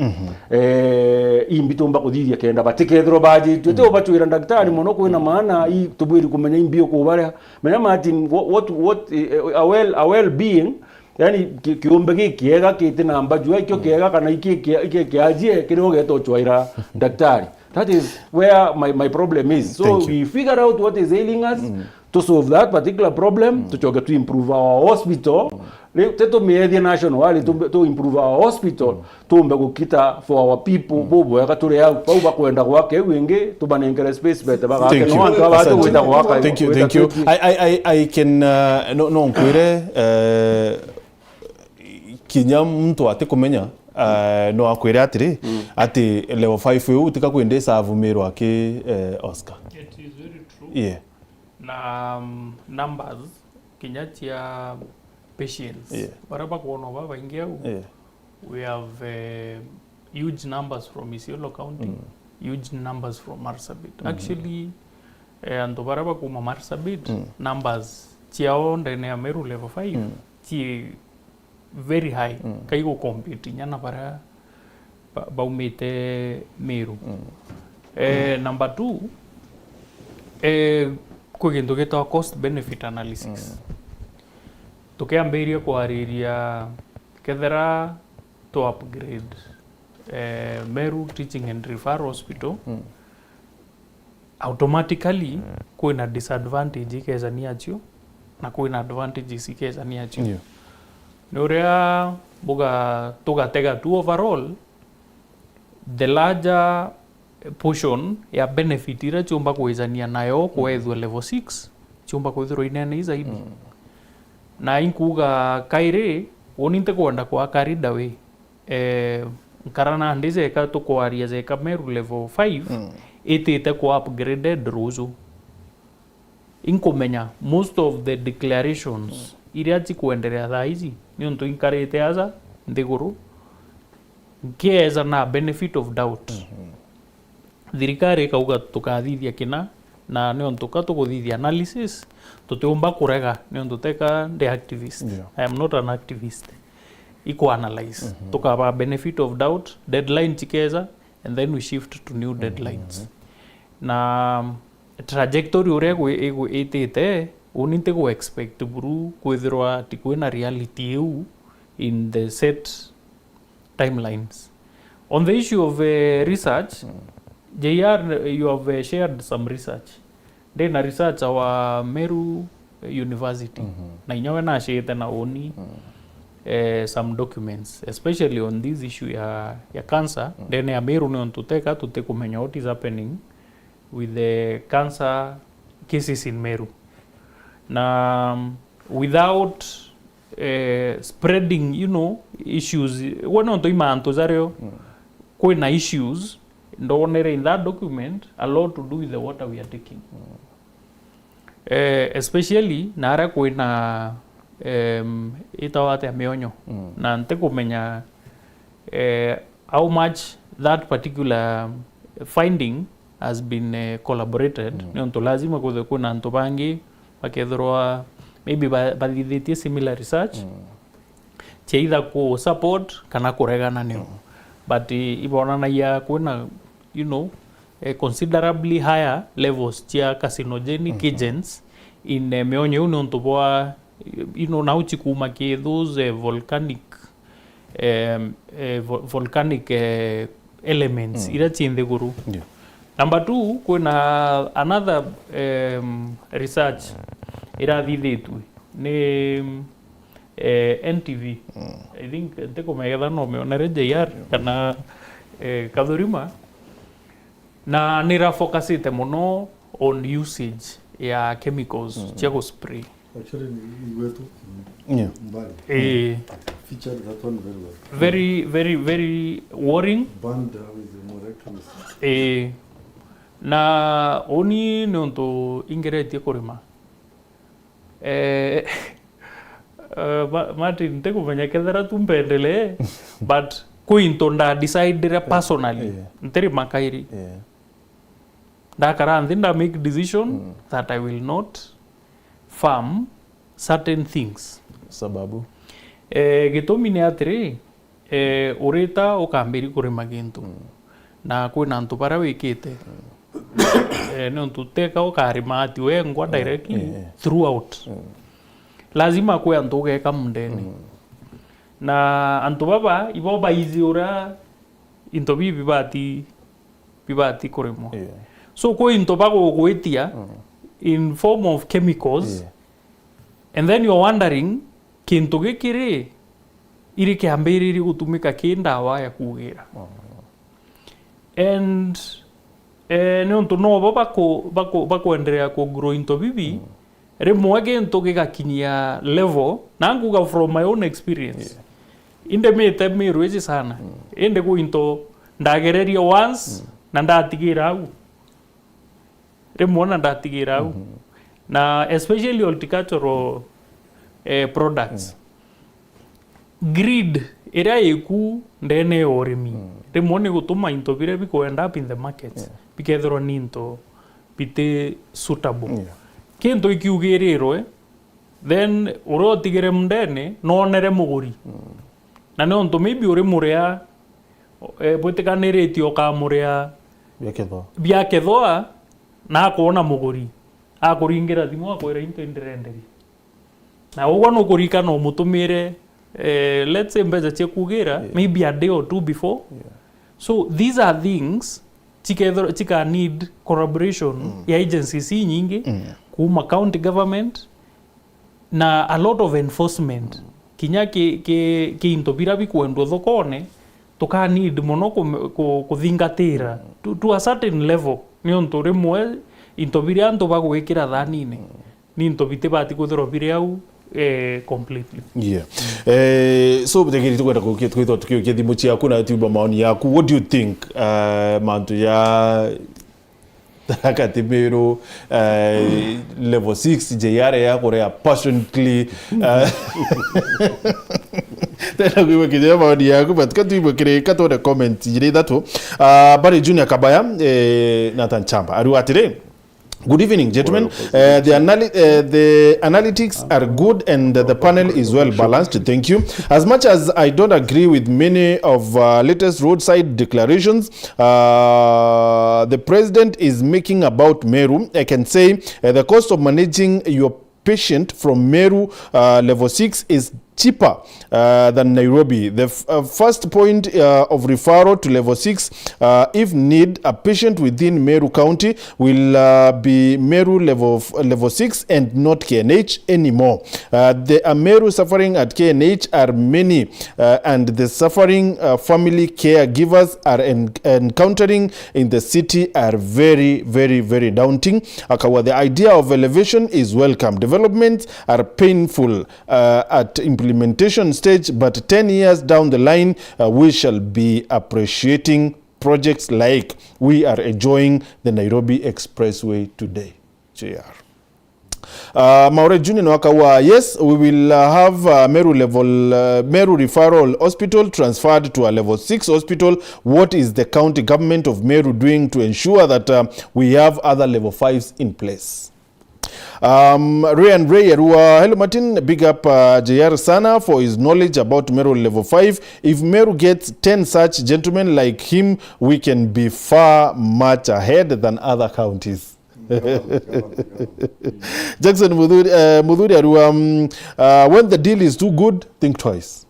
eh, imbi tumba kuthithia kenda batikethirwa bajitue. Ti ubacwira ndaktari muno kwina maana, i tubwiri kumenya imbi kubaria. Menya Martin, what, what, what, eh, a well, a well being, yani ki-, kiumbe gikiega kiti na mbajua ikio kiega kana iki kia-, iki kiajie kiria ugeta ucwaira daktari. That is where my, my problem is. So we figure out what is ailing us, to solve that particular problem, tucoke to improve our hospital. Riu ti tumiethie national wali, tu, to improve our hospital. Tumbe gukita for our people, bubwega turi au, bau bakwenda gwaka iu ingi, tubanenkere space bete bagake. Thank you. No antu aba Asante. Tugwita gwaka, thank you, gwita thank you. Thank you. I, I, I, I can, uh, no, no nkwire, uh, kinya muntu atikumenya, uh, no akwire atiri, ati level five iu utika kwenda isavu Miru aki, uh, Oscar. It is very true. Yeah. Na, um, numbers kinya cia patients. Yeah. Baria bakwonwa babaingi au, yeah, we have, eh, huge numbers from Isiolo County, mm, huge numbers from Marsabit. Mm. Actually, eh, antu baria bakuma Marsabit, mm, numbers ciao ndene ya Meru level five, mm, ci very high, mm, kai gucompete inya na baria ba-, baumite Meru. Mm. Eh, number two, eh, kwi gintu gitagwa cost benefit analysis. Mm. Tukiambiria kwariria, kethira to upgrade, eh, Meru Teaching and Referral Hospital, mm, automatically, mm, kwina disadvantage ikejania cio, na kwina advantages ikejania cio. Yeah. Ni uria buga-, tugatega tu overall, the larger portion ya benefit iria ciumba kwijania nayo, mm, kwethwa level six, ciumba kwithirwa inene zaidi. Mm. Na inkuga kairi, uni ntikwenda kwa carried away. Eh, nkara nandi jeka tukwaria jeka Meru level five, mm, itite ku upgraded ruju. Inkumenya most of the declarations, mm, iria cikwenderea thaa iji, niuntu inkarite aja nthiguru, nkieja na benefit of doubt. Mhm. Thirikari ikauga tukathithia kina, na niuntu ka tukuthithia analysis, tutiumba kurega, niuntu teka ndi activist. Yeah. I am not an activist. Iku analyze. Mhm. Tukaba benefit of doubt, deadline cikeja, and then we shift to new deadlines. Mhm. Na trajectory uria igwi-, igwi-, itite, uni ntigu expect buru kwithirwa ati kwina reality iu in the set timelines. On the issue of, eh, research, mm, J R, you have, eh, shared some research. Ndina research wa Meru University. Mhm. Na inya we nashite na uni, mm, eh, some documents, especially on this issue ya, ya cancer. Mm. Ndene ya Meru niuntu teka tutikumenya what is happening with the cancer cases in Meru. Na, um, without, eh, spreading, you know, issues, we nontu i mantu jario, kwina issues, ndonere in that document a lot to do with the water we are taking. Eh, especially naria kwina, em, itawa atia, mionyo. Na ntikumenya, eh, how much that particular finding has been, eh, collaborated, niuntu lazima kwithwe kwina antu bangi bakethirwa maybe ba-, bathithitie similar research, cia either ku support kana kuregana nio. But, eh, ibonanagia kwina, you know, eh, considerably higher levels cia carcinogenic agents in, eh, mionyo iu niuntu bwa, you know, nau cikuma ki those, eh, volcanic, em, eh, vo-, volcanic, eh, elements iria ci nthiguru. Ndio. Number two, kwina another, em, research irathithitue ni, eh, N T V. I think, ntikumenya ketha no mionere J R kana, eh, Kathurima. Na nira focusite muno on usage ya chemicals cia ku spray. Actually, ni, ni gwetu, mm, Yeah. mbali. Eh. Featured that one very well. Very, very, very worrying. Banned with the molecules. Eh. Na uni niuntu ingeretie kurima. Eh, eh, Ma-, Martin, ntikumenya kethira tu mpendelee, but kwi into nda decidire personally, Yeah. ntirima kairi. Yeah. Ndakara nthi, nda make decision that I will not farm certain things. Sababu? Eh, gitumi ni atiri, eh, urita ukambiri kurima gintu. Na kwina antu baria wikite. Eh, niuntu teka ukarima ati wengwa direct, eh, eh. throughout. Lazima kwi antu ugeka mundene. Na antu baba, ibo baithi uria into bibi bibati, bibati kurimwa. Yeah. So, kwi into bagugwitia in form of chemicals, Yeah. and then you're wondering, kintu giki ri, iri kiambiririe gutumika ki ndawa ya kugira? And, eh, niuntu nobo baku-, baku-, bakwenderea ku grow into bibi, rimwe gintu gigakinyia level, na nguga from my own experience. Yeah. Indemite miru iji sana. Indi kwi into ndagererie once, na ndatigira au. Rimwe na ndatigira au. Na especially horticultural, eh, products. Greed iria iku ndene ya urimi, rimwe ni gutuma into biria biku end up in the markets, bikethirwa ni into biti suitable. Yeah. Kintu ikiugirirwe, then uria utigire mundene, nonere muguri. Na niuntu maybe uri muria, eh, bwitikaniritie ukamuria Bia kethwa. Bia kethwa, na akoona muguri, akuringira thimu, akwira, "Into indirenderia." Na ugwa nukurikana umutumire, eh, let's say, mbeca cia kugira, Yeah. maybe a day or two before. Yeah. So, these are things cikethirwa, cika need collaboration ya agencies inyingi, kuma county government, na a lot of enforcement. Kinya ki, ki, ki into bira bikwendwa thokone, tuka need mono ku, ku, kuthingatira. To, to a certain level, niuntu rimwe into biria antu bagwikira thanine, ni into bitibati kwithirwa biri au, eh, completely. Yeah. Eh, so, butegeri tukwenda kuki-, kwithwa tukiukia thimu ciaku na tuigua maoni yaku. What do you think, eh, mantu ya Gati Miru, eh, level six, J R ya kuria passionately, eh, tena kuigua kinya maoni yaku, but ka tuigua kiri, ka tuone comment iri ithatu. Ah, Barry Junior Kabaya, eh, Nathan Chamba, ariuga atiri, "Good evening, gentlemen. Uh, the anali-, uh, the analytics are good and the panel is well balanced. Thank you. As much as I don't agree with many of, uh, latest roadside declarations, uh, the president is making about Meru, I can say, uh, the cost of managing your patient from Meru, uh, level six is cheaper uh, than Nairobi. The f- uh, first point uh, of referral to level six, uh, if need, a patient within Meru County will uh, be Meru level f- level six and not K N H anymore. Uh, the Ameru suffering at K N H are many, uh, and the suffering uh, family caregivers are en- encountering in the city are very, very, very daunting. Akawa, the idea of elevation is welcome. Developments are painful uh, at implementation stage, but ten years down the line, uh, we shall be appreciating projects like we are enjoying the Nairobi Expressway today. J R. Uh, Maore Junior no akawa, yes, we will uh, have uh, Meru level, uh, Meru referral hospital transferred to a level six hospital. What is the county government of Meru doing to ensure that uh, we have other level fives in place? Um, Ray and Ray Arua, hello Martin, big up uh, J R sana for his knowledge about Meru level five. If Meru gets ten such gentlemen like him, we can be far much ahead than other counties. Jackson Muthuri, uh, Muthuri Arua, um, uh, when the deal is too good, think twice.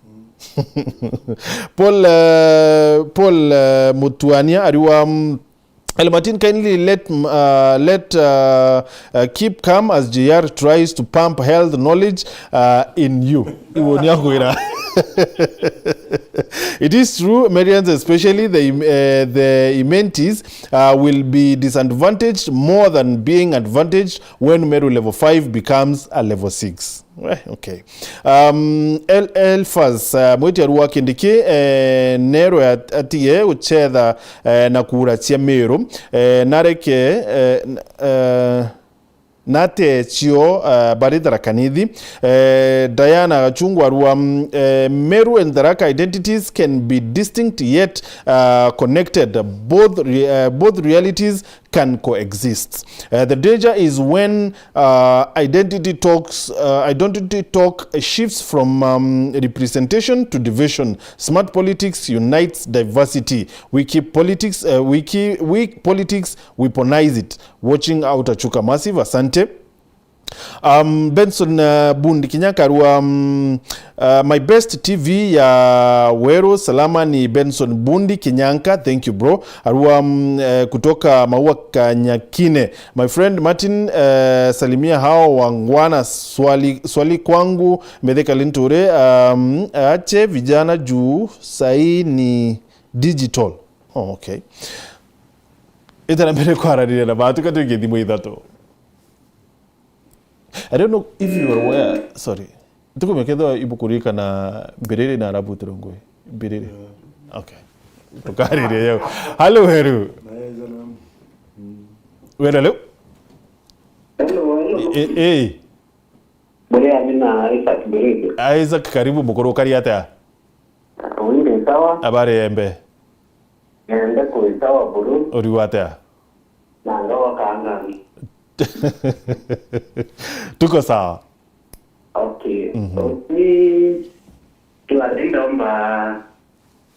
Paul, uh, Paul uh, Mutuania Arua, um, El Martin, kindly let uh, let uh, uh, keep calm as J R tries to pump health knowledge uh, in you. Iwe ni akwira. It is true, Merians, especially the im- uh, the Imentis, uh, will be disadvantaged more than being advantaged when Meru level five becomes a level six. Eh, okay. Um, El Elfas uh, Mwiti Arua Kindiki, eh, Nero at- atige guchetha eh, na kura cia Meru, eh, nareke eh, n- eh, nate cio uh, bari Tharaka Nithi. Eh, Diana Gachungwa Arua, mm, eh, Meru and Tharaka identities can be distinct yet uh, connected. Both, re- uh, both realities can coexist. Uh, the danger is when uh, identity talks, uh, identity talk shifts from um, representation to division. Smart politics unites diversity. We keep politics, uh, we keep, weak politics, weaponize it. Watching out Achuka Massive, asante. Um, Benson uh, Bundi Kinyanka Arua, um, uh, my best T V ya Weru Salama ni Benson Bundi Kinyanka. Thank you bro. Arua, um, uh, kutoka Maua Kanyakine. My friend Martin, uh, salimia hao wangwana, swali, swali kwangu Metheka Linturi, um, ache vijana juu sahi ni digital. Oh, okay. Itana mbere kwaraniria na batu katu ngithimo ithatu. I don't know if you are aware, sorry. Tukumenya kethira ibukurikana Mbiriri na arabu Turungui. Mbiriri. Okay. Tukarire yo. Hello, Heru. Wena leo? Hello, hello. Eh, eh. Bure amina Isaac Mbiriri. Isaac, karibu mukuru, ukari atia? Winde sawa? Abari embe. Nende kwi sawa buru. Uri atia? Na ngawa kang'ani. Tuko sawa. Okay. Mhm. So, ni twarenda omba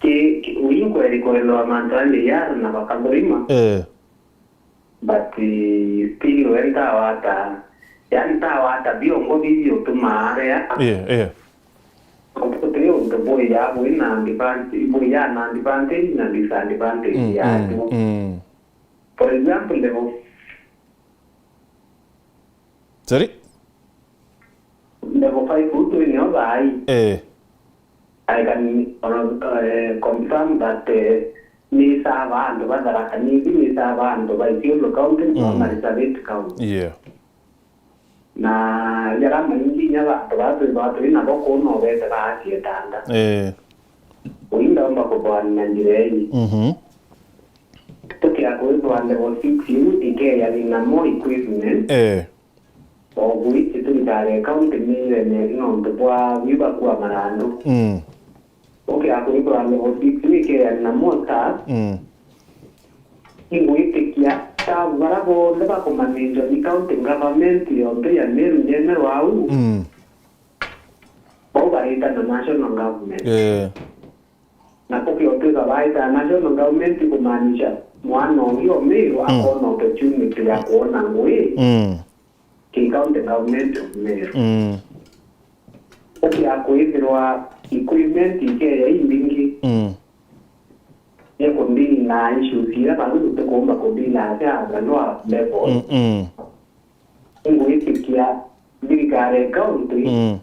ki, ki, uyu kweri kwelewa mantu andi yar na bakathurima. Eh. But eh, still we ntawata, yani ntawata biongo bibi utuma aria. Eh, eh. Guti untu bwija bwina advantage, bwija na advantage na disadvantage. Mm, ya mm, tu. Mm. For example, level Sorry? Level five utu ni othai. Eh. I can uh, confirm that uh, ni sava andu ba Tharaka Nithi, ni sava andu ba Isiolo County, mm, na Marsabit County. Yeah. Na jara maingi inya bantu baa twithagwa twi nabo kuu no bete baakie tanda. Eh. Uu ndaumba kuthwanina njira ii. Mhm. Tukia kwithwa level six iu ikeya thina mo equipment. Eh. Of which thirikari ya county ni iremeeri nontu bwa wiba kwa marandu. Mm. Ukia kwithwa level six iu ikeya thina mo staff. Mm. Ingwitikia staff bara bonthe bakumanagwa ni county government yonthe ya Meru njenerwa au. Mm. Bau barita na national government. Eh. Na kukiotwika baita na national government kumaanisha mwana ungi o Meru, mm, akona opportunity ya kuona ngui. Mm. Ki county government of Meru. Mm. Ukia kwithirwa equipment ikeya imbingi, mm, ya kudili na issues iria bangi tutikuumba kudila cia the lower level. Mm, mm. Ingwitikia thirikari ya county, mm,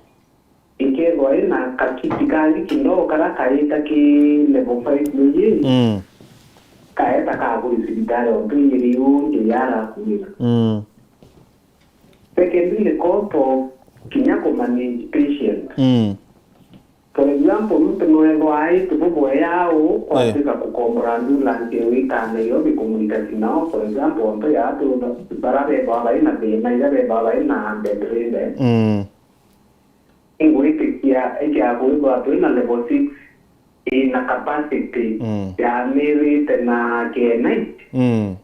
ikethwa ina kakiti kangi kidogo karia kaita ki level five miji, mm, kaeta kaguri cibitari o mbiri iu nje yarakuira. Mm. Secondly, the cost of kinya ku manage patient. Mm. For example, muntu nwethwa aiti bubwea au, eh, kwatuika kukombora ambulance iwita Nairobi kumwita Kinao, for example, onto ya atu bara bethwa bai na thina, iria bethwa bai na bedridden. Mm. Ingwitikia ikia kwithwa twina level six ina capacity, mm, yamirite na K N H. Mm.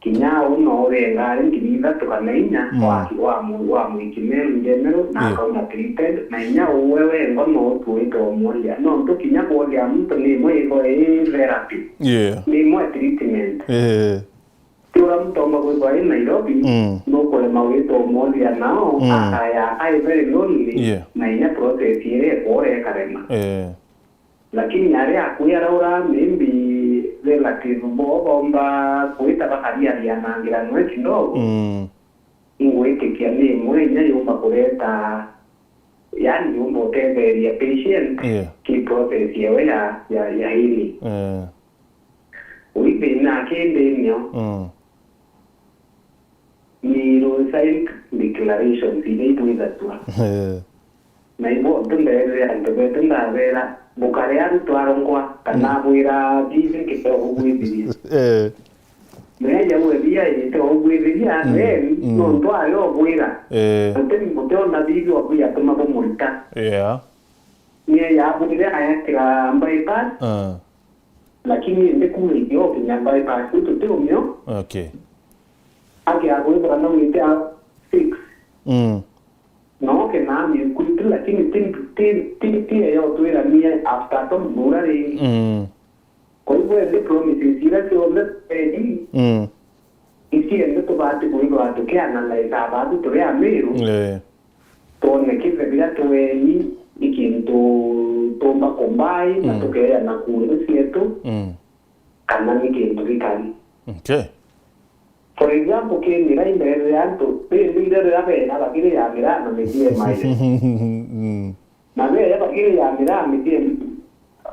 Kinya au no urie ngari ngiri ithatu kana inya, mm, wa, wa mu-, wa mwiki Meru njemeru, na, yeah, akauma treated, na inya uwe wengwa no utuite umworia. Nontu kinya kworia muntu ni imwe ithwa i therapy. Yeah. Ni imwe treatment. Eh. Ti uria muntu aumba kwithwa i Nairobi, mm, nukurema gwita umworia nao, mm, akaya ai very lonely, yeah, na inya process iria ikuura ikarema. Eh. Lakini aria akwiraura, maybe relative bo baumba kwita bakariaria na ngira nwe kidogo, mm, ingwitikia ni imwe inya yumba kureta, yani yumba utetheria patient, yeah, ki process yewe ya, ya, ya healing. Eh. Ui thina kindi nio. Mm. Ni roadside declarations iria itwithatua. Eh. Na ibo ntu ndeerire antu betu ndabera, bukare arutwa arongwa, kana, mm, bwira bibi nkite ugwithiria. Eh. Meja uwe bia yite ugwithiria, mm, then, mm, nontu ayo obwira. Eh. Ati mutiona bibi obwira tuma bumurita. Yeah. Nie yabwire ayakira bypass. Ah. Lakini indi kuura itio kinya bypass itu ti umio. Okay. Akia kwithwa na wite a six. Mm. No kena miuku itu, lakini ti, ti, ti, ti eyo twiranie after to mbura ringi. Mm. Kwa hivyo indi promises iria cionthe eni, mm, iciende tubati kwithwa tukianalyze ababu turi Amiru. Eh. Twone kithe biria tueni ni kintu tuumba kumbai na, mm, tukeana kuuria cietu, mm, kana ni kintu gikari. Okay. For example, ki miraa imbere ya antu, bindi iria riria beena bakiri ya miraa na mitie maire. Mm. Na beya bakiri ya miraa mitie,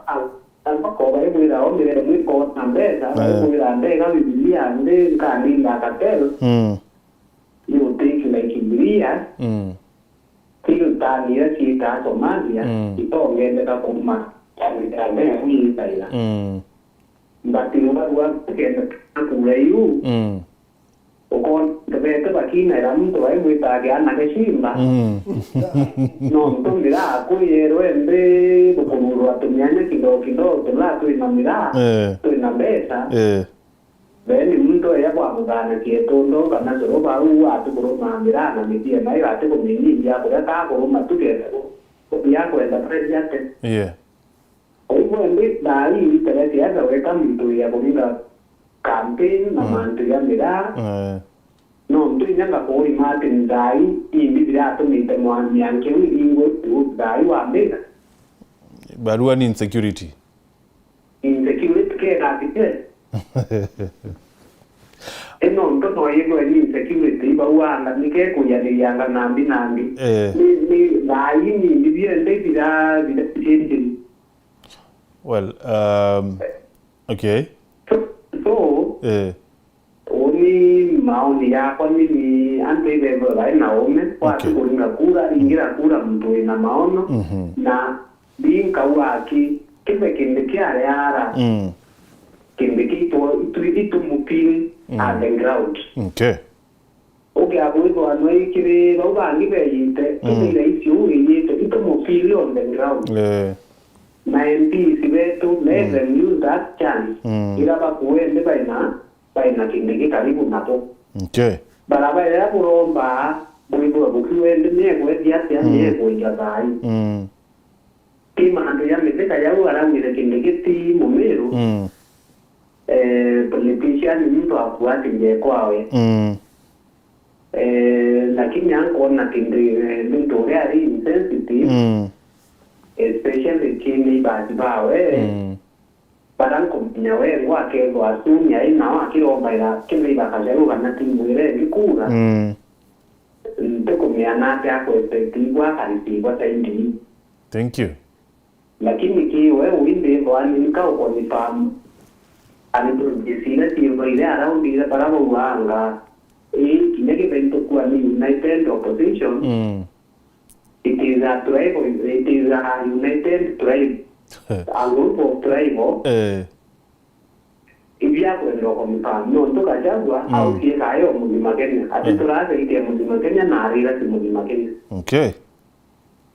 a-, a-, bakoba ibwira o mire mwiko na mbeca, eh, ibwira ndega Bibilia ndi nkaninda cartel. Mm. You take like three years, mm, till turn iria ciitaa Somalia, mm, itongendeka kuuma Tanzania, kuuma Italia. Mm. But rwa, rwa kenda kuura iu, mm, ukona bete bakinaira muntu wai mwitaga ana gicimba. Mm. Nontu miraa kwiyerwe mbi, bukururwa tumianya kidogo kidogo, tula twina miraa, eh, twina mbeca. Eh. Then muntu eya bwamuthanakia itundo kana coro bau atikuruma miraa na mitie nayo atikuminyingia kuria kakuruma tu kenda ku-, kuthia kwenda president. Yeah. Kwa hivyo ndi thaa hii itare siasa weka muntu ya kuringa campaign na, mm, mantu ya miraa. Eh. No ntu inya ngakuurima ati thaa hii imbi biratumite mwa-, mianke iu ingwe tu thaa hii wambira. Barua ni insecurity. Insecurity kega atike. Ino ntu no yigwe ni insecurity, ibau anga nike kuyaniria anga nambi nambi. Eh. Ni, ni, thaa hii ni imbi biende bira, bira changing. Well, um, okay. So, so, eh, uni maoni yakwa ni, ni antu ibethwe bai na ume, watu, okay, kuringa kura, ingira kura muntu wina maono, mhm, na bi nkauga aki, kibe kindi kiareara, mm, kindi kiitwa itu, itu mupin, mm, at the ground. Okay. Ukia kwithwa nwe kiri bau bangi beyite, mm, kiri raisi uu wiyite, itu mupin on the ground. Eh. Na M Ps betu, let, mm, them use that chance. Mm. Ira bakuende baina, baina kindi gi karibu nabo. Okay. Barabara iria buromba, bwithwe bukiwende, ni egwethi atia, ni, mm, egwija thai. Mm. Ti mantu ja mithika jau araugire kindi giti Mumiru. Mm. Eh, politician muntu akuatinje kwawe. Mm. Eh, Lakini ankwona kintu, eh, muntu uria ari insensitive, Mm. especially ki neighbors bawe, Mm. bara nkumenya weru akethwa asuni ai nao akirombaira ki neighbor akajaru kana timu iria ingi kuuga. Mm. Ntikumenya nati akwete tigwa akarisiigwa saidi. Thank you. Lakini ki we windithwa ni nka ukonfirm. Ani province iria ciithaire around iria bara bauanga, ii, kinya githaitukua ni united opposition, Mm. it is a tribal, it is a united tribe, a group of tribal. Eh. Ibia kwenda ukonfirm, nontu Gachagua Mm. aukie kayo muzima Kenya. Ati Mm. turasaidia muzima Kenya na arira ti muzima Kenya. Okay.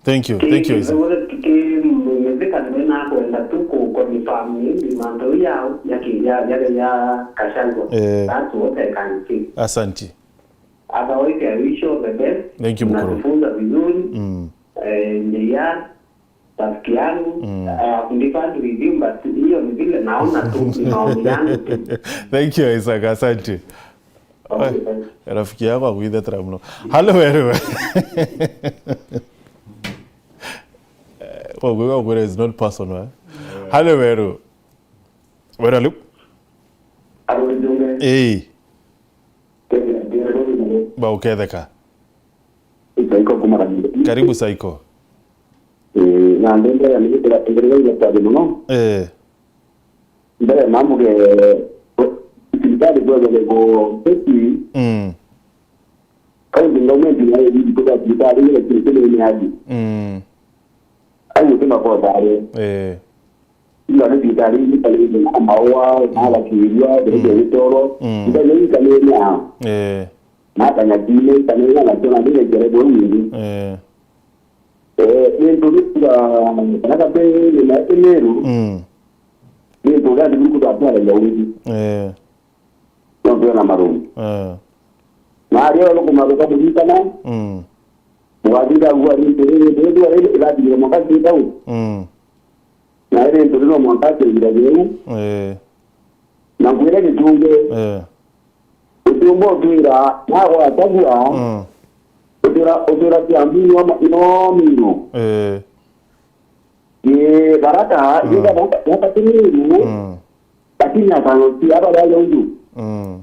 Thank you, thank you, Isaac. Ki, ki muzika ndio nakwenda tu ku confirm ni mantu yao ya ki, ya, ya, ya Gachagua. Eh. That's what I can say. Asante. Otherwise, I wish you all the best. Thank you, Mukuru. Mnatufunza vizuri. Mm. Eh, ndia, rafiki yangu. Mm. I have different with you, but hiyo ni vile naona tu, ni maoni yangu tu. Thank you, Isaac. Asante. Ai, rafiki yako agwithetera muno. Halo, Weru. Eh, wa gwiga ukwira is not personal, eh? Halo, Weru. Weru, halo? Alo, Njunge. Ii. Kenya, Kenya, Kenya. Ba uketheka. Isaiko kuma Kanyembe. Karibu, Saiko. Eh, na ndendera ni gitira, ndendera ile kwa muno. Eh. Mbere na mbuge, thirikari bwegere go peti, Mm. county government na yo ithiĩ kuga thirikari ile kitu ni aje. Mm. Ai mutima kwa dare. Eh. Ila ni thirikari ni kale na maua, na la kiwa, de Mm. de toro. Mm. Ndio ni kale na. Eh. Na kana kile kana na tona ni kale bo ni. Eh. Eh, ni ndu ni kwa kana ka pe ni na Meru. Mm. Ni ndu ya ni ku da kwa ya wingi. Eh. No ndio na marungu. Eh. Na ari oro kumaruka mujitana. Mm. Mwathira gwa ni ndu ni ndu ni ndu ni ndu ni ndu Mm. Na iri ntu rino mwanka ateithira riu. Eh. Na nkwira gitungi. Eh. Utiumba utwira, nagwatagua, Mm. utwira, utwira Kiambu no ma-, no Meru. Eh. Ye baraka, Mm. ye baraka, baraka ti Meru. Mm. Lakini akano si aba yale uju. Mm.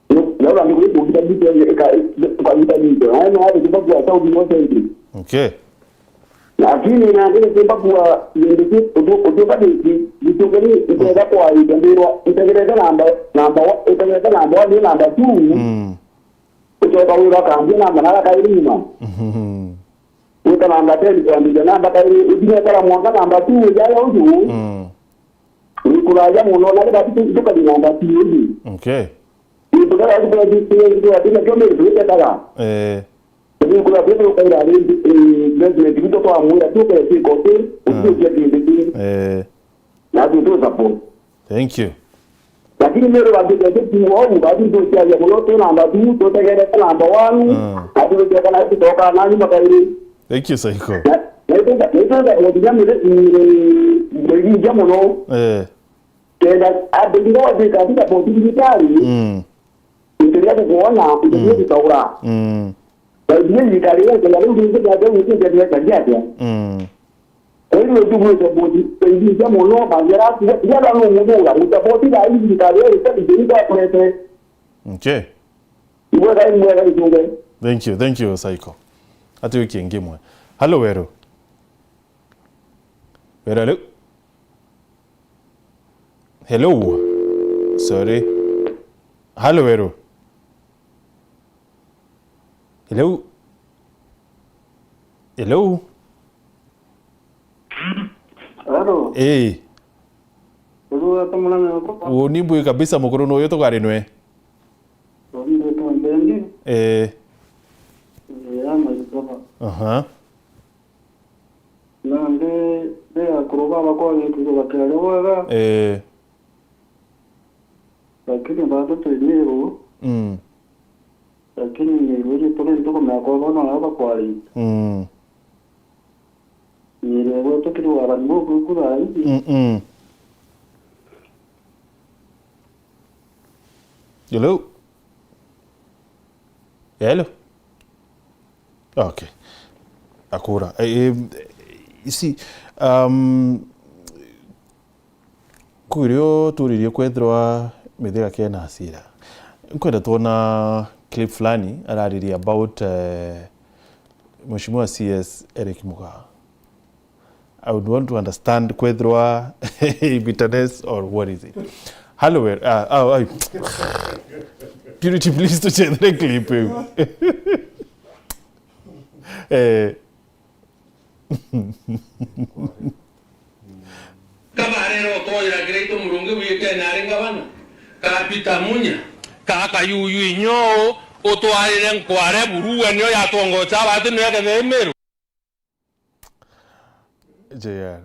No, no, ndio kugira kitu ika, ika, ika, ika, ika. Na no, hapo kwa sababu ni wote hivi. Okay. Lakini na ndio sababu wa ndio, ndio, ndio, ndio, ndio, ndio, ndio, kwa hiyo, ndio, kwa hiyo, ndio, ndio, namba, namba wa-, ndio, namba one, namba two. Mm. Uchoka huyo akaambia namba na akairima. Mhm. Uta namba ten, kwa ndio, namba kairi, ndio, kwa mwaka namba two, ya, ya, uju. Mm. Ni kuraja muno, na githatu tukari namba two uju. Okay. Ni tukara tukara tukara tukara tukara tukara tukara. Eh. Ni kura tukara tukara ri, eh, investment, ni tukara mwira tukara tukara tukara, Eh. Utukia kindi. Eh. Na tu tu support. Thank you. Lakini Meru wa kija tu kuwa au, basi tu kia ya muno tu namba two, tu tegere namba one. Ah. Na tu kia kana tu toka na nyuma kairi. Thank you, Saiko. Na, na ito, na ito nda kwa kija mire, mire, mire kija muno. Eh. Kenda, abe ndio wa kija katika kwa kija tari. Mm. Ndio ya kuona, ndio Mm. ya kuona. Mm. Baibuli ikarira, kenda ndio ya kuona, ndio ya kuona. Mm. Kwa hivyo, tu mwite bodi, ndio ya muno, basi ya, ya, ya, no muno, ya, utaboti, ya, hii ikarira, ita, ndio ya kulete. Okay. Ibwe, ya, ibwe, ya, ibwe. Thank you, thank you, Saiko. Ati wiki ingi imwe. Halo, Weru. Weru, halo. Hello. Sorry. Halo, Weru. Hello. Hello. Halo. Eh. Uru ata mwana wako? Uni mbui kabisa, mukuru nuyu tukari nwe. Uri ndio tu mbendi. Eh. Eh, ama ikoba. Aha. Nandi, ri akuru baba kwagitire bakiaria bwega. Eh. Lakini bado twi Meru. Mm. Lakini Meru iji turi ntukumenya kwa bono nabo bakwaria. Mm. Meru ebu tukiri wabani buku thaa iji. Mm, mm. Hello? Hello? Okay. Akura. Eh, eh, you see, um, kwirio turirie kwethirwa mithiga kena asira. Nkwenda twona clip fulani arariria about, eh, Mheshimiwa C S Eric Mugaa. I would want to understand kwethirwa bitterness or what is it. Hello, uh, oh, oh. Purity, please to check the clip. Eh. Kabarera utoira kiraitu murungi wikene ari ngavana. Ka Peter Munya. Ka Kayuyu inyo utwarire nkware burua niyo yatongocha abatu niyo ekethe Meru. J R.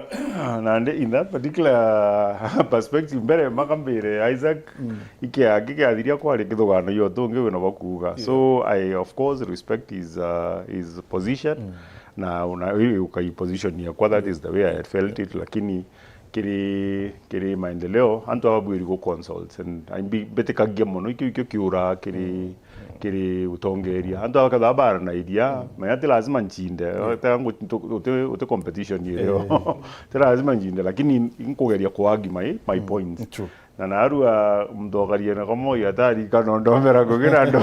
Uh, nandi in that particular perspective, mbere makambire Isaac, mm, ikia gikiathiria kwari kithugano yo tungi wina bakuuga. Yeah. So I of course respect his, uh, his position. Mm. Na una ukai position yakwa, that is the way I felt it, lakini kiri, kiri maendeleo, antu aba babwiri gu consult, and I mbi-, mbitikagia mono, ikio, ikio kiura kiri, mm, kiri utongeria. Antu aba kethira baranairia, mm, menya ti lazima nchinde, yeah, tega ngu-, ntu-, uti, uti competition irio. Eh. Ti lazima nchinde, lakini nkugeria kuagi my, my, mm, points. True. Na narua muntu okariene kamoi atari kana ndomera kugira ndo.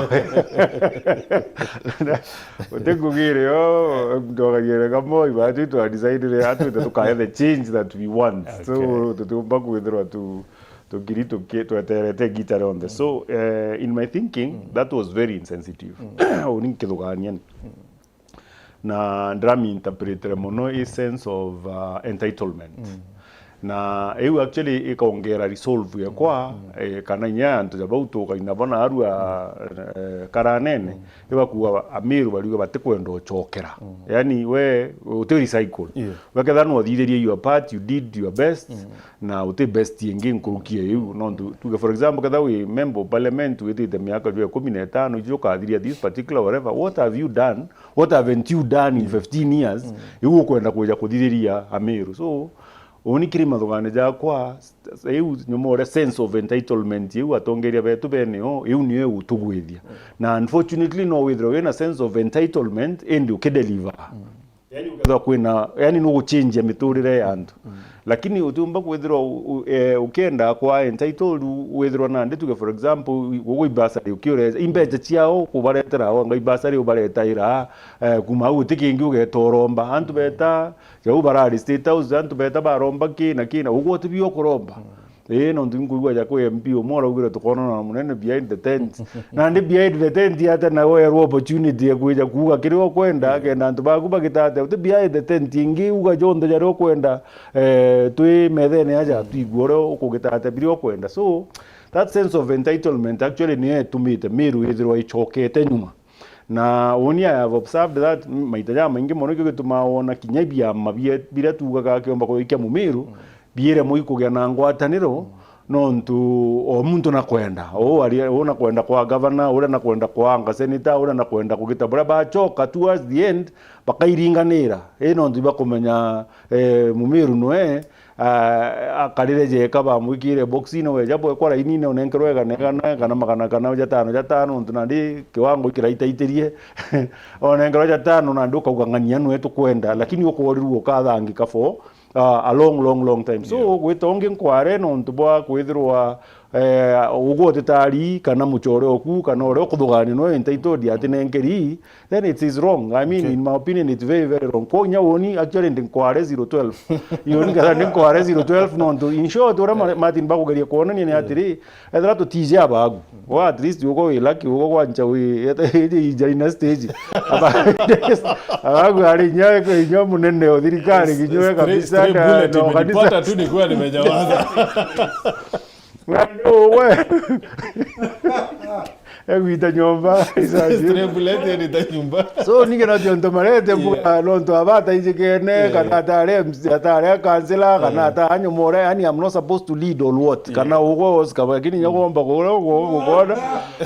Uti kugire yo, muntu okariene kamoi, but we to decide atu tukae the change that we want. So, okay, tutiumba kwithirwa tu, tukiri tuki-, tweterete gita rionthe. So, eh, in my thinking, mm, that was very insensitive. Mm. Uni nkithugania ni. Mm. Na ndiraminterpretere mono i sense of, uh, entitlement. Mm. Na iu actually ikongera resolve yakwa, mm, eh, kana inya antu ja bau tukaina bona arua, eh, karanene, mm, ibakuga Amiru bariuga batikwenda uchokera. Mm. Yani we uti recycle. Yeah. Weketha no uthithirie your part, you did your best, mm, na uti best ingi nkuruki ya iu. Nontu tuge for example, ketha wi member of parliament witite miaka jwa ikumi na itano, ijo ukathiria this particular whatever, what have you done? What haven't you done in fifteen years? Mm. Iu ukwenda kuja kuthithiria Amiru. So, uni kiri mathugane jakwa, s-, s-, iu nyomore sense of entitlement, iu atongeria betu beneo, iu niyo igutugwithia. Mm. Na unfortunately, no withirwe wina sense of entitlement, indi ukideliver. Mm. Yani ukethirwa kwina, yani nuguchenjia miturire ya antu. Mm. Lakini utiumba kwithirwa u-, u-, eh, ukienda kwa entitled, withirwa nandi tuge for example, gugu ibasari ukiureza, imbecha ciao kubaretera o, anga ibasari ubaretaira, eh, kuma au uti kingi ugeta uromba. Antu beta, jau barari State House, antu beta baromba ki na ki na, ugu utibio kuromba. Mm. Ii, nontu inkuigua ja kwi M P umwe uraugire tukonana na munene behind the tent. Nandi behind the tent ate na werwa opportunity ya kwija kuuga kiria ukwenda, yeah, kenda antu baku bagita atia. Uti behind the tent ingi, uga jonthe jaria ukwenda, eh, twi methene aja, mm, twigua uria ukugita atia biria ukwenda. So, that sense of entitlement actually niyo itumite Meru ithirwa icokete nyuma. Na uni I have observed that, m-, maita jamaingi mono ikio gitumaa wona kinya ibiama bie-, biria tuugaga kiomba kuikia Mumiru, mm, biiremwe ikugia na ngwataniro, mm, nontu o muntu nakwenda. Uu ari, uu nakwenda kwa gavana, uria nakwenda kwa anga senator, uria nakwenda kugita buria bachoka towards the end, bakairinganira. Ii nontu ibakumenya, eh, Mumiru nwe, ah, akarire jeka bamwikire boxine, weja bwekwa rainine, onenkerwe igana igana, kana magana kana jatano jatano, nontu nandi kiwango ikiraitaitirie. Onenkerwe jatano, nandi ukauga ng'ania nwe tukwenda, lakini ukorirua ukathangika for, ah, a long, long, long time. So, yeah, gwita ungi nkware nontu bwa kwithirwa, eh, ugwe utitari kana muchore oku, kana uria ukuthugania nwe entitled ati nenkeri, then it is wrong. I mean, okay, in my opinion, it's very, very wrong. Kwa inya woni, actually, ndi nkware zero twelve. Yoni ngetha ndi nkware zero twelve, nontu, in short, uria ma-, Martin bakugeria kuonania ni atiri, ethira tutiji abagu. Wa at least uko wi lucky, uko gwancha wi, iji ija ina stage. Aba-, abagu ari inya, inya munene o thirikari, yes, kinywe kabisa, stray bullet na imenipata kanisa tu nikiwa nimenyamaza. Ng'ano we. Egwita nyomba, isaji. Stray bullet erita nyomba. So, ninge no tionto marete mbuga, yeah, nontu abata ijikene, yeah, kana atare M C, atare kansela, kana, yeah, ata anyomore, yani, I'm not supposed to lead on what? Yeah. Kana ugo Oscar, lakini nyagomba kugora, ugo, ugo, ugo,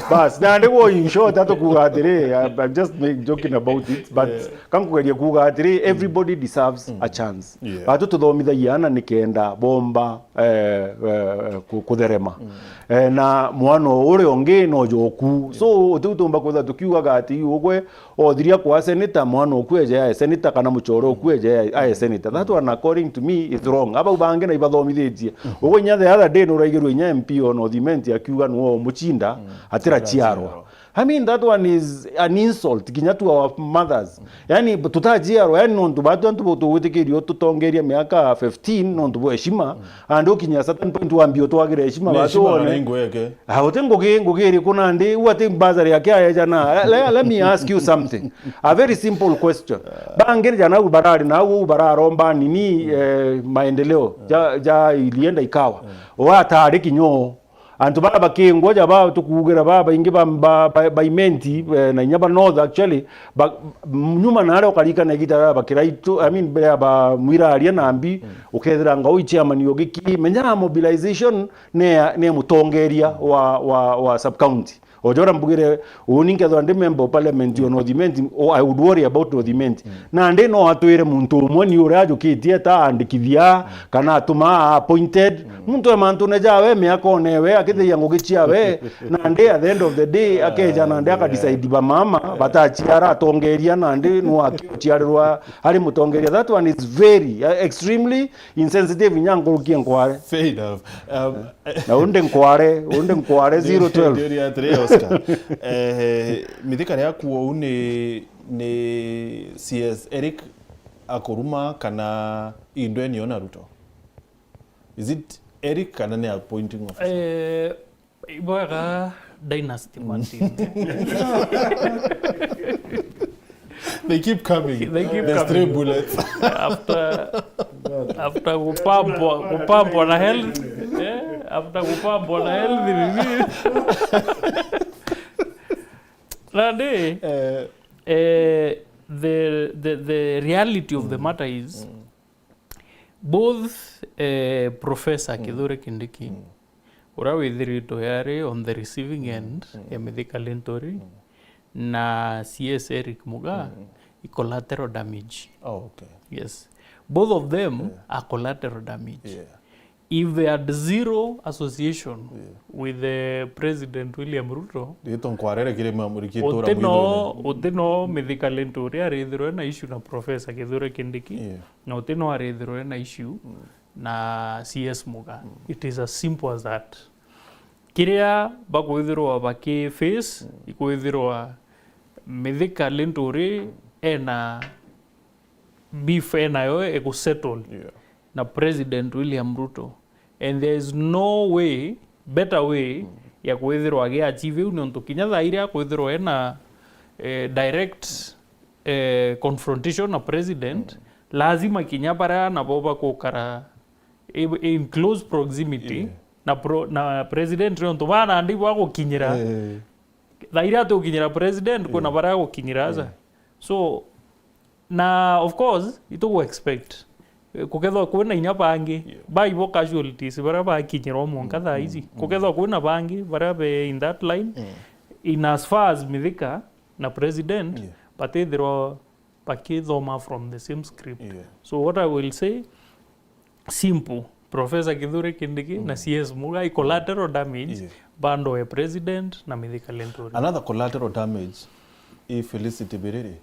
bas, nandi go in short, atukuga atiri, I'm, I'm just make, joking about it, but, yeah, kankugeria kuga atiri, mm, everybody deserves, mm, a chance. Yeah. Batu tuthomithagia ana nikenda bomba, eh, eh, ku-, kutherema. Mm. Eh, na mwana uria ungi no joku. So, utiu tumba kwithira tukiugaga ati ugwe othiria kwa senator, mwana oku eje ae senator, kana muchore oku eje ae, ae senator. That one, according to me, is wrong. Abau bangi na ibathomithitie. Ugwe inya the other day nuraigirwe inya M P o North Imenti akiuga niwe umuchinda, atirachiarwa. I mean, that one is an insult, kinya to our mothers. Yani, tutachiarwa, yani, nontu batu antu bo tugwitikirio tutongeria miaka fifteen, nontu bwa heshima, and ukinyia certain point wambie utwagire heshima, ni batu heshima one. Kana ngugi yake. Ah, uti ngugi, ngugi iriku nandi, u ati bursary yake aeja na. Le-, le-, let me ask you something. A very simple question. Bangi jana u barari na u bararomba nini, eh, maendeleo ja, ja ilienda ikawa. Watari kinyo. Antu bara bakingwa ja ba tukuugira ba baingi ba, ba, ba, ba Imenti, eh, na inya ba North actually, ba, nyuma na aria ukarikana igita rira bakiraitu, I mean, mbere ya ba Mwiraria na mbi, ukethira ngau i chairman ugiki, menya mobilization ne ya, ne ya mutongeria wa, wa, wa sub county. Ojora mbugire, uni nkethwa ndi member of parliament o North Imenti, oh, I would worry about North Imenti. Nandi no atwire muntu umwe ni uria ajukitie ta andikithia, kana atuma a appointed. Muntu e mantune jawe, miaka onewe, akithiria ngugi ciawe, nandi at the end of the day, akeja nandi akadecide ba mama, batachiara atongeria, nandi no akiuchiarirwa ari mutongeria. That one is very, uh, extremely insensitive, inya nkurukie nkware. Fair enough. Um, Na undi nkware, undi nkware zero twelve. Ndio, ndio, atiri, Oscar. Eh, mithika riaku uu ni, ni C S Eric akuruma kana indwe niyo na Ruto? Is it Eric kana ni appointing officer? Eh, ibwaga Dynasty Martin. They keep coming. They keep coming. There's three bullets. After, after kupambwa, kupambwa na health, eh? After kupambwa na health, nini? Nandi, eh, the, the, the reality of the matter is, both, eh, Professor Kithure Kindiki, uria withiritwe ari on the receiving end ya Mithika Linturi, na C S Eric Muga, i collateral damage. Oh, okay. Yes. Both of them are collateral damage. Yeah. If they had zero association with the President William Ruto, Riitwa nkwarere kiri mamuriki tura utino, mwithone. Utino Mithika Linturi arithirwe na issue na Professor Kithure Kindiki. Yeah. Na uti no arithirwe na issue na C S Muga. It is as simple as that. Kiria bakwithirwa baki face, ikwithirwa Mithika Linturi ena beef enayo igusettle na President William Ruto. And there is no way, better way ya kwithirwa agi achieve u, nontu kinya thaa iria akwithirwa ena, eh, direct, eh, confrontation na president, lazima kinya baria nabo bagukara i-, in close proximity na pro-, na president, nontu bana ndi bagukinyira. Eh. Thaa iria atukinyira president, kwina baria agukinyira aja. So, na of course, itugu expect, eh, kukethwa kwina inya bangi, baibo casualties baria bakinyirwa mwanka thaa ici. Kukethwa kwina bangi baria be in that line, in as far as Mithika na president, batithirwa bakithoma from the same script. Yeah. So what I will say, simple, Professor Kithure Kindiki na C S Muga i collateral damage, bando e president na Mithika Linturi. Another collateral damage i Felicity Biriri.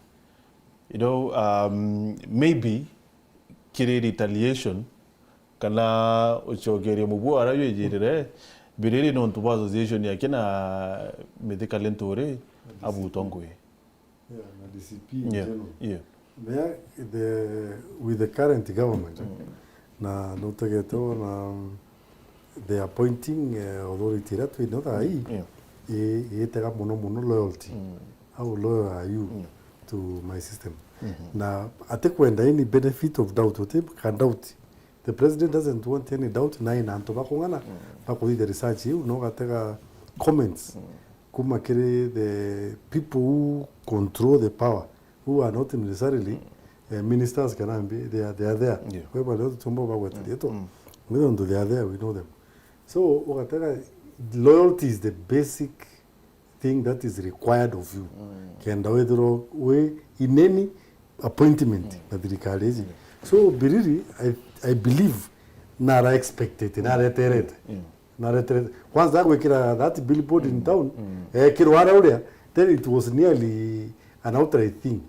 You know, um, maybe kiri retaliation kana ucokeria mubuo ara yejirire Biriri nontu bwa association yake na Mithika Linturi abutwa ngui. Yeah, na D C P in general. Yeah. Mea the, with the current government, na nutegete wona the appointing, eh, authority iria twina thaa ii, i-, igitega muno muno loyalty. How loyal are you to my system? Na atikwenda any benefit of doubt, uti ka doubt. The president doesn't want any doubt, na ina antu bakung'ana bakuthithia research iu, na ugatega comments kuma kiri the people who control the power, who are not necessarily, eh, ministers kana mbi, they are, they are there. Yeah. Kwa hivyo leo tutumbo bagwetirie tu. Nontu they are there, we know them. So, ugatega loyalty is the basic thing that is required of you. Kenda withirwa wi in any appointment na thirikari ici. So, Biriri, I, I believe, nara expected, nareterete. Na retere, kwanza gwikira that billboard in town, ekirwa ara uria, then it was nearly an outright thing.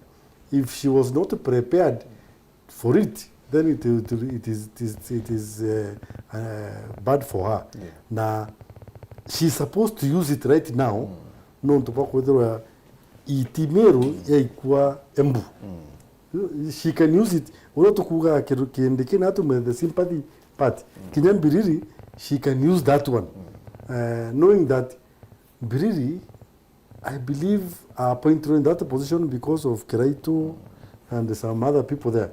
If she was not prepared for it, then it, it, it is, it is, it is uh, uh, bad for her. Yeah. Na she's supposed to use it right now, nontu bwa kwithirwa iti Meru yaikua Embu. She can use it. Uria tukuuga kindu kindi kina atume the sympathy part. Kinya Mbiriri, she can use that one. Uh, knowing that Mbiriri, I believe, are appointed in that position because of Kiraitu and some other people there.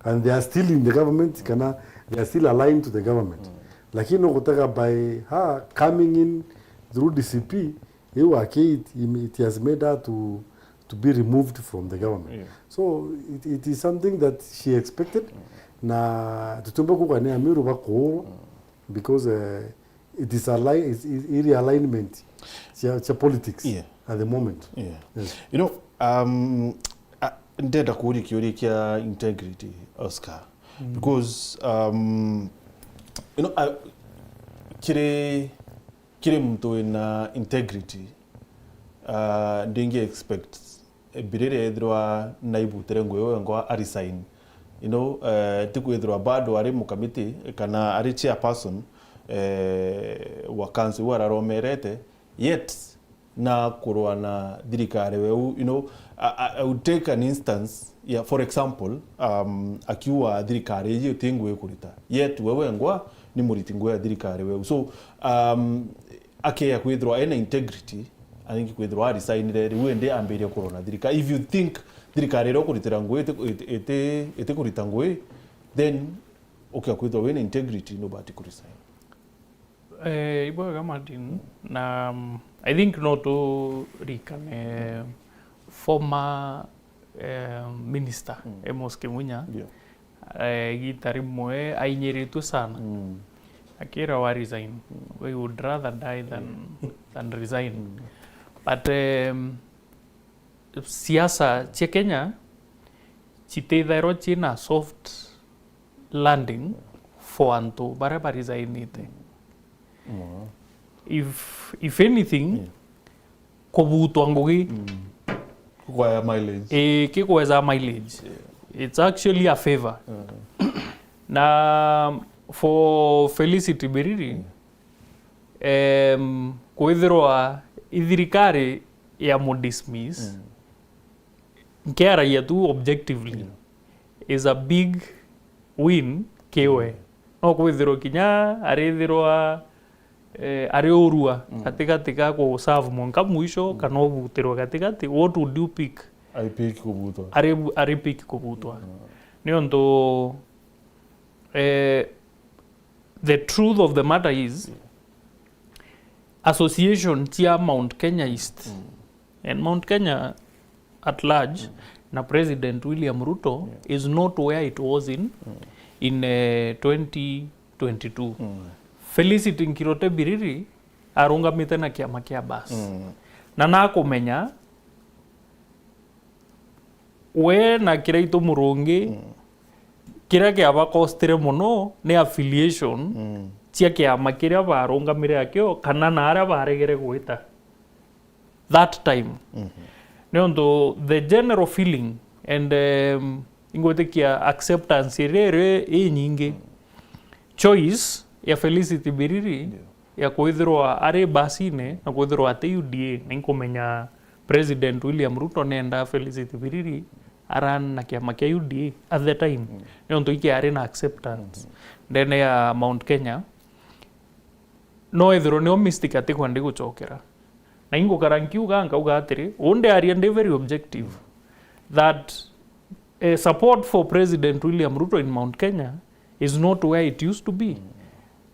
And they are still in the government, kana they are still aligned to the government. Lakini ugutega by her coming in through D C P, iu aki it, it has made her to, to be removed from the government. Yeah. So it, it is something that she expected, na tutiumba kuuga ni Amiru bakuurwa, because uh, it is a li-, it, it, it alignment cia, cia politics. Yeah. At the moment. Yeah. Yes. You know, um, uh, ndenda kuuria kiuria kia integrity, Oscar, because, um, you know, uh, kiri, kiri muntu wina integrity, uh, ndingi expect Mbiriri ethirwa naibutire ngugi wengwa a resign. You know, eh, ti kwithirwa bado ari mukamiti kana ari chairperson, eh, wa council iu araromerete, yet na kurwa na thirikari weu, you know, I, I, I would take an instance, yeah, for example, um, akiuga thirikari iji uti ngugi kurita, yet we wengwa ni muriti ngugi ya thirikari weu. So, um, akeya kwithirwa ena integrity, aringi kwithirwa aresignire, riu indi ambirie kurona thirikari. If you think thirikari iria ukuritira ngugi iti, iti, iti, iti kurita ngugi, then ukia kwithirwa wina integrity, nubati kuresign. Eh, ibwega Martin, na, um, I think no turikane former, eh, minister Amos Kimunya. Yeah. Eh, igita rimwe ainyiritue sana. Mm. Akira wa resign. We would rather die than, than resign. Mm. But, um, siasa cia Kenya citithairwa cina soft landing for antu baria baresignite. Mono. If, if anything, yeah, kubutwa ngugi, mm, kukwaya mileage. Eh, kikweza mileage. Yeah. It's actually a favor. Mm. Na for Felicity Biriri, yeah, em, kwithirwa ithirikari ya mu dismiss, mm, nkiaragia tu objectively, yeah, is a big win kiwe. Mm. No kwithirwa kinya arithirwa, eh, ari urua, mm, gatigati ga ku serve mwanka mwisho, mm, kana ubutirwe gatigati, what would you pick? I pick kubutwa. Ari, ari pick kubutwa. Mm. Niuntu, eh, the truth of the matter is, yeah, association cia Mount Kenya East, mm, and Mount Kenya at large, mm, na President William Ruto, yeah, is not where it was in, mm, in, eh, twenty twenty-two. Mm. Felicity Nkirote Biriri arungamite na kiama kia bas. Mm. Na nakumenya we na Kiraitu Murungi, mm, kiria kiabakostire mono ni affiliation, mm, cia kiama kiria barungamire akio, kana na aria baregere gwita that time. Mhm. Niuntu the general feeling and, um, ingwitikia acceptance iria iri inyingi. Mm. Choice ya Felicity Biriri, yeah, ya kwithirwa ari basine na kwithirwa ati U D A, na inkumenya President William Ruto nenda Felicity Biriri aran na kiama kia U D A at the time. Mm. Niuntu ikiari na acceptance, mhm, ndene ya Mount Kenya. No ethirwa nio mistake atikwenda gucokera. Na ingukara nkiuga, nkauga atiri, undi aria ndi very objective, that, eh, support for President William Ruto in Mount Kenya is not where it used to be.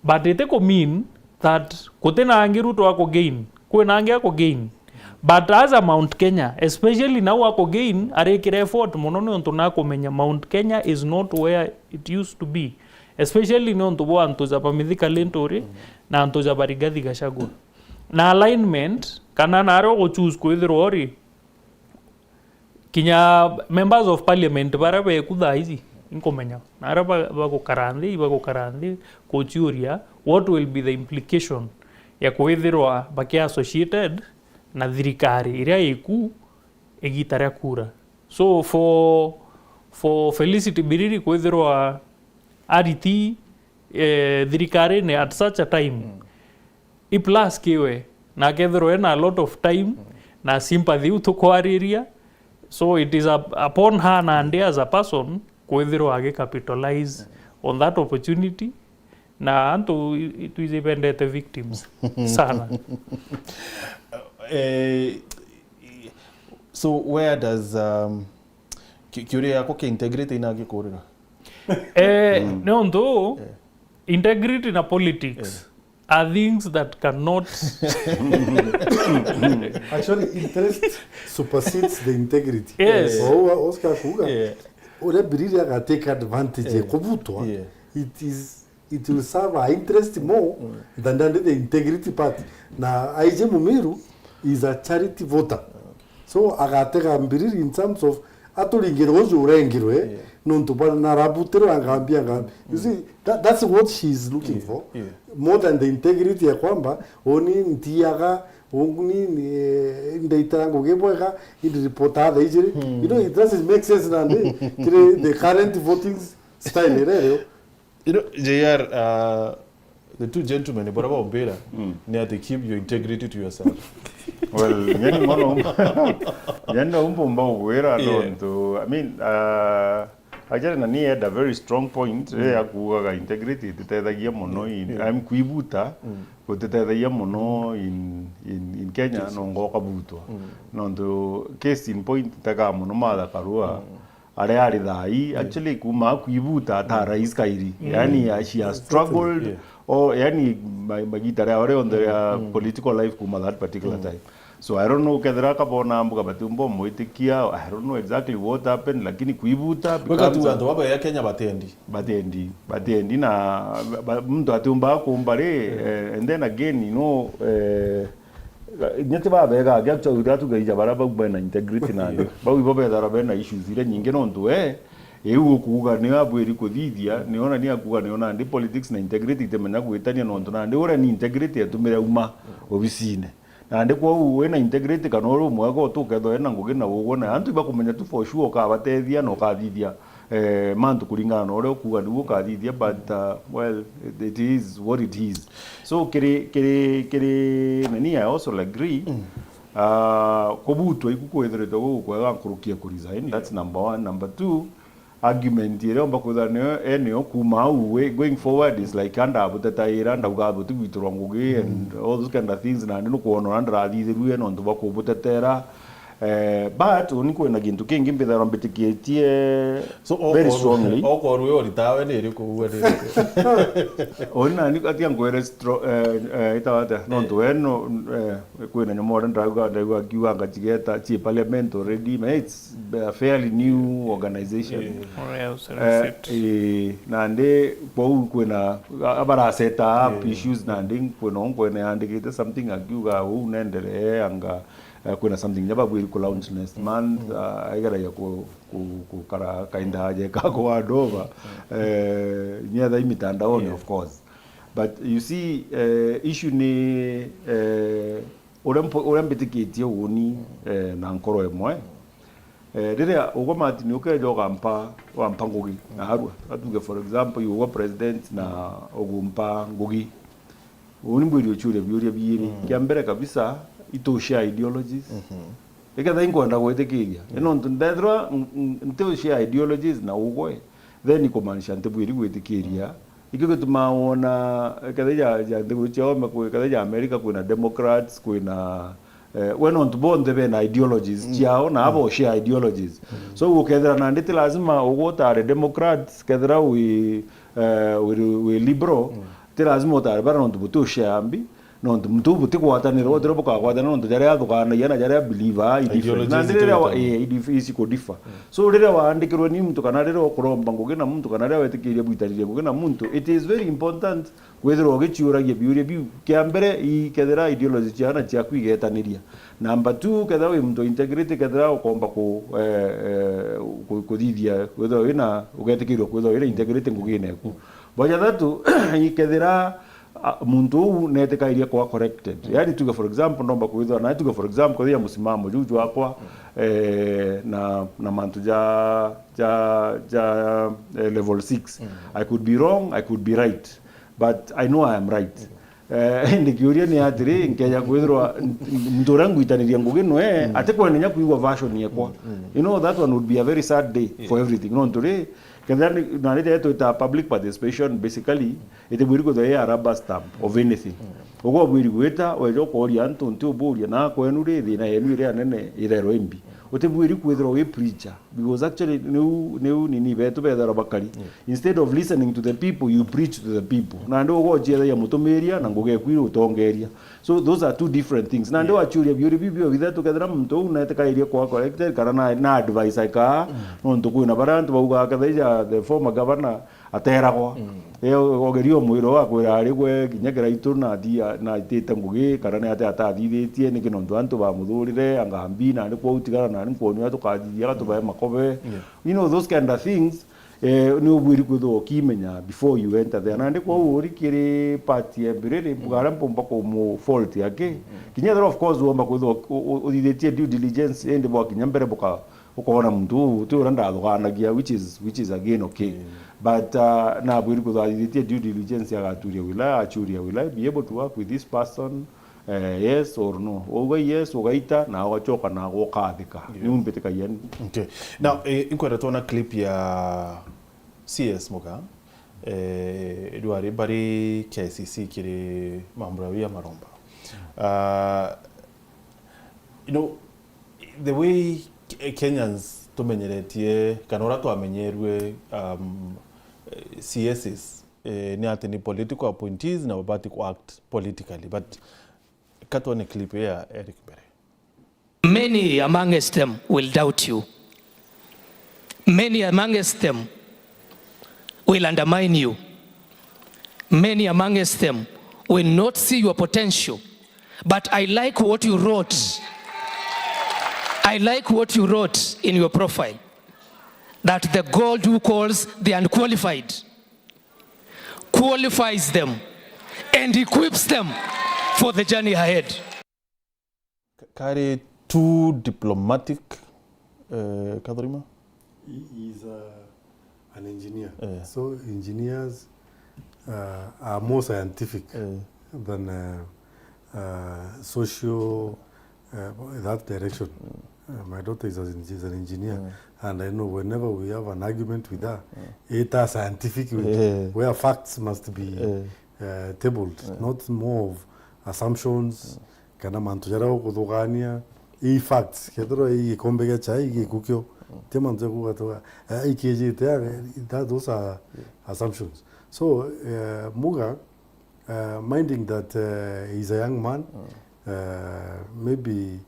But iti ku mean that gutina angi Ruto aku gain. Kwina angi aku gain. But as a Mount Kenya, especially nau aku gain, arikira effort mono niuntu nakumenya Mount Kenya is not where it used to be. Especially niuntu bwa antu ja ba Mithika Linturi, mm, na antu ja ba Rigathi Gachagua. Na alignment, kana naria ugu choose kwithirwa uri, kinya members of parliament baria beku thaa iji, Inkumenya. Na aria ba-, bagukara nthi, ibagukara nthi, kuciuria, what will be the implication ya kwithirwa baki associated na thirikari iria iku igita ria kura. So, for, for Felicity Mbiriri kwithirwa ariti, eh, thirikarine at such a time, i plus kiwe, na akethirwa ena a lot of time, na sympathy iu tukwariria. So it is up-, upon her nandi as a person kwithirwa agicapitalize on that opportunity, na antu i-, i-, twiji bendete victims sana. Eh, so where does, um, ki-, kiuria yakwa kia integrity ina gikurira? Eh, niuntu integrity na politics are things that cannot Actually, interest supersedes the integrity. Yes. Ou Oscar kuuga, uria Mbiriri agatake advantage ya kubutwa, it is, it will serve our interest more than the integrity part. Na aije Mumiru is a charity voter. So, agatega Mbiriri in terms of aturingire uju urengirwe, nontu bwa narabutirwe angambia ngambi. You see, that, that's what she is looking for. More than the integrity ya kwamba, uni ntiaga, uni ni, eh, ndaitara ngugi bwega, indi ripota thaa ijiri. You know, it doesn't make sense nandi, kiri the current voting style iria irio. You know, J R, uh, the two gentlemen, bara baumbira, ni ati keep your integrity to yourself. Well, nyeni mono, nyeni no umbumba ugwira nontu, I mean, uh, actually, na ni had a very strong point, eh, ya kuugaga integrity ititethagia mono in, I'm kwibuta, gutitethagia mono in, in, in Kenya, no ngoka butwa. Nontu case in point, tega mono Martha Karua, aria ari thaa ii, actually, kuma akwibuta ata rais kairi. Yani, uh, she has struggled, o, yani, ma-, magita ria oria onthe ria political life kuma that particular time. So, I don't know, kethira akabona mbuga batiumba umwitikia, I don't know exactly what happened, lakini kwibuta weka tu becomes a antu baba ya Kenya batendi. Batendi, batendi, na ba-, muntu atiumba kumba ri, eh, and then again, you know, eh, Inya ti babega, actually, tugaija bara bau bena integrity nandi. Bau ibo bethara bena issues iria nyingi nontu we, iu ukuuga nio abwiri kuthithia, niona ni akuuga nio nandi politics na integrity itimenya gwitania nontu nandi uria ni integrity etumire auma obisine. Nandi kwou wina integrity kana uri umwega utu ukethwa wina ngugi na ugwe na antu ibakumenya tu for sure ukabatethia na ukathithia eh, mantu kuringana na uria ukuuga niu ukathithia, but, uh, well, it, it is what it is. So, kiri, kiri, kiri nini, I also agree, uh, kubutwa iku kwithiritwe gukwega nkuruki ya ku resign, that's number one. Number two, argument iria umba kwithira niyo, eh, niyo kuma au, we, going forward is like, anda abutetaira, ndauga butigwitirwa ngugi and all those kind of things, nandi nukwona uria ndirathithirue nontu bwa kubutetera. Eh, but uni kwina gintu kingi mbithairwa mbitikitie very strongly. So, okorwo, okorwo we oritawe ni iriku, uwe ni iriku? Uni nani atia nkwire stro-, eh, eh, itawa atia? Nontu we no, eh, kwina nyomore ndrauga, ndrauga akiuga ngachigeta, chi parliament already, ma it's a fairly new organization. Eh. Or else, eh, eh, nandi, kwou kwina, a-, abara set up issues, nandi kwina unkwene yandikite something akiuga, uu nenderee, anga Eh, kwina something inya babwiri ku launch next month, ah, aigeragia ku, ku, gukara kainda aje ka ku hand over. Eh, inya thaa ii mitandaoni, of course. But you see, eh, issue ni, eh, uria mpo-, uria mbitikitie uni, eh, na nkoro imwe. Eh, riria ugwe Martin ukeja ugampa, ugampa ngugi, na arua, atuge for example, ugwe president na ugumpa ngugi. Uni mbwiri uchuria biuria biiri. Kia mbere kabisa, itu share ideologies. Ikethira inkwenda gwitikiria. Ni nontu ndethirwa n-, n-, nti share ideologies na ugwe, then ikumaanisha ntibwiri gwitikiria. Ikio gitumaa wona, ikethira ja, ja nthiguru cia ome, kwi-, ikethira ja America, kwina Democrats, kwina, eh, we nontu bonthe bena ideologies ciao, na abo share ideologies. So, ukethira nandi ti lazima ugwe utare Democrats, kethira wi, eh, wi, wi liberal, ti lazima utare bara nontu buti ushare mbi, nontu muntu uu butigwatanira, utire bukagwatanira nontu jaria athukanagia na jaria believer i different. Ideologies na riria wa-, itari eh, i dif-, isi ku differ. So riria waandikirwe ni muntu, kana riria ukuromba ngugi na muntu, kana riria wetikiria bwitanirie ngugi na muntu, it is very important Withirwa ugiciuragia biuria biu, kia mbere, ikethira ideology ciana ciaku igetaniria. Number two, kethira wi muntu wa integrity, kethira ukomba ku-, eh, eh, ku-, kuthithia, kwithirwa wina, ugetikirua kwithirwa wina integrity ngugine eku. Bwa jathatu, ikethira, a, muntu uu netikairie kwa corrected. Yani, tuge for example, nomba kwithirwa, na tuge for example, kethira musimamo juu jwakwa, eh, na, na mantu ja, ja, ja, eh, level six. I could be wrong, I could be right. But I know I am right. Eh, indi kiuria ni atiri, nkeja kwithirwa n-, n-, muntu uria ngwitaniria ngugi nwe, atikwenda nya kwigua version yekwa. You know, that one would be a very sad day for everything. Nontu ri, kethira ni, na ri twita public participation, basically, itibwiri kwithirwa i a rubber stamp of anything. Ugobwiri gwita, weja ukoria antu, nti uburia, na kwenu ri, thina yenu iria nene itherwa imbi. Utibwiri kwithirwa wi preacher. Because actually, niu, niu nini betu bethagirwa bakari. Instead of listening to the people, you preach to the people. Nandi ugochiethagia mutumiria na ngugi eku iria utongeria. So those are two different things. Nandi wachiuria biuria biu bio bithatu, kethira muntu uu netikairie kwa corrected, kana na, na advice aikaa, nontu kwina baria antu baugaa, kethira the former governor ateragwa. Eh, ogeria umwira akwira ari gwe kinya kiraitu na athi-, na atite ngugi, kana ni atia atathithitie, niki nontu antu bamuthurire, anga mbi, nandi kwou tigana nani nkwonua tukathithia, gatubae makobe. You know, those kind of things, eh, ni ubwiri kwithirwa ukimenya before you enter there. Nandi kwou uri kiri part ya mbiriri, mbuga aria mpumba kumu fault yake. Kinya there, of course, womba kwithirwa u-, u-, uthithitie due diligence, indi bwakinya mbere buka-, ukoona muntu uu ti uria ndathuganagia, which is, which is again okay. But, uh, nabwiri kwithirwa athithitie due diligence, agaturia wilaya, achuria wilaya, be able to work with this person, eh, yes or no. Wauga yes, ugaita, na ugachoka na ukathika. Niu mbitikagia ni. Okay. Now, eh, inkwenda twona clip ya C S Muga, eh, rwari bari K I C C kiri mambura ya maromba. Uh, you know, the way Ke-, Kenyans tumenyeretie, kana uria twamenyerue, um, eh, C Ss, eh, ni ati ni political appointees na babati ku act politically. But katwone clip ya Eric mbere. Many amongst them will doubt you. Many amongst them will undermine you. Many amongst them will not see your potential. But I like what you wrote. I like what you wrote in your profile, that the God who calls the unqualified qualifies them and equips them for the journey ahead. Ka-, kari too diplomatic, eh, Kathurima? He is, uh, an engineer. Eh. So engineers, uh, are more scientific, eh, than, uh, uh, social, uh, that direction. Uh, my daughter is an, is an engineer, and I know whenever we have an argument with her, it is scientific way, eh, where facts must be, eh, uh, tabled, eh, not more of assumptions, kana mantu jaria ukuthugania, i facts. Kethirwa i gikombe gia chai, i gikukio, ti mantu ja kuuga tu, eh, ikijite, eh, that, those are assumptions. So, eh, Muga, uh, minding that, uh, he's a young man, uh, maybe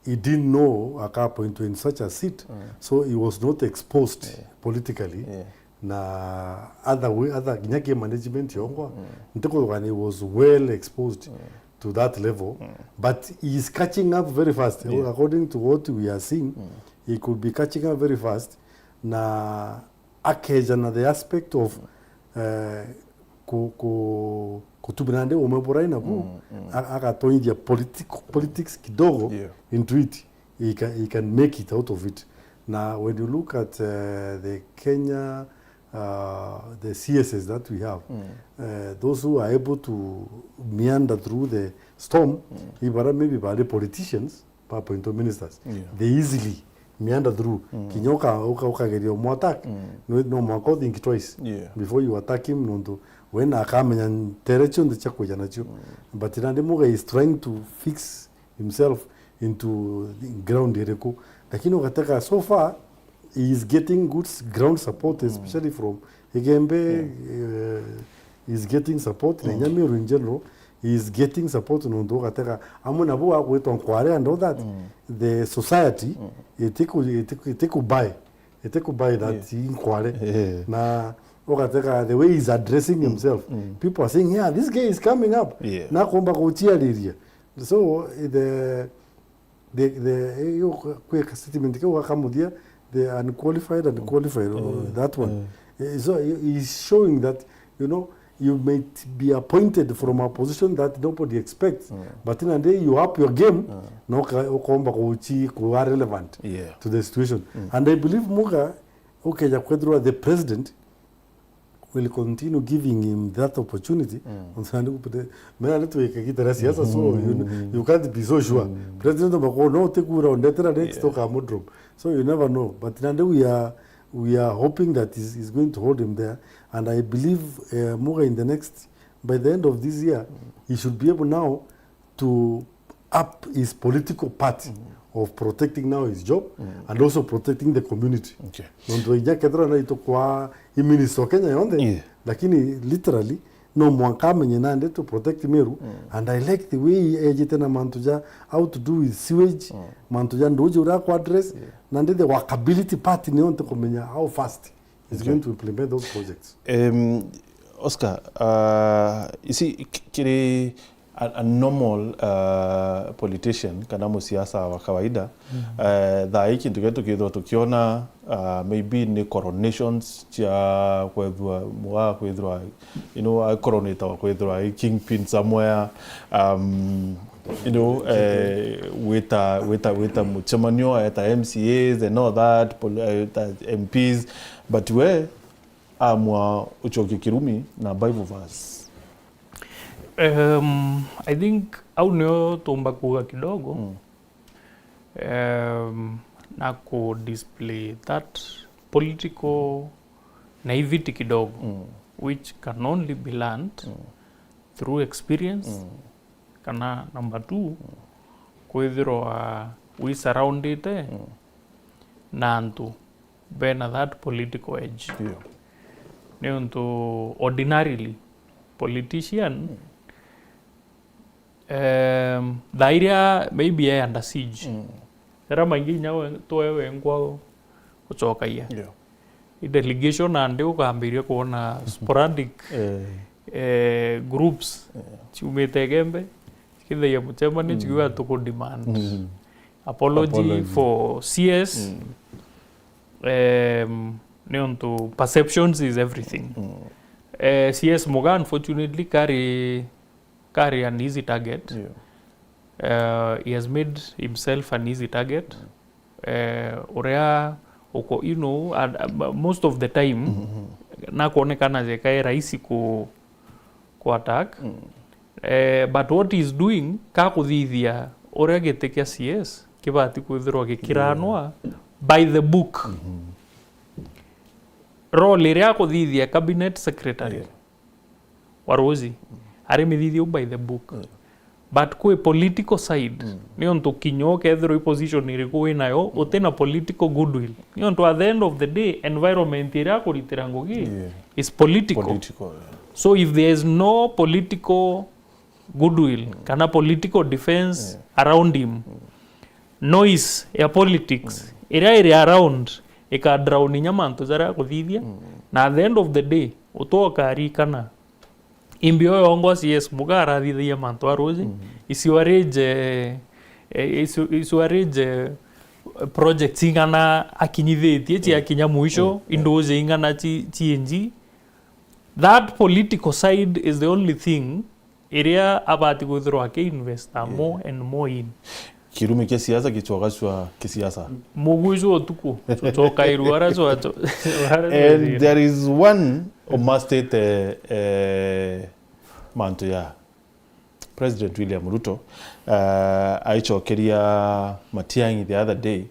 he didn't know aka appointwe in such a seat, so he was not exposed politically. Yeah. Na other way, other, kinya ki management yongwa, ntikuthugaania, he was well exposed to that level, but he is catching up very fast. Yeah. According to what we are seeing, he could be catching up very fast, na akeja na the aspect of, eh, ku-, ku-, kutumira ndi ume burai nabu, a-, agatonyithia politic-, politics kidogo into it. He can, he can make it out of it. Na when you look at, eh, the Kenya, uh, the C Ss that we have, eh, those who are able to meander through the storm, ibara maybe bari politicians, ba appointwo ministers. Yeah. They easily meander through. Kinya uka-, uka-, ukageria umu attack, no, no mwanka u think twice before you attack him, nontu we na akamenya ntere cionthe cia kwija nacio. But nandi Muga is trying to fix himself into ground iriku. Lakini ugateka so far, he is getting good ground support, especially from Igembe, eh, he is getting support, na inya Meru in general, he is getting support, nontu ugateka amwe nabo agwitwa nkware and all that, the society itiku-, itiku-, itikubuy, itikubuy that i nkware. Eh. Na Ugateka the way he's addressing himself, people are saying, "Yeah, this guy is coming up." Yeah. Na komba kuchiariria. So the the the kweka statement kau akamuthia, the unqualified and qualified, that one. Eh, so he- he's showing that, you know, you might be appointed from a position that nobody expects, but in a day you up your game, na uka- ukomba kuchi kuwa relevant Yeah. to the situation. And I believe Muga ukeja kwethirwa the president will continue giving him that opportunity. Onthandi kupute mena ni twike gitara siasa, so you, you can't be so sure. President Macron no utikura ondetera next, ukamudrop. So you never know, but nandi we are we are hoping that he's, he's going to hold him there, and I believe uh, Muga in the next, by the end of this year, he should be able now to up his political party of protecting now his job and also protecting the community. Okay. Nontu inya kethira na itukwa i minister wa Kenya yonthe, Yeah. Lakini literally no mwanka amenye nandi to protect Meru, and I like the way ejite na mantu ja how to do with sewage, mantu ja nduji uria ku address, nandi the workability part ni onte kumenya how fast is going to implement those projects. Um, Oscar, uh, you see, k- kiri a, a normal uh, politician kana musiasa wa kawaida, uh, thaa ii kintu kiria tukithirwa tukiona, uh, maybe ni coronations cia kwethirwa mwa kwithirwa, you know, a coronator wa kwithirwa i kingpin somewhere, um, you know, eh, wita wita wita mucemanio eta M C As and all that, pol- eh, eta M Ps, but we amwa ucokie kirumi na Bible verse. Um, I think au nio tumba kuga kidogo, um, na ku display that political naivety kidogo, which can only be learned through experience, kana number two, kwithirwa wi surrounded na antu bena that political edge. Yeah. Niuntu ordinarily politician, um, thaa iria maybe e under siege, era maingi inya we- twe wengwa gucokagia Yeah. i delegation, nandi ukambiria kuona sporadic Eh, eh, groups ciumite Igembe, cikithagia mucemani, cikiuga tuku demand apology, Apology. For C S. Um, niuntu perceptions is everything. Eh, C S Muga unfortunately kari kari an easy target. yeah. Uh, he has made himself an easy target. Eh, uria uko, you know, and, uh, most of the time nakwonekana jeka e rahisi ku, ku attack. Eh, but what he's doing ka kuthithia uria giti kia C S kibati kwithirwa gikiranwa by the book. Role iria akuthithia cabinet secretary wa Rose ari mithithia u by the book. But kwi political side, niuntu kinya ukethirwa i position iriku winayo, utina political goodwill. Niuntu at the end of the day, environment iria akuritira ngugi Yeah. is political. Political, yeah. So if there is no political goodwill kana political defense around him, noise ya politics iria iri around ika drown inya mantu jaria akuthithia, na at the end of the day utwa ukarikana imbi uyo ongwa C S Muga arathithagia mantu a Rose, iciwa rije, eh, ici- iciwa rije, eh, projects ing'ana akinyithitie ciakinya mwisho, induji ing'ana ci- cienji. That political side is the only thing iria abati kwithirwa aki invest more and more in. Kirumi kia siasa gichwagacwa kisiasa. Muguju utuku, tucokairua ara cwa- ara And cwa- there is one omastete, eh, mantu ya President William Ruto, eh, aichokeria Matiang'i the other day,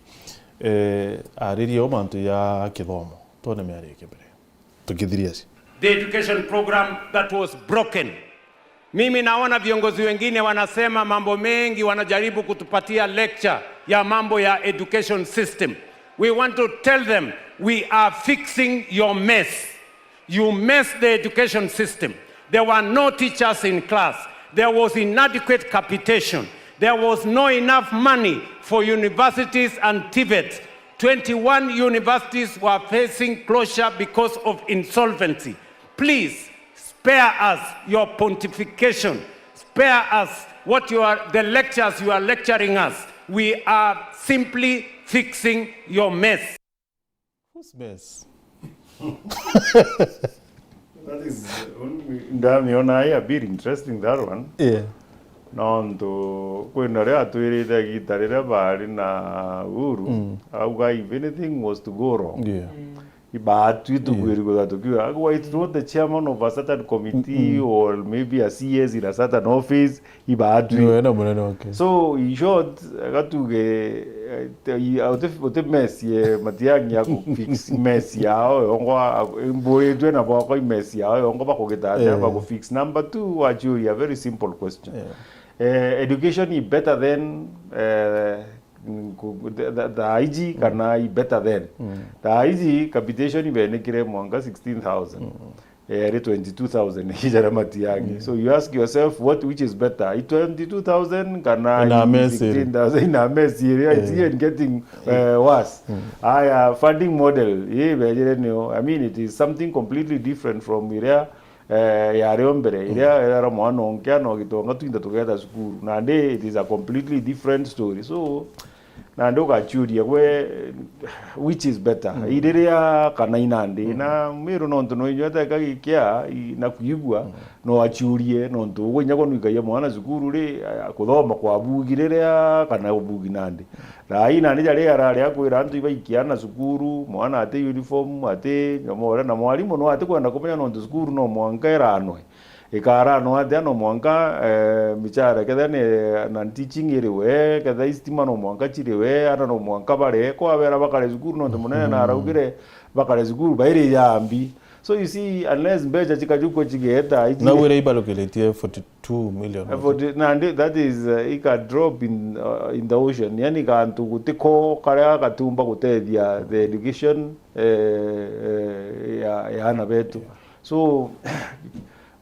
eh, aririe o mantu ya kithomo. Twone miario ya mbere. Tukithiria aci. The education program that was broken. Mimi naona viongozi wengine wanasema mambo mengi, wanajaribu kutupatia lecture ya mambo ya education system. We want to tell them, we are fixing your mess. You messed the education system. There were no teachers in class. There was inadequate capitation. There was no enough money for universities and TVET twenty-one universities were facing closure because of insolvency. Please, spare us your pontification. Spare us what you are, the lectures you are lecturing us. We are simply fixing your mess. Whose mess? That is, ndamiona ai a bit interesting, that one. Yeah. Nontu kwina ria atwirite igita riria bari na Uhuru, auga if anything was to go wrong, Yeah. ibaatwi tukwiri kutha tukiuga, otherwise it's not the chairman of a certain committee or maybe a C S in a certain office, ibaatwi. Niwe na munene wake. So in short, gatuge, eh, uti mess ye Matiang'i ya ku fix mess yao yongwa, mburitwe na bwakwa i mess yao yongwa bakugita atia Eh. baku fix. Number two, wachiuria a very simple question. Yeah. Eh, education is better than, eh, ku- the, the, the I G kana i better than. The I G capitation ibenikire mwanka sixteen thousand. Eh, ri twenty-two thousand ijara Matiang'i. So you ask yourself, what, which is better? I twenty-two thousand kana Ina i mess iri. sixteen thousand, ina mess iri. It's Eh. even getting, eh, worse. Aya, funding model, ye bejire nio. I mean, it is something completely different from iria, eh, yario mbere. Iria era mwana onke ano gitonga twinda tugeta cukuru. Nandi it is a completely different story. So, nandi ugachiuria gwe, which is better, iriria kana inandi? Na Miru nontu no inyuete kagikia i- na kuigua, no achiurie nontu ugwe inya gwa nuikagia mwana cukuru ri, a- kuthoma kwa bugi riria kana bugi nandi. Na inandi jari arari akwira antu ibaikia ana cukuru, mwana ati uniform, ati nyomore, na mwarimu no ati kwenda kumenya nontu cukuru no mwanka iranwe. Ikaranwa atia? No mwanka, eh, michara ketha ni, na teaching iri we, ketha i stima no mwanka chiri we, ana no mwanka bare, kwabera bakare cukuru nontu munene na araugire bakare cukuru bairi jambi. So you see, unless mbecha chikajukwa chigeta, iji- Na wira ibalukiritie forty-two million. Eh, forty, nandi, that is, uh, ika drop in, uh, in the ocean. Yani kantu gutiko karia gatumba gutethia the education, eh, eh, ya, ya ana betu. So,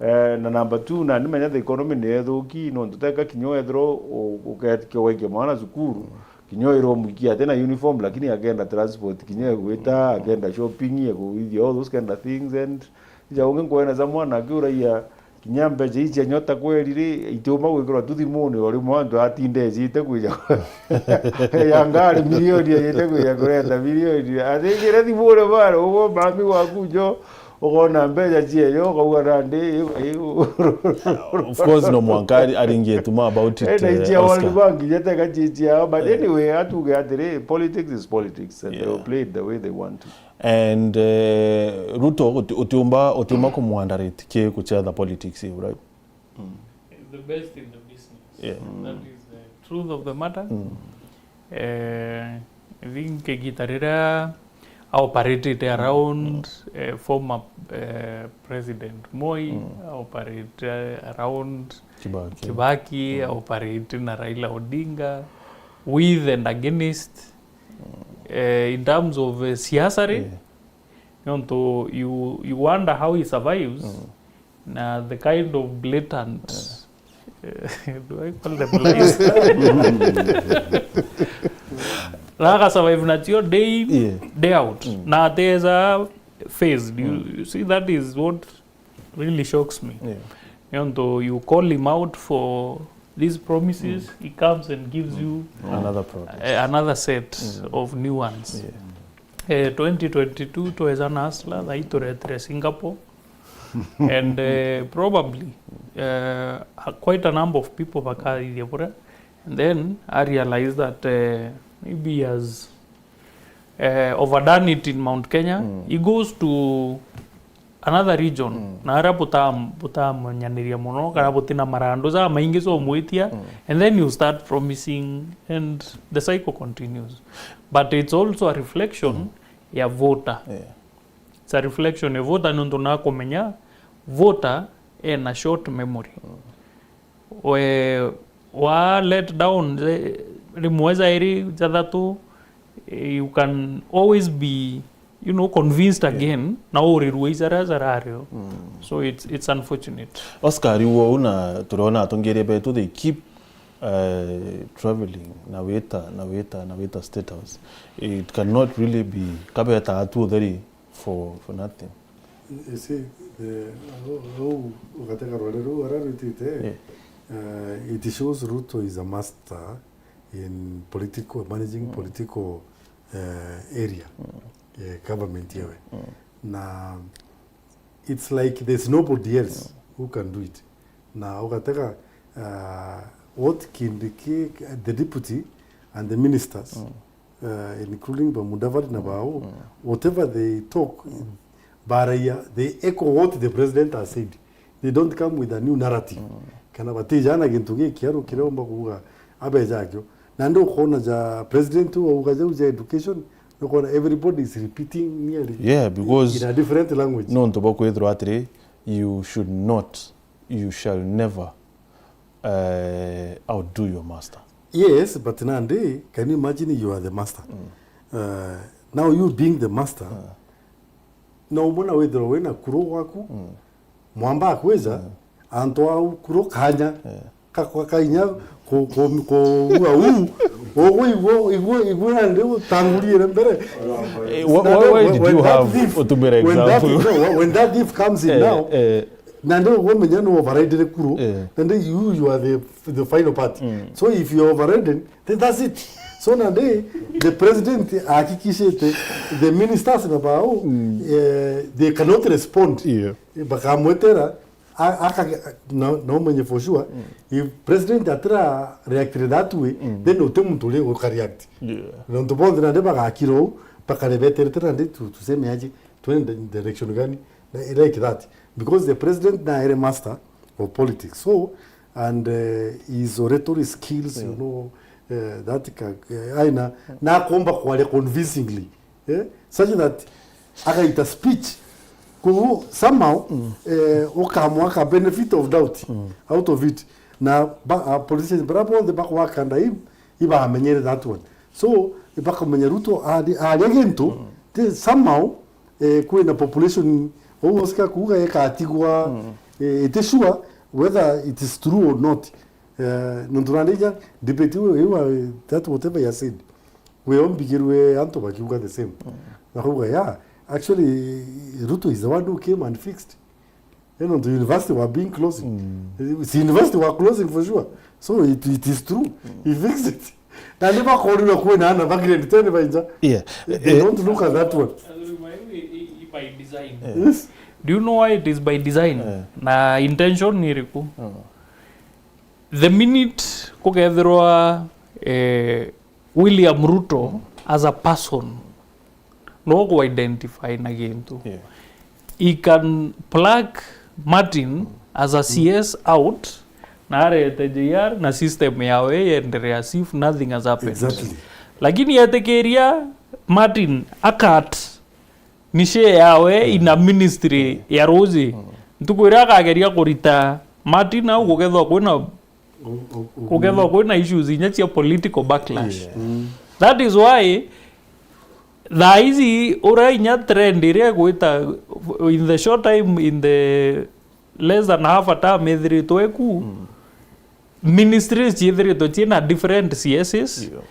eh, na number two, nandi menya the economy ni ethuki, nontu teka kinya wethirwa u- uketika waikia mwana cukuru, kinya wira umwikia ati na uniform, lakini akenda transport, kinya egwita, akenda shopping, egwithia all those kind of things, and ija ungi nkwena za mwana akiuragia kinya mbecha ici cia nyota kweri ri, itiuma gwikirwa tu thimuni, o rimwe antu atinde ecite kwija ya ngari milioni ecite kwija kureta milioni. Athingire thimuni bare, uguo mami waku njo, ukona mbecha cieyo, ukauga nandi, iu, iu. Of course, no mwanka ari- aringie tuma about it, Ena eh, icia World Oscar. Bank, ijete gachichia. But anyway, atuge atiri, politics is politics, and Yeah. they'll play it the way they want to. And, eh, Ruto, uti- utiumba, utiumba kumwandarate ki kuchetha politics iu, right? He's the best in the business. Yeah. That is the truth of the matter. Eh, I think igita riria aoperatete around, eh, former, eh, President Moi, aoperate, eh, around Kibaki. Kibaki, aoperate na Raila Odinga, with and against, eh, in terms of, eh, siasa ri, Yeah. nontu you, you wonder how he survives na the kind of blatant, eh, do I call them lies? Na aka survive natio day in, Yeah. day out. Na ateza phased. You, you see, that is what really shocks me. Yeah. Nontu you call him out for these promises, he comes and gives you Another product. eh, another set of new ones. Yeah. Eh, twenty twenty-two tweza na Hustler, thai turetere Singapore. And eh, probably eh, a- quite a number of people bakathithia buria. And then I realize that eh, maybe he has eh, overdone it in Mount Kenya. He goes to another region na aria butam- butamunyaniria muno, kana butina marandu ja maingi jo mwitia, and then you start promising and the cycle continues. But it's also a reflection ya voter. Yeah. It's a reflection ya voter, nontu nakumenya voter ena short memory. We wa let down, eh, rimwe jairi jathatu, eh, you can always be, you know, convinced again, na urirue ijaria jarario. So it's, it's unfortunate. Oscar, riu uu na turona atongeria betu, they keep uh, traveling na wita, na wita, na wita State House. It cannot really be kabeta atu utheri for, for nothing. You see, the, au, au, ugatega rware ruu ara rwitite, Yeah. uh, it shows Ruto is a master in political, managing Mm. political, uh, area, Mm. uh, government yewe. Mm. Na it's like there's nobody else Mm. who can do it. Na ugatega, uh, what Kindiki, the deputy and the ministers, Mm. uh, including ba Mudavadi na bao, Mm. whatever they talk, Mm. baraia, they echo what the president has said. They don't come with a new narrative. Mm. Kana batijana gintu gikiaru kiria umba kuuga abeja akio. Na ndio ukoona ja president uu auga jau ja education, ndio ukoona everybody is repeating nearly Yeah, because in a different language. Nontu bwa kwithirwa atiri, you should not, you shall never, uh, outdo your master. Yes, but nandi, can you imagine you are the master? Mm. Uh, now you being the master, Mm. na umona withirwa wina kuro gwaku, Mm. mwamba akwija, Mm. antu au kuro kanya, Yeah. kakwa kainya ku-, ku-, kuua uu, ugwe igwe, igwe, igwe nandi utanguriire mbere. Eh, wha-, Nandi wha-, why when, did when you that have thief, utumire when that, example? No, when that thief comes in Eh, now, eh. nandi ugwe menya no override kuro, Eh. nandi you, you are the, the final party. Mm. So if you are overridden, then that's it. So nandi the president ahakikishite the ministers na bao, Mm. eh, they cannot respond. Yeah. Bakamwetera, a-, aka-, no, no umenye for sure, Mm. if president atira reacted that way, Mm. then uti muntu uri uka react. Yeah. Nontu bonthe nandi bagakira uu, bakarebeterete nandi tu-, tuseme aje, twende direction gani, na, like that. Because the president na ere master of politics. So, and, uh, his oratory skills, you Yeah. know, uh, that ka-, uh, aina, na akomba kwaria convincingly. Eh? Such that agaita speech. Koguo somehow, Mm. eh, ukamwaka benefit of doubt Mm. out of it. Na ba, a politicians, bara bonthe bakwaka ndai, ibamenyere that one. So, ibakamenya Ruto ari, aria gintu, Mm. ti somehow, eh, kwina population, ou osika kuuga ikatigwa, Mm. eh, iti sure whether it is true or not. Eh, nontu nandi ja debate iu, iu, that whatever you said, we ombigirwe antu bakiuga the same. Mm. Bakauga, "Yeah, actually, Ruto is the one who came and fixed." Eh, nontu university were being closing. Mm. Eh, si university were closing for sure. So it, it is true. Mm. He fixed it. Na ni bakorirwe kwina ana ba grade ten bainja. Yeah. They Eh, don't look at that one. By design. Eh. Yes. Do you know why it is by design? Eh. Na intention ni iriku? Mm. The minute kugethirwa, eh, William Ruto as a person, no ku identify na gintu. Yeah. He can pluck Martin as a C S out, na arete J R na system yawe yenderea as if nothing has happened. Exactly. Lakini etikiria Martin akat niche yawe ina ministry ya ruji. Ntuku iria akageria kurita Martin au, kugethwa kwina, kugethwa kwina issues inya cia political backlash. Yeah. That is why thaa ici uria inya trend iria igwita in the short time, in the less than half a term ithiritwe iku, ministries ciithiritwe ciina different C Ss. Yeah.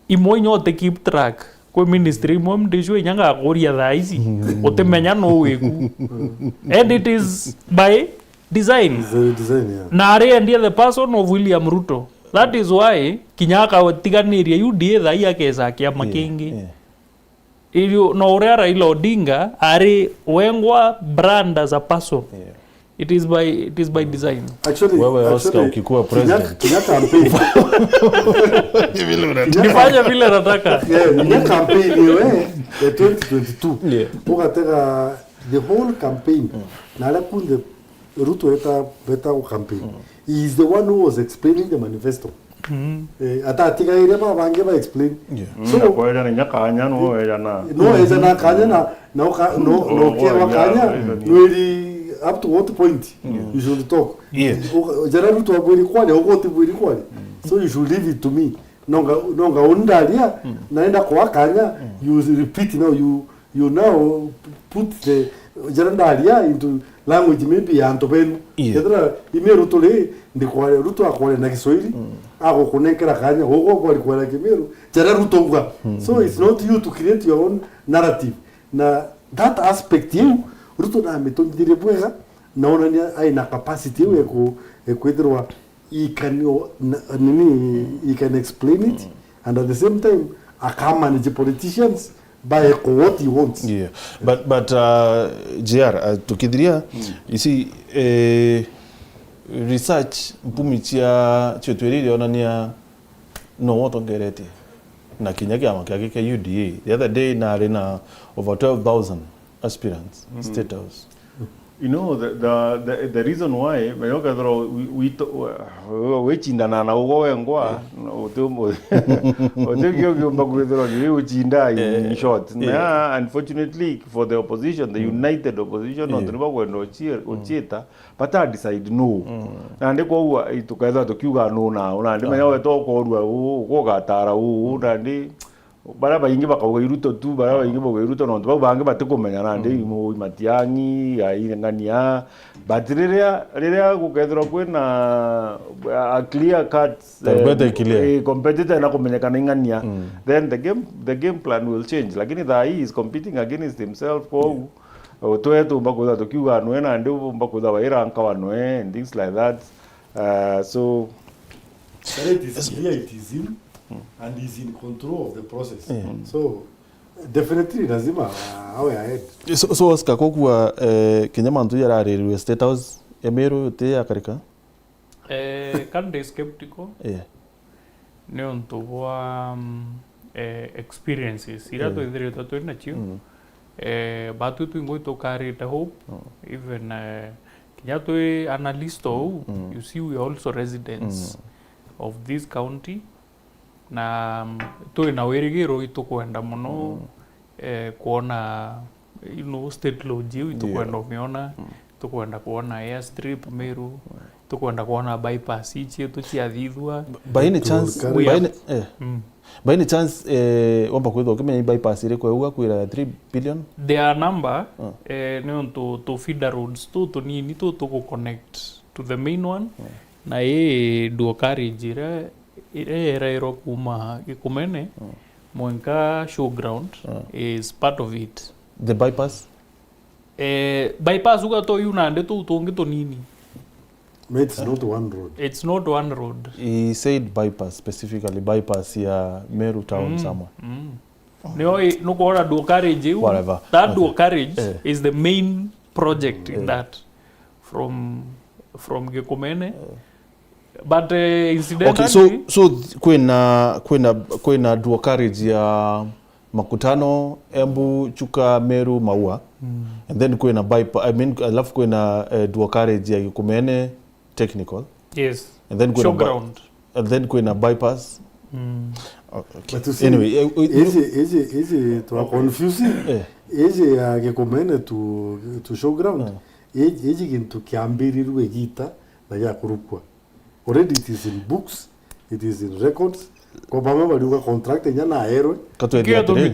Imwe inya uti keep track. Kwi ministry imwe ndicua inya ngakuria thaa ici, utimenya nuu wiku. And it is by design. It's a design, yeah. Na ari endia the person of William Ruto. That is why kinya akatiganiria U D A thaa ii akesa kiama kingi. Yeah. Irio, no uria Raila Odinga ari wengwa brand as a person. Yeah. It is by, it is by design. Actually, wewe, Oscar, actually, ukikuwa president, kinya campaign. Nifanye vile nataka. Yeah, kinya campaign iwe ya twenty twenty-two. Yeah. Ugatega the whole campaign. Na aria kunthe Ruto eta, beta ku campaign. He is the one who was explaining the manifesto. Eh, atatigaire ba bangi ba explain. Yeah. So, na kweja ni nyakanya, no weja na, no weja na kanya na, na uka, no, no, no, kewa kanya, yeah, nwiri up to what point you should talk. Yes. Uka, jara Ruto abwiri kwani, ugo ti bwiri kwani. So you should leave it to me. Nonga, nonga undaria, na enda kwa kanya, you repeat now, you, you now put the, Jara ndaria into language maybe ya antu benu. Yeah. Kethira Imiru turi, ndikwaria, Ruto akwaria na Kiswahili, agukunenkera kanya, ugu kwari kwaria Kimiru, jara Ruto uga. So it's not you to create your own narrative. Na that aspect iu, Ruto namitonyithirie bwega, na onania aina capacity iu eku-, ekwithirwa he can, o-, n-, nini, he can explain it, and at the same time, aka manage politicians by what he wants. Yeah. But, but, uh, J R, uh, tukithiria, you see, eh, research, mpumi cia, cio twirire onania no wotongeretie. Na kinya kiama kiake kia U D A. The other day, nari na over twelve thousand aspirants, State House. You know, the, the, the, the reason why, menya ukethirwa wi-, wito-, wi-, wicindana na ugo wengwa, uti-, uti kio kiumba kwithirwa ni ucinda in, in short. Na unfortunately for the opposition, the united opposition, nontu nibakwenda uci-, uciita, bata decide no. Nandi kwou, i, tukethirwa tukiuga no nao, nandi menya weta ukorua uu, ugatara uu, nandi baria baingi bakauga i Ruto tu, baria baingi bauga i Ruto, nontu bau bangi batikumenya nandi i Moi, Matiang'i, ai Ng'ania. But riria, riria gukethirwa kwina a clear cut, competitor, eh, competitor na kumenyekana i Ng'ania, then the game, the game plan will change. Lakini thaa hii is competing against himself, kwou, o, twe tumba kwithirwa tukiuga nwe, nandi umba kwithirwa waira nkawa nwe and things like that. Uh, so, but it is clear it is him, and he's in control of the process. So, definitely lazima, uh, awe ahead. So, so Oscar, kokua, eh, kinya mantu jararirwe State House ya Meru ti yakarika? Eh, kandi skeptical. Yeah. Niuntu bwa, mm, eh, experiences iria twithiritwe twi nacio. Eh, batu twingwa itukarite hope, even, eh, kinya twi analyst ou, you see, we are also residents of this county, na, mm, twi na wirigiro itukwenda mono, eh, kwona, you know, state lodge iu itukwenda umiona, itukwenda kwona airstrip Meru, itukwenda kwona bypass ici cietu ciathithua. By any chance, by any, eh, by any chance, eh, wamba kwithwa ukimenya bypass iriku yauga kwira ya three billion? Their number, eh, ni untu tu feeder roads tu tunini tu tugu connect to the main one, na i dual carriage iria, iria irairwa kuma Gikumene mwenka showground is part of it. The bypass? Eh, bypass uga to yu nandi tuu tungi tunini. It's not one road. It's not one road. He said bypass specifically, bypass ya Meru town somewhere. Nio i-, nukwona dual carriage iu. Whatever. That dual carriage is the main project in that, from, from Gikumene. But, eh, incidentally, okay, so, so th-, kwina, kwina, kwina dual carriage ya Makutano, Embu, Chuka, Meru, Maua. And then kwina bypa-, I mean, alafu kwina, eh, dual carriage ya Gikumene Technical. Yes. And then kwina by-, showground. And then kwina bypass. Oh, okay. But you see, anyway, eh, eh, iji, iji, iji twa confuse. Eh. Iji ya Gikumene to, to showground. Iji, iji gintu kiambirirwe igita na giakurukwa. Already it is in books, it is in records. Kwa bamwe bariuga contract inya naerwe. Katwethia atiri.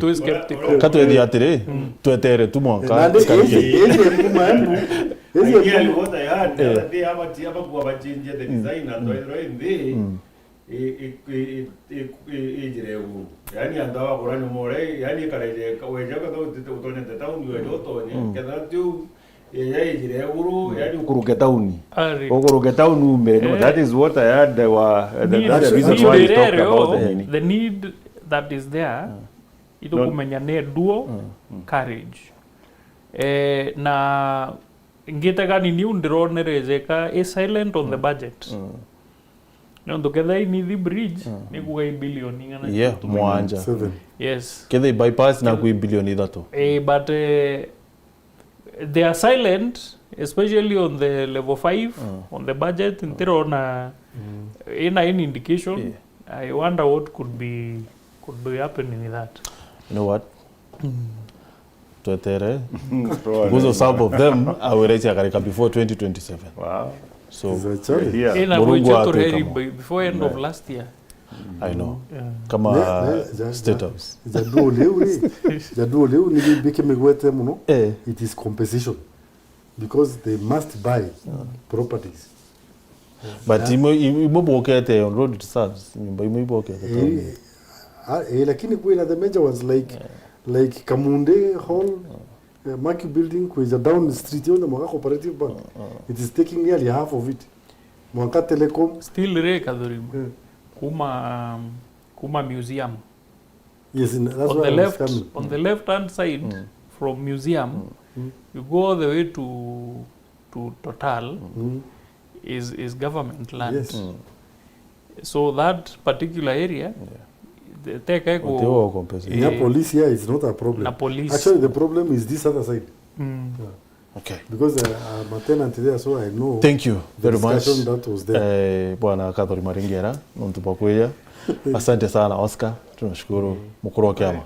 Katwethia atiri, twetere tu mwanka. Nandi iji, iji kuma Embu, iji Embu. Ideally, what I heard the other day, abati-, abakua bachenjia the design, antu ethirwa i nthi, i, i, i njira iguru. Yaani, antu abakura nyuma uria, yaani, ikareje, weja kwethirwa utonyete town, weja utonye, kethira tiu, Ija ijire iguru, yani ukuruke tauni. Ari. Ukuruke tauni ume. No, eh, that is what I had, uh, the, the, need, that's the reason why we talked about the nini. The need that is there, itukumenya ni dual carriage. Eh, na ngitega nini u ndironere jeka i silent on the budget. Nontu kethira i Nithi Bridge, ni kuga i billion ing'ana. Yeah, cia mwanja. Seven. Yes. Kethira i bypass, na ku i billion ithatu. Eh, but, eh, they are silent, especially on the level five, on the budget, ntirona ina any indication. Yeah. I wonder what could be, could be happening with that. You know what? Twetere. Because of some of them, I will reach Akarika before twenty twenty-seven. Wow. So, it's a challenge. Yeah. Ina Murungu bwicho tureri atwika mo. Be-, before end of last year. I know. Yeah. Kama Ne- ne- ja- State ja- House. Jaduo liu ri, jaduo liu ni bikimigwete muno. Eh. It is compensation because they must buy properties. But imwe imwe bwokete on road reserves, nyumba imwe ibwokete. Eh, ah, eh, lakini kwina the major ones like like Kamunde Hall, eh, Maki Building, kwija down the street yone mwaka Cooperative Bank. It is taking nearly half of it. Mwanka Telecom. Still re Kathurima. Eh. Kuma um, kuma museum. Yes, in, that's On why the I was left coming. On the left hand side from museum, you go all the way to to Total Mm. is is government land. Yes. So that particular area the- teka iko Utiwa compensation. Nya eh, police here is not a problem. Na police. Actually, the problem is this other side. Mm. Okay. Because uh, I'm a tenant there, so I know Thank you the very much. Discussion that was there. Eh, bwana Kathuri Maringera, nontu bwa kwija. Asante sana Oscar, tunashukuru mkuru wa kiama.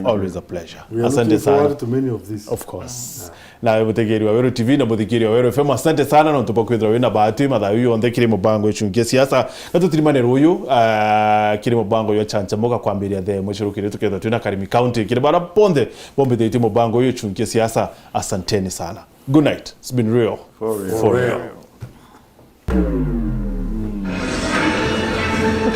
Always a pleasure. We are Asante looking sana. Forward to many of these. Of course. Nawe mutegeri wa Weru T V na muthikiri wa Weru F M, asante sana nontu bwa kwithirwa wina bahati mathaa yonthe kiri mubango icungi cia siasa. Na tutirimane ruyu, ah, kiri mubango yo chancha moga kwambiria the mwe cirukiri tukethirwa twina Karimi County. Kiri bara bonthe bombithitie mubango yo icungi cia siasa, asanteni sana. Good night. It's been real. For real.